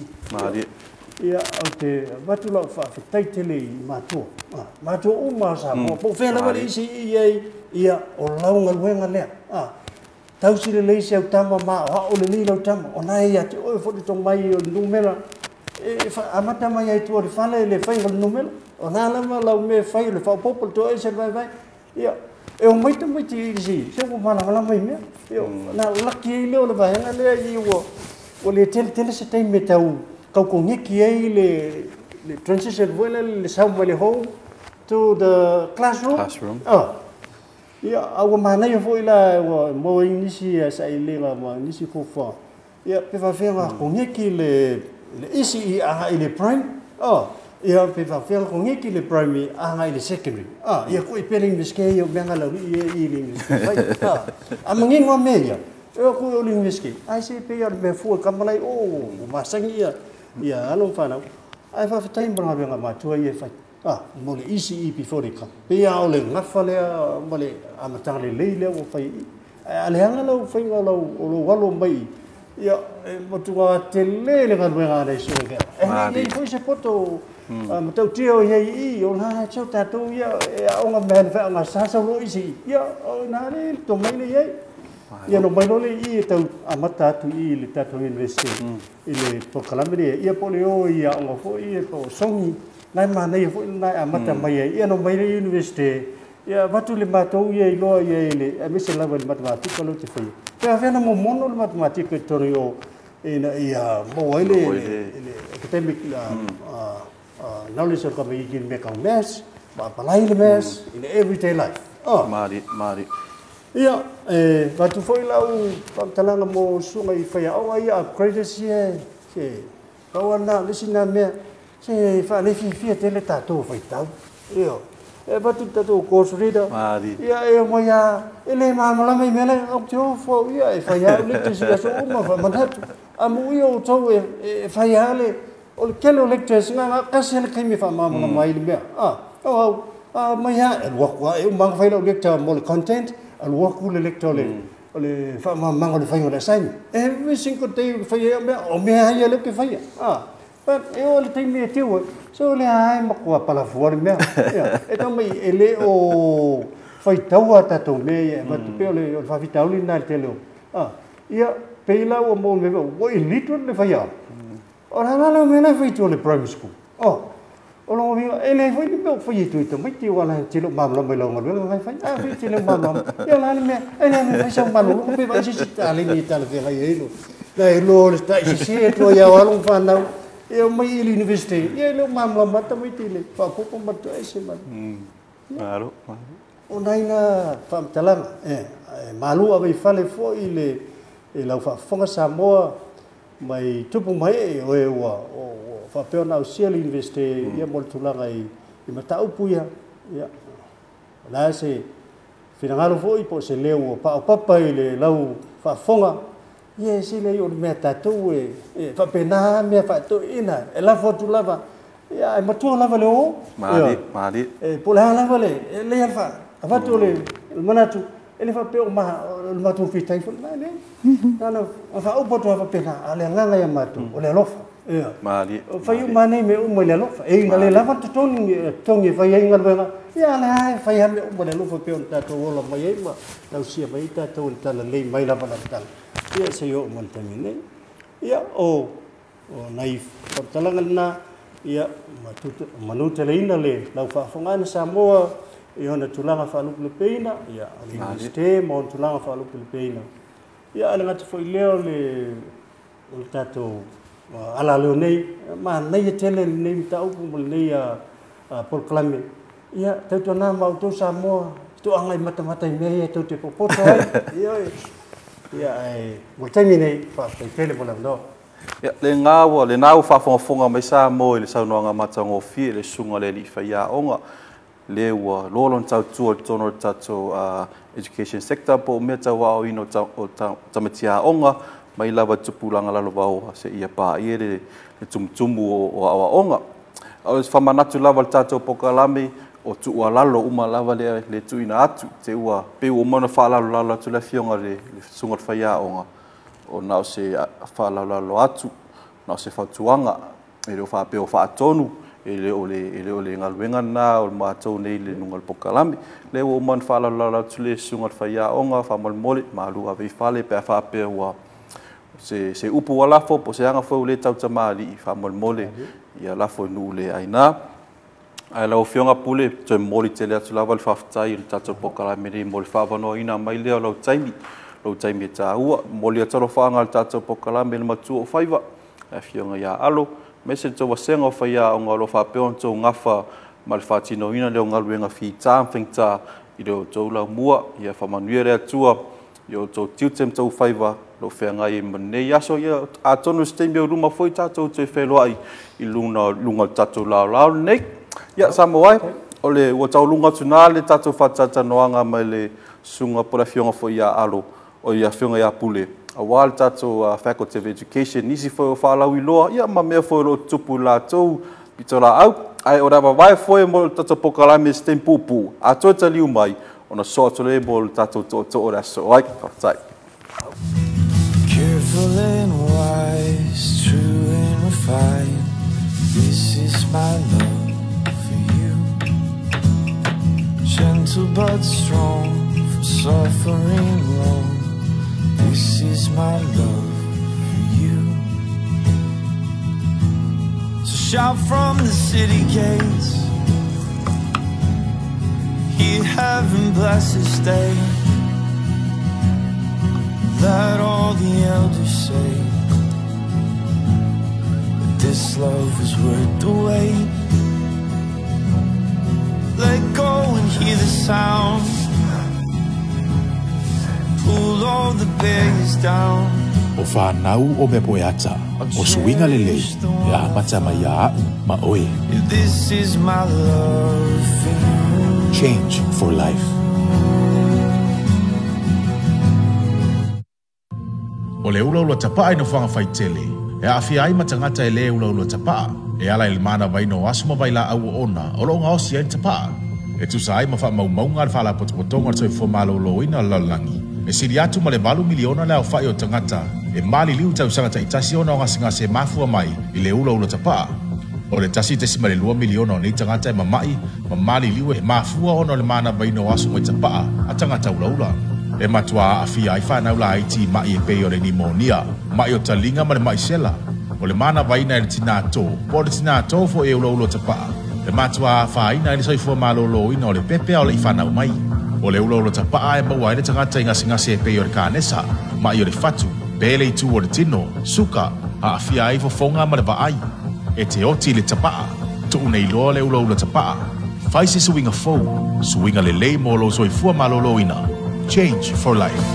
Ia, ou te avatu lau faafetai tele i matua, matua uma o Samoa, po o fea lava le ECE i ai, ia, o lau galuega lea. Tausi lelei si au tama ma aoao lelei lau tama, o na e ia te oe foi le tomai o le numera, e amata mai ai tua o le fale le faiga o le numera, o na lava lau mea e fai o le faaopoopo le toaese le vaevae. Ia, e omai tamaiti i le se ua malamalama i mea. Ia, na laki ai lea o le vaega lea i ua le tele tele se taimi e tau kaukogeki ai le transition foi lea, le sau mai le home to the classroom. Classroom. Ia, a ua manaia foi la ua maua ai nisi sailiga ma nisi fuafuaga. Ia, pe faapefea ona kogeki le ECE agai i le prime. Ia, pe faapefea ona kogeki le primary agai i le secondary. Ia, kui pea le University ia o mea nga laulii ia i le University fai. A manino a mea ia, e o kui o le University. Ai se pe ia o le mea fua e kamalai o, ua masani ia, ia alo ma whanau. Ai faafetai mo le galuega matua ia e fai. Mo le ECE before they come. Pei lava o le gafa lea ma le amataga lelei lea ua fai i i. Ae a leaga lau faiga o lou alo mai i, ia, e matua tele le galuega a nai sui usufono. E le i ai foi se poto matautia o i ai i i, o la e o tatou ia e aoga mea le whaanga sa sau lo ECE. Ia, o ina le le tomai le i ai. Ia, no mai loa le i e tau amata atu i le tatou university i le polokalame lea. Ia, po o le o i aoga foi e po o Sogi, nai manaia foi lena e amata mai ai. Ia, no mai le university, ia avatu le matou ia iloa ia i le, aemaise lava i le matematika lea ou te faia. Pe afea na momono le matematika i totonu o ina ia maua ai le academic knowledge o le tamaitiiti i le mea tau maths, ma apply le maths in everyday life. Mari, mari. Ia, e avatu foi lau faamatalaga mo susuga i faiaoga ia, upgraders ia, se pau lava lena, o le isi lena mea, se faalefiafia tele tatou faitau. Ioe. E avatu le tatou course reader, ia e omai lava, e le malamalama i mea la, ou te ofo au ia, e fai lava au lectures i aso uma, faamanatu. A muia outou e fai lava le, o le tele o lectures, na tasi lava le taimi e faamalamalama ai le mea. O au, a mai lava, e alu atu lava, e uma ona fai lau lecture mo le content, alu atu le lecture o le faamalamalamaga o le faiga o le assignment. Every single day ou te faia ai au mea, o mea lava ia lea ou te faia. But e oo i le taimi e tiu ai, so lea lava e matua palafua le mea. Ia, e tau mai e le o faitaua a tatou mea ia e avatu pea o le faafitauli lena i le tele o. Ia, pei la ua maua mea, ua illiterate le faiaoga. O le a la mea la e fai i tua o le primary school? O lona uiga, e leai foi ni mea o faia i tua i tamaiti, aua la e te le o malamalama i lau galuega la e fai. A fai e te le o malamalama, ia o le a le mea, e leai mea e fai sau malologa pe vaai se isi taleni e talafeagai ai lo. Na e loa o le taisese atu ai ao alo ma fanau. E o mai i le university, ia e le o malamalama tamaiti i le faaopoopo ma le toese ma le. Malo, malo. O nai na faamatalaga, e malu ave i fale foi le e lau faafofoga Samoa mai tupu mai e oe ua faapea ona ausia le university ia mo le tulaga i mataupu ia. Ia, o le a se finagalo foi po o se leo ua paopapa i le lau faafofoga, ia e sili ai o le mea tatou e faapena mea faatoeaina e lafo atu lava, ia ae matua lava le o. Malie, malie. E po o le a lava le, e lelei lava le avatu o le manatu, e le faapea o le matou fitai foi lena, e leai. Na ona faaupu atu lava faapena, a o le agaga ia matou, o le alofa. Malie. Fai uma nei mea uma i le alofa. E ina le lava totogi e fai ai galuega, ia le a e fai lava mea uma i le alofa pei ona tatou ola mai ai ma tausia mai ai tatou i le talalelei mai lava le amataga. Ia se i oo mai le taimi nei. Ia o nai faamatalaga lena, ia manuteleina le lau faafofogana Samoa i ona tulaga faalupelupeina, ia o le Universite ma ona tulaga faalupelupeina. Ia a le gata foi lea o le tatou alaleo nei, manaia tele lenei mataupu ma lenei polokalame. Ia tautuana ma outou Samoa, toaga i matamata i mea ia tou te popoto ai. Ia ae mo le taimi nei, faafetai tele mo le avanoa. Ia, le gaua, le nau faafogafoga mai Samoa i le saunoaga matagofie i le susuga i le alii faiaoga, le ua loa lona tautua i totonu o le tatou education sector po o mea tauaoina o tamaiti aoga mai lava tupulaga lalovaoa seia paia le tumutumu o aoaoga. O le faamanatu lava le tatou polokalame o tuualalo uma lava le tuuina atu te ua pei ua uma ona faalalolalo atu le afioga i le susuga i le faiaoga o na o se faalalolalo atu, na o se fautuaga e le o faapea o faatonu, e le o le galuega lena o le matou nei le luga o le polokalame. Le ua uma ona faalalolalo atu le susuga i le faiaoga, faamolemole, malu ave i fale pe a faapea ua se upu ua lafo po o se aga foi ua le tautamalii, faamolemole ia lafo i nuu le aina. Ae lau Afioga Pule, toe momoli tele atu lava le faafetai i le tatou polokalame nei mo le faavanoaina mai lea o lau taimi e taua. Momoli atu alofaaga i le tatou polokalame i le matua o Faiva, le Afioga ia Alo, aemaise le tou vasega o faiaoga o lo o faapea ona outou gafa ma le faatinoina lea o galuega fita ma faigata i le outou laumua. Ia faamanuia le Atua i outou tiute ma outou faiva lo feagai ai ma lenei aso. Ia atonu se taimi o luma foi tatou toe feiloai i luga o le tatou laolao lenei. Ia Samoa e, o le ua tauluga atu na le tatou faatalatalanoaga mai le susuga po o le afioga foi ia Alo, o le afioga ia Pule, aua le tatou Faculty of Education, nisi foi o faalauiloa, ia ma mea foi o lo o tutupu i latou pitolaau. Ae o le avavae foi mo le tatou polokalame se taimi puupuu, a toe taliu mai, ona sosoo atu lea mo le tatou tootoo o le aso. Ai, faafetai. Careful and wise, true and refined, this is my love for you. Gentle but strong, from suffering long, this is my love for you. So shout from the city gates, hear heaven bless this day. Let all the elders say that this love was worth the wait. Let go and hear the sound, pull all the barriers down. O whanau o mea poe ata, o suinga lelei, e a mata mai a au ma oe. This is my love for you. Change for life. O le ula ula tapaa i nofoaga faitele, e aafia ai ma tagata e lē ulaula tapaa, e ala i le manavaina o aso ma vailaau oona o loo gaosi ai le tapaa. E tusa ai ma faamaumauga a le faalapotopotoga o le soifua malōlōina o le lalolagi, e sili atu ma le 8 miliona le aofa'i o tagata e maliliu tausaga ta'itasi ona o gasegase e mafua mai i le ulaula tapaa. O le 1.2 miliona o nei tagata e mama'i ma maliliu e mafua ona o le manavaina o aso mai tapaa a tagata ulaula. E matua aafia ai whanau la iti mai e pei o le nimonia, mai o taliga ma le mai sela. O le manavaina e le tina tō, po o le tina tō fo e ulaula tapaa. E matua afaina e le soifua malōlōina o le pepea o le i whanau mai. O le ulaula tapaa e maua ai le tagata i gasegase e pei o le kanesa, mai o le fatu, pele i tu o le tino, suka, aafia ai fofoga ma le vaai. E te oti i le tapaa, tuu nei loa le ulaula tapaa. Fai se suiga fou, suiga lelei mo lou soifua malōlōina. Change for life.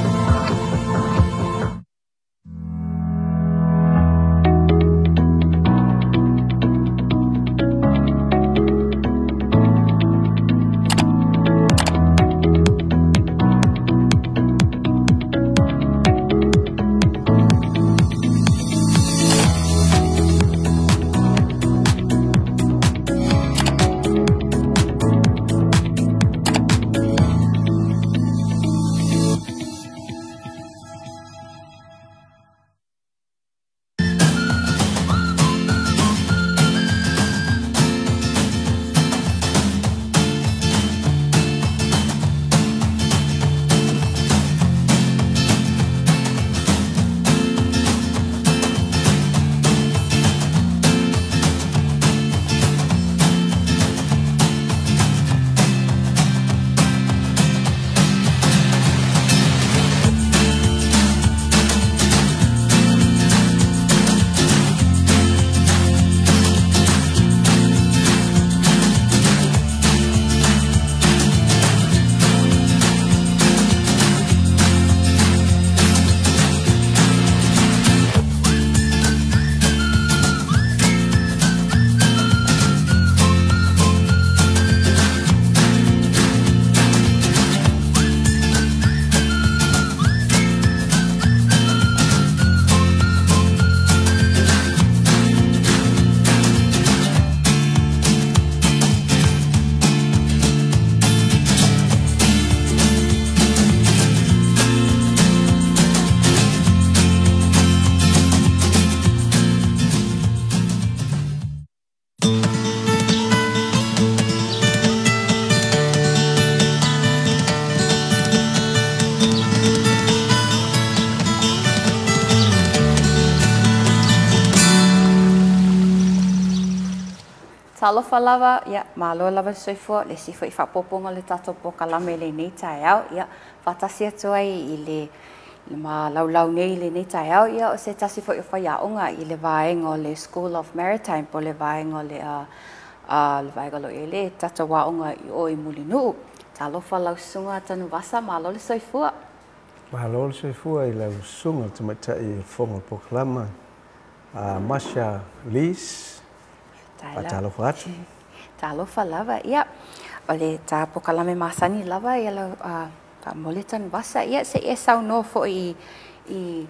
Talofa lava, ia, malo lava le soifua, le isi foi faaopoopoga o le tatou polokalame i lenei taeao, ia, faatasi atu ai i le le malaulau nei i lenei taeao, ia, o se tasi foi o faiaoga i le vaega o le School of Maritime po o le vaega o le le vaega o lo o i ai le tatou aoga i o i Mulinuu. Talofa lau susuga Tanuvasa, malo le soifua. Malo le soifua i lau susuga le tamaitai o le Fofoga o le Polokalama a Masha Lees. Faatalofa atu. Talofa lava. Ia, o le ta polokalame masani lava ia lau faamomoli Tanuvasa. Ia, se i e saunoa foi i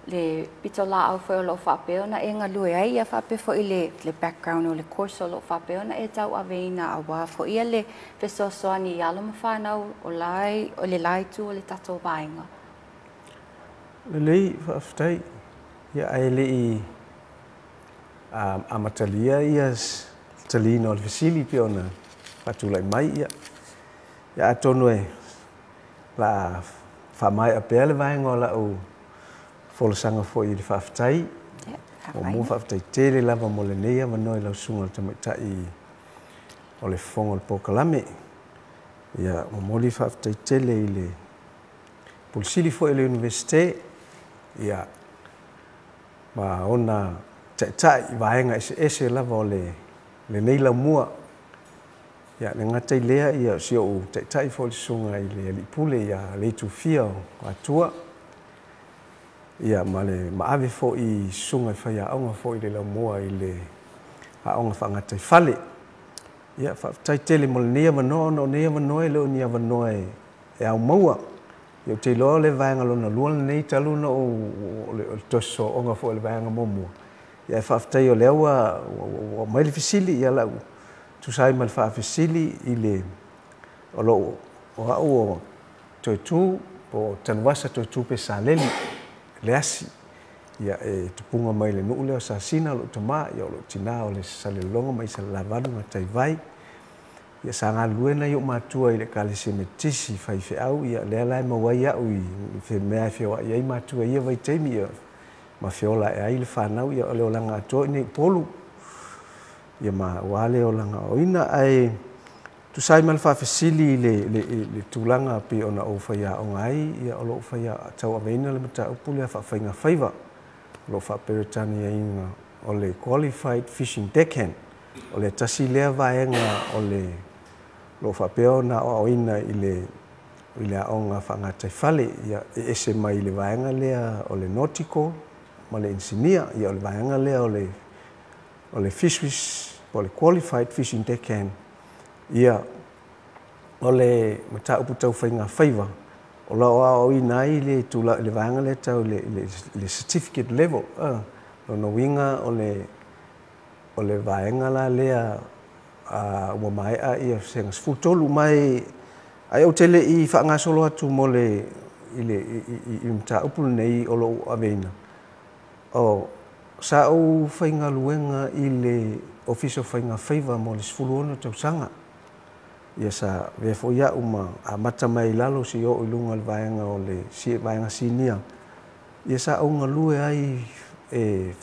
le pitolaau foi o lo o faapea ona e galue ai, ia faapea foi le background o le course o lo o faapea ona e tauaveina aua foi ia le fesoasoani i alo ma fanau o le la itu o le tatou vaega. Lelei, faafetai. Ia, ae le i amatalia ia taliina o le fesili pei ona faatulai mai, ia, ia atonu e la faamaea pea le vaega o lau folasaga foi i le faafetai. Muamua faafetai tele lava mo lenei avanoa i lau susuga i le tamaitai o le Fofoga o le Polokalame. Ia, momoli faafetai tele i le Pulisili foi o le Iunivesite, ia, ma ona taitai i vaega eseese lava o lenei laumua. Ia, le gata i lea, ia, o si ou taitai foi le susuga i le Alii Pule ia Leitufia o Atua, ia, ma le maave foi i susuga i faiaoga foi i le laumua i le aoga faagataifale. Ia, faafetai tele mo lenei avanoa, ona o nei avanoa e le o ni avanoa e ao maua. Ia, ou te iloa o le vaega lona lua lenei talu ona o le toe sosooga foi o le vaega muamua. Ia, e faafetai o lea ua aumai le fesili, ia lau tusa ai ma le faafesili i le o lou o au o Toetu, po o Tanuvasa Toetu Pesaleli, Leasi. Ia, e tupuga mai le nuu lea o Sasina, o lou tamā, ia o lou tinā o le Salelologa mai Salelavalu Gataivai. Ia, sa galulue nai ou matua i le Ekalesia Metotisi faifeau, ia lea la e maua ai au i mea e feoai ai matua i ia vaitaimi, ia, ma feola ae ai le fanau, ia o le olaga atoa i nei Upolu. Ia ma ua le olaga aoina, ae tusa ai ma le faafesili i le tulaga pei ona ou faiaoga ai, ia o lou tauaveina le mataupu lea faafaigafaiva, o lou faaperetaniaina o le Qualified Fishing Deckhand. O le tasi lea vaega o le lo o faapea ona aoaoina i le i le aoga faagataifale, ia e ese mai le vaega lea o le nautical ma le inisinia. Ia o le vaega lea o le o le fisheries po o le qualified fishing deckhand. Ia o le mataupu tau faigafaiva o lo o aoaoina ai le tula le vaega lea tau le le certificate level. Lona uiga o le o le vaega la lea ua maea ia sega 13 mai ae ou te le i faagasolo atu mo le i le i mataupu lenei o lo o aveina. O sa ou faigaluega i le Ofisa o Faiga Faiva mo le 16 tausaga. Ia sa avea foi au ma amata mai lalo seia oo i luga o le vaega o le vaega sinia. Ia sa ou galue ai e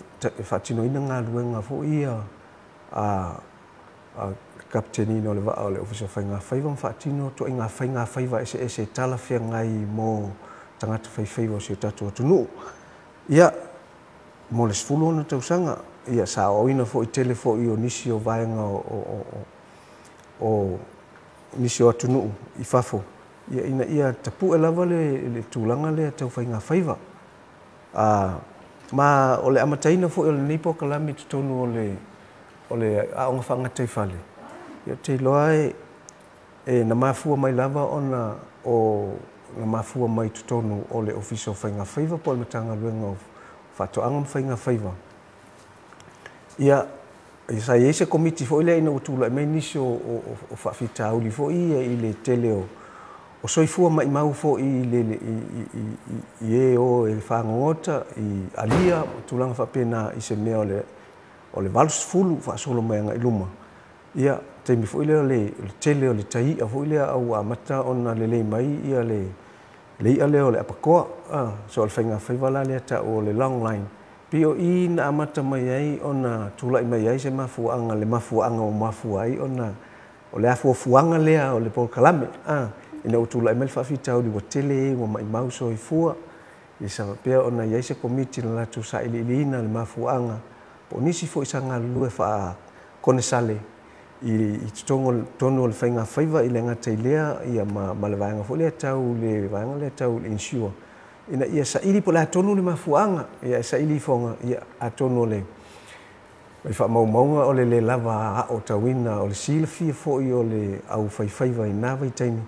faatinoina galuega foi ia a kapeteniina o le vaa o le Ofisa o Faiga Faiva ma faatino ituaiga faiga faiva eseese e talafeagai mo tagata faifaiva o si o tatou atunuu. Ia mo le 16 tausaga, ia sa aoaoina foi tele foi o nisi o vaega o nisi o atunuu i fafo, ia ina ia tapu'e lava le tulaga lea tau faigafaiva. Ma o le amataina foi o lenei polokalame i totonu o le o le aoga faagataifale, ia ou te iloa e na mafua mai lava ona o na mafua mai totonu o le Ofisa o Faiga Faiva po o le Matagaluega o Faatoaga ma Faiga Faiva. Ia sa i ai se komiti foi lea ina ua tulai mai nisi o faafitauli foi ia i le tele o soifua maimau foi i le i e o e fagogota i alia ma tulaga faapena i se mea o le o le 80 faasolo mai agai luma. Ia taimi foi lea o le tele o le tai i'a foi lea a ua amata ona lelei mai ia le i'a lea o le apakoa. So o le faigafaiva la lea ta'u o le long line. Pei o i na amata mai ai ona tulai mai ai se mafuaaga le mafuaaga ua mafua ai ona o le afuafuaga lea o le polokalame ina ua tulai mai le faafitauli ua tele e ua maimau soifua. Ia sa faapea ona i ai se komiti na latou sailiiliina le mafuaaga po o nisi foi sa galulue faakonesale i totonu o le faigafaiva i le gata i lea ia ma le vaega foi lea tau le vaega lea tau le insure ina ia saili po o le a tonu le mafuaaga. Ia e saili ifoga, ia atonu o le mai faamaumauga o le lē lava aotauina o le silafia foi o le aufaifaiva i na vaitaimi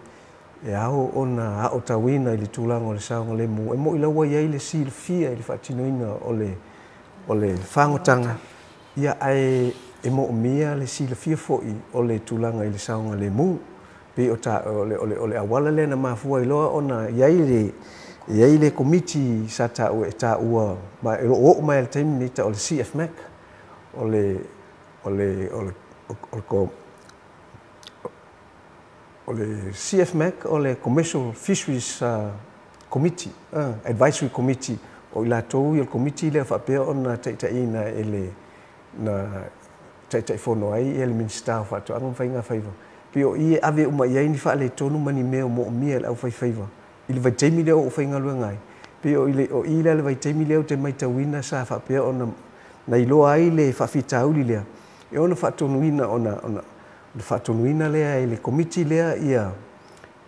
e ao ona aotauina i le tulaga o le saogalemu. E mo'i la ua i ai le silafia i le faatinoina o le fagotaga, ia ae e moomia le silafia foi o le tulaga i le saogalemu. Pei o ta o le o le o le auala lea na mafua ai loa ona i ai le i ai le komiti sa taua e taua ma e loo oo mai le taimi nei ta'u o le CFMAC o le o le o le o o le CFMAC o le Commercial Fisheries Committee, Advisory Committee. O i latou ia le komiti lea faapea ona taitaiina e le na Taitaifono ai le Minisita o Faatoaga ma Faiga Faiva. Pei o i e ave uma i ai ni faaletonu ma ni mea o moomia e le aufaifaiva i le vaitaimi lea o ou faigaluega ai. Pei o i o i lea le vaitaimi lea ou te matauina sa faapea ona na iloa ai le faafitauli lea e ono faatonuina ona ona le faatonuina lea e le komiti lea ia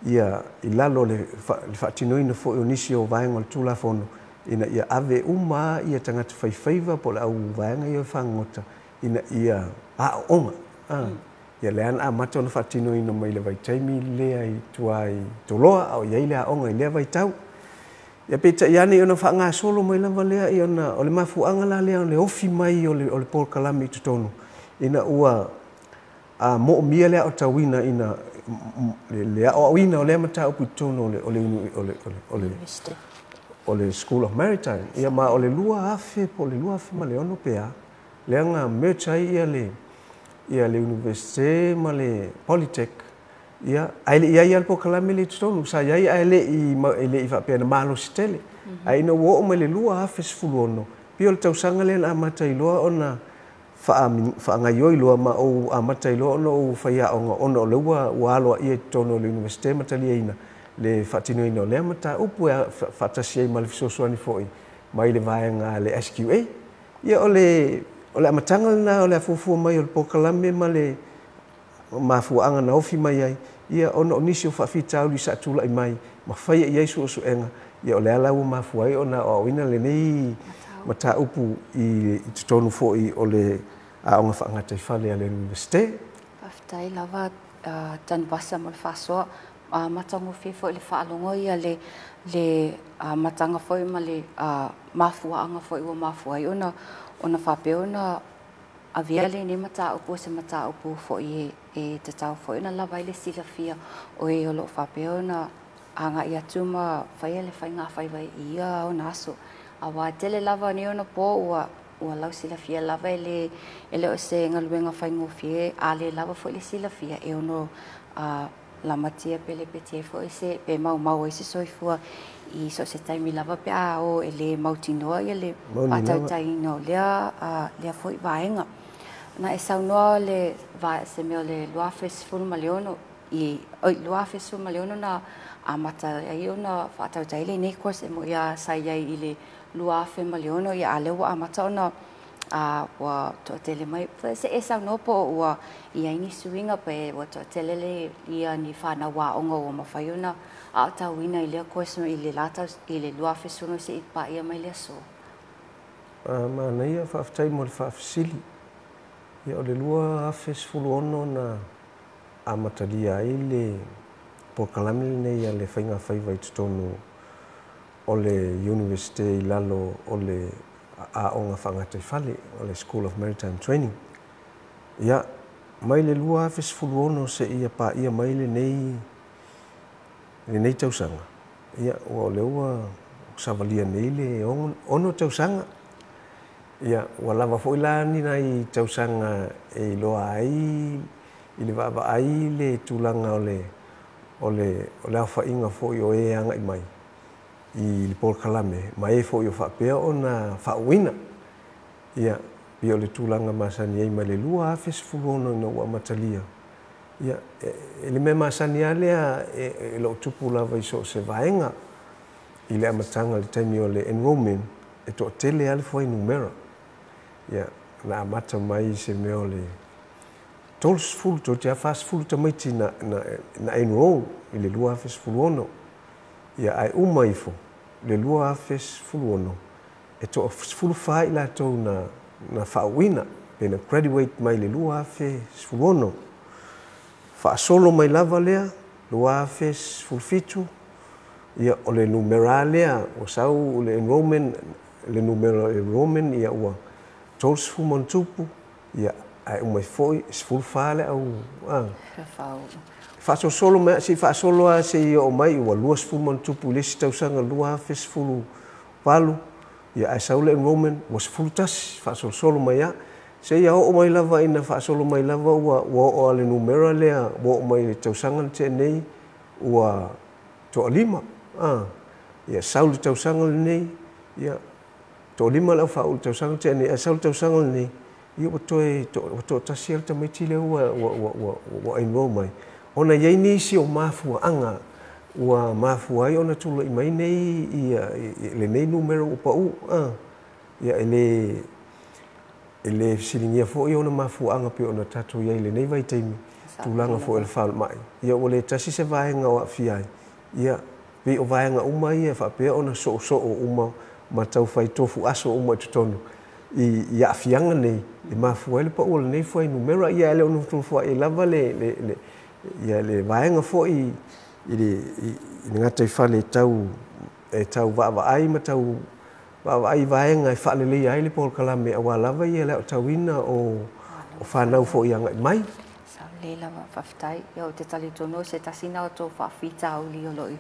ia i lalo o le faatinoina foi o nisi o vaega o le Tulafono ina ia ave uma ia tagata faifaiva po o le au vaega ia o fagogota ina ia aooga. Ia lea na amata ona faatinoina mai le vaitaimi lea i tua i Toloa a o i ai le aoga i lea vaitau. Ia peitai ane ona faagasolo mai lava lea ia ona o le mafuaaga la lea o le ofi mai o le polokalame i totonu ina ua moomia le aotauina ina le aoaoina o lea mataupu i totonu o le o le o le o le o le School of Maritime. Ia ma o le 2000 po o le 2006 pe a lea na merge ai ia le ia le Universite ma le Polytech. Ia ae le i ai lava le polokalame lea i totonu sa i ai ae le i e le i faapea na malosi tele. Ae ina ua oo mai le 2016 pei o le tausaga lea na amata ai loa ona faagaioi loa ma ou amata ai loa ona ou faiaoga ona o lea ua aloaia i totonu o le Iunivesite ma taliaina le faatinoina o lea mataupu e faatasi ai ma le fesoasoani foi mai le vaega a le SQA. Ia o le O le amataga lena o le afuafua mai o le polokalame ma le mafuaaga na ofi mai ai, ia ona o nisi o faafitauli sa tulai mai ma faia i ai suesuega, ia o le ala ua mafua ai ona aoaoina lenei mataupu i totonu foi o le aoga faagataifale a le Iunivesite. Faafetai lava Tanuvasa mo le faasoa. Matagofie foi le faalogo ia le amataga foi ma le mafuaaga foi ua mafua ai ona faapea ona avea lenei mataupu o se mataupu foi e tatau foi ona lava ai le silafia o e o lo o faapea ona agai atu ma faia le faigafaiva i ia ona aso. Aua tele lava nei ona po ua lausilafia lava e le o se galuega faigofie, a le lava foi le silafia e ono lamatia pe lepetia foi se pe maumau ai se soifua i so se taimi lava pe a o e le mautinoa ia le faatautaiga o lea foi vaega. Na e saunoa le se mea o le 2016 i 2016 na amata ai ona faatautai lenei course e mo ia sa i ai i le 2006 ia a lea ua amata ona ua toatele mai se e saunoa po ua i ai ni suiga pe ua toatele le ia ni whanau aoga ua mafai ona aotauina i lea course i le latau i le 2016 se i paia mai le aso. Manaia faafetai mo le faafesili. Ia o le 2016 na amatalia ai le polokalame lenei a le faigafaiva i totonu o le Iunivesite i lalo o le aoga faagataifale o le School of Maritime Training. Ia, mai le 2016 seia paia mai lenei tausaga, ia, ua o lea ua savalia nei le 6 tausaga. Ia, ua lava foi la ni nai tausaga e iloa ai i le vaavaai le tulaga o le aofaiga foi o e agai mai i le polokalame ma e foi o faapea ona faauuina. Ia, pei o le tulaga masani ai mai le 2016 ina ua amatalia. Ia, e le mea masani lava lea e loo tupu lava i so o se vaega i le amataga i le taimi o le enrollment e toatele lava le fuainumera. Ia, na amata mai se mea o le 30 toeitiiti lava 40 tamaiti na enroll i le 2016. Ia, ae uma ifo le 2016 e toa 14 i latou na faauuina pe na graduate mai le 2016. Faasolo mai lava lea 2017, ia o le numera lea ua sau le enrollment, le numera enrollment ia ua 30 ma ia ae uma foi 14 le au faasolosolo mai se faasolo a se i oo mai ua 20 ma tupu i le isi tausaga 2018, ia ae sau le enrollment ua 11 faasolosolo mai a se ia oo mai lava ina faasolo mai lava ua oo a le numera lea ua oo mai le tausaga na tea nei ua 5. Ia sau le tausaga lenei, ia 5 le au faauu le tausaga na tea nei, ae sau le tausaga lenei ia ua toe toatasi le tamaiti lea ua enroll mai. Ona i ai nisi o mafuaaga ua mafua ai ona tulai mai nei ia lenei numera ua pau. Ia e le fesiligia foi ona mafuaaga pei ona tatou i ai i lenei vaitaimi tulaga foi o le falemai. Ia ua le tasi se vaega o aafia ai. Ia pei o vaega uma ia e faapea ona soosoo uma ma taufai tofu aso uma i totonu i aafiaga nei e mafua ai le pau o lenei fuainumera. Ia e le o nofonofo ai lava le vaega foi i le gataifale e tau vaavaai ma tau vaavaai vaega e faaleleia ai le polokalame aua lava ia le aotauina o whanau foi agai mai. Sa le lava faafetai. Ia o te talitonu se tasi na o tou faafitauli o loo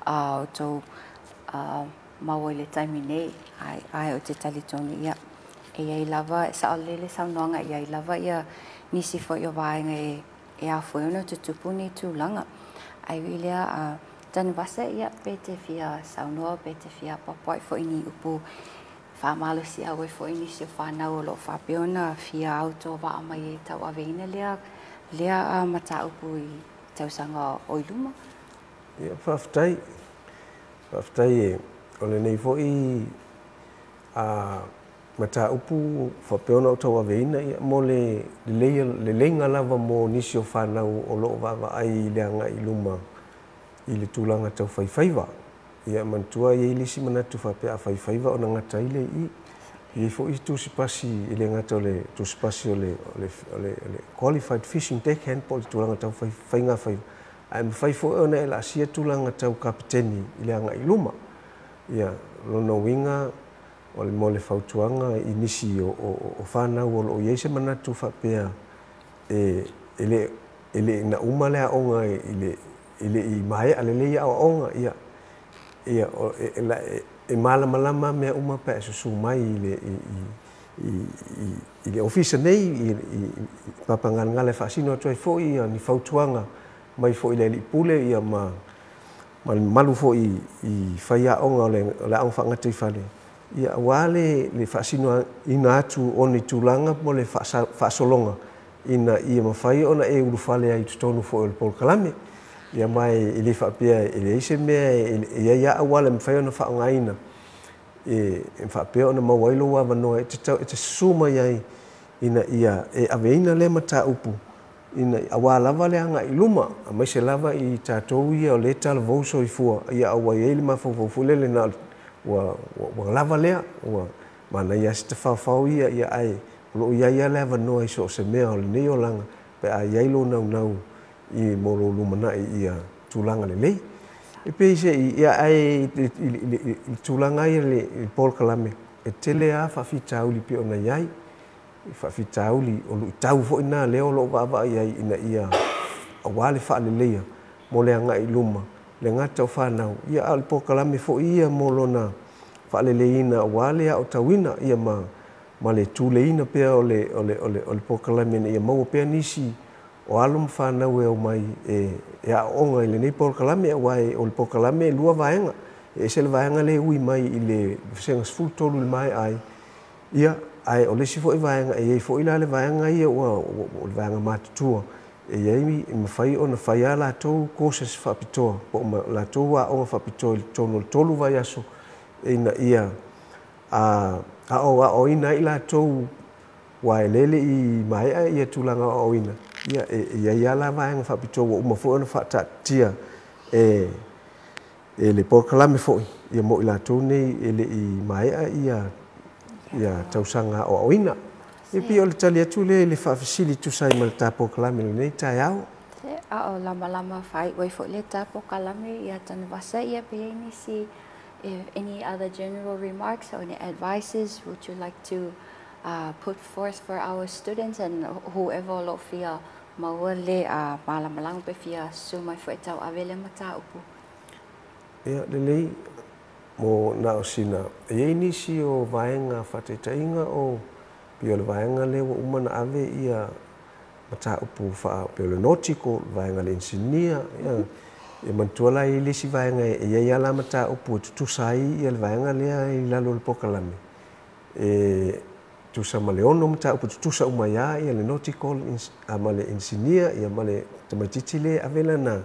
o tou maua i le taimi nei. Ai o te talitonu ia e iai lava sa o lele saunoaga e iai lava ia nisi foi o vaega e afua ai ona tutupu ni tulaga. Ai ui lea Tanuvasa ia pe te fia saunoa pe te fia papa'i foi ni upu faamalosi au ai foi nisi o whanau o loo faapea ona fia autovaa mai e tauaveina lea mataupu i tausaga o i luma. Ia faafetai. Faafetai e o lenei foi Mataupu faapea ona ou tauaveina ia mo le lelei leleiga lava mo nisi o fanau o loo vaavaai i le agai i luma i le tulaga tau faifaiva. Ia manatua e i ai le isi manatu faapea a faifaiva ona gata ai lea i i. E i ai foi tusipasi e le gata o le tusipasi o le o le qualified fishing deckhand po o le tulaga tau faigafaiva, ae mafai foi ona e laasia tulaga tau kapeteni i le agai i luma. Ia lona uiga o le mo le fautuaga i nisi o fanau o lo o i ai se manatu faapea e le e le i na uma le aoga i le e le i maea lelei aoaoga, ia ia e malamalama mea uma pe a e susu mai i le i le ofisa nei i Papaigalagala e faasino atu ai foi ia ni fautuaga mai foi i le alii pule ia ma le mamalu foi i faiaoga o le aoga faagataifale ia aua le faasinoina atu o ni tulaga mo le faasologa ina ia mafai ona e ulufale ai i totonu foi o le polokalame. Ia ma e le faapea e leai se mea e i ai lava auala e mafai ona faaaogaina e faapea ona maua ai lou avanoa e te susu mai ai ina ia e aveina lea mataupu ina aua lava le agai i luma, aemaise lava i tatou ia o lea e talavou soifua, ia ua i ai le mafaufau foi lele na o ua lava lea, ua manaia lava si tafaofao ia, ia ae o lo o i ai lava le avanoa i so o se mea o lenei olaga pe a i ai lou naunau i mo lou lumanai i tulaga lelei. E pei se i, ia ae i le tulaga ia i le polokalame, e tele lava faafitauli pei ona i ai, faafitauli o luitau foi na lea o lo o vaavaai i ai ina ia aua le faaleleia mo le agai i luma, le gata o fanau, ia a o le polokalame foi ia mo lona faaleleiina aua le aotauina ia ma le tuleiina pea o le polokalame ina ia maua pea nisi o alo ma fanau e omai e aooga i lenei polokalame, aua o le polokalame e lua vaega. E ese le vaega lea e ui mai i le vasega 13 i le maea ai, ia, ae o le isi foi vaega, e i ai foi la le vaega ia ua o le vaega matutua, e i ai e mafai ona fai lava latou courses faapitoa po o latou aoga faapitoa i totonu o le 3 vaiaso ina ia aoaoina ai latou aua e le i maea ia tulaga aoaoina, ia e i ai lava la vaega faapitoa ua uma foi ona faataatitia e le polokalame foi ia mo i latou nei e le i maea ia tausaga aoaoina. E pei o le tali atu lea i le faafesili e tusa ai ma le ta polokalame i lenei taeao. A o lamalama faaiu ai foi le ta polokalame ia Tanuvasa ia pe i ai nisi, if any other general remarks or any advices would you like to put forth for our students and whoever o lo o fia maua le malamalama pe fia susu mai foi e tauave lea mataupu. Ia, lelei, mo na o sina, e i ai nisi o vaega faataitaiga o pei o le vaega lea ua uma ona ave ia mataupu faa pei o le nautical, le vaega le engineer, ia, e manatua la e i ai le isi vaega e i ai lava la mataupu e tutusa ai ia le vaega lea i lalo o le polokalame, e tusa ma le 6 mataupu tutusa uma ai lava ia le nautical ma le engineer ia ma le tamaitiiti lea e ave lana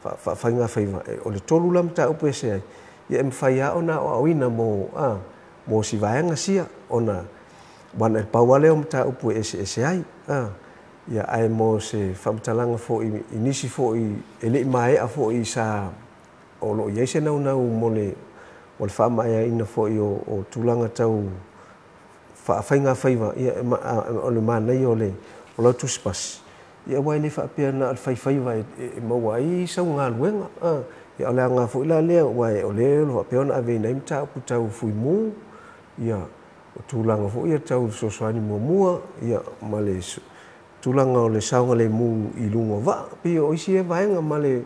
faafaigafaiva. O le 3 la mataupu e ese ai, ia e mafai lava ona aoaoina mo si vaega sia ona wana e pau lava lea o mataupu e eseese ai. Ia ae mo se faamatalaga foi i nisi foi e le i maea foi sa o lo o i ai se naunau mo le faamaeaina foi o tulaga tau faafaigafaiva, ia o le manaia o le lau tusipasi, ia aua e le faapea na o le faifaiva e maua ai sau galuega. Ia o le aoga foi la lea, aua o lea o lo o faapea ona aveina ai mataupu tau fuimu, ia o tulaga foi ia tau fesoasoani muamua, ia ma le tulaga o le saogalemu i luga o vaa. Pei o isi ia vaega ma le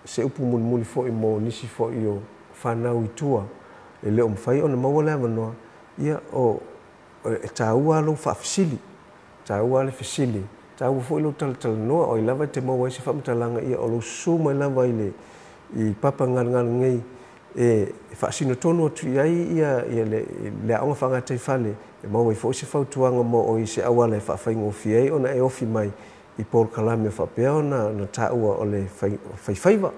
se upu mulimuli foi mo nisi foi o fanau i tua e le o mafai ona maua le avanoa, ia o e taua lou faafesili, taua le fesili, taua foi lou talatalanoa, o ai lava e te maua ai se faamatalaga, ia o lou susu mai lava i le Papaigalagala nei e faasino tonu atu i ai ia le aoga faagataifale e maua ai foi se fautuaga mo oe i se auala e faafaigofie ai ona e ofi mai i polokalame faapea ona taua o le faifaiva.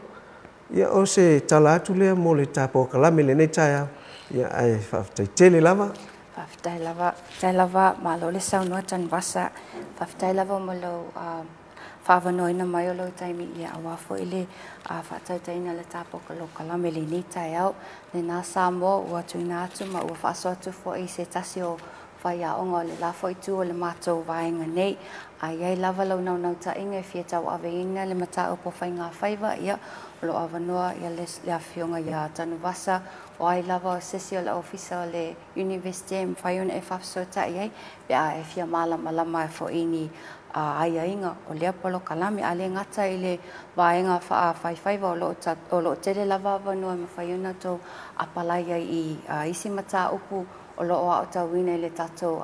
Ia o se tala atu lea mo le ta polokalame i lenei taeao, ia ae faafetai tele lava. Faafetai lava, faafetai lava, malo le saunoa Tanuvasa. Faafetai lava mo lou faaavanoaina mai o lou taimi ia aua foi le faatautaiga o le tatou polokalame i lenei taeao. Lena Samoa ua tuuina atu ma ua faasoa atu foi i se tasi o faiaoga o le la foi itu o le matou vaega nei. A i ai lava lau naunautaiga e fia tauaveina le mataupu o faigafaiva, ia, o lo o avanoa ia le Afioga ia Tanuvasa, o ai lava o se isi o le Ofisa o le Iunivesite e mafai ona e faafesootai ai pe a e fia malamalama foi i ni aiaiga o lea polokalame. A le gata i le vaega faafaifaiva, o lo o tele lava avanoa e mafai ona outou apalai ai i isi mataupu o lo o aotauina i le tatou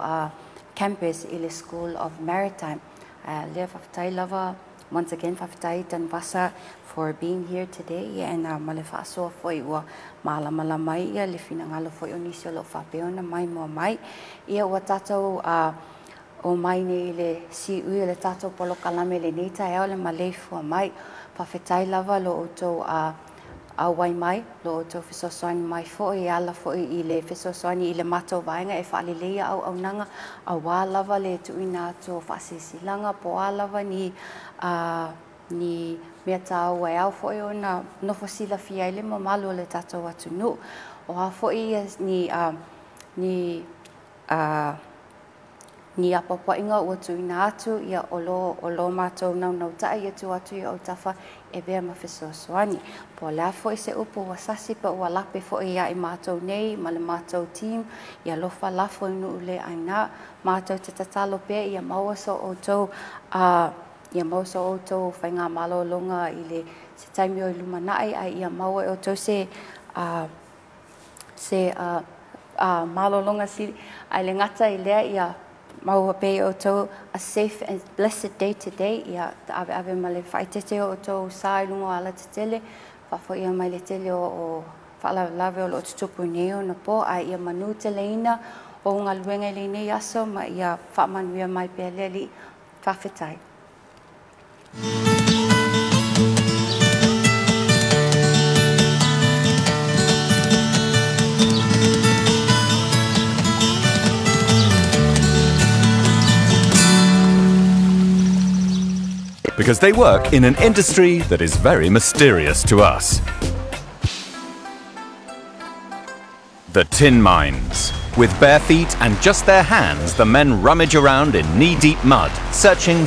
campus i le School of Maritime. Lea faafetai lava, once again, faafetai Tanuvasa for being here today and ma le faasoa foi ua malamalama ai ia le finagalo foi o nisi o lo o faapea ona maimoa mai. Ia ua tatou o mai nei i le siui o le tatou polokalame i lenei taeao le maleifua mai. Faafetai lava lo outou auai mai, lo outou fesoasoani mai foi e ala foi i le fesoasoani i le matou vaega e faaleleia auaunaga aua lava le tuuina atu o faasilasilaga po o a lava ni ni mea taua e ao foi ona nofo silafia ai le mamalu o le tatou atunuu. O a foi ni ni ni apoapoaiga ua tuuina atu, ia o lo matou naunauta'i e tuu atu i autafa e avea ma fesoasoani. Po o le a foi se upu ua sasi pe ua lape foi ia i matou nei ma le matou team, ia alofa lafo i nuu le aina. Matou te tatalo pea ia maua so outou ia maua so outou faigamalologa i le se taimi o i lumanai, ae ia maua e outou se se malologa sili, ae le gata i lea ia maua pea e outou a safe and blessed day today. Ia taaveave ma le faaeteete o outou sa i luga o alatetele, faafoia mai le tele o faalavelave o lo o tutupu nei ona po, ae ia manuteleina o galuega i lenei aso ma ia faamanuia mai pea le Alii. Faafetai. Because they work in an industry that is very mysterious to us. The tin mines. With bare feet and just their hands, the men rummage around in knee-deep mud, searching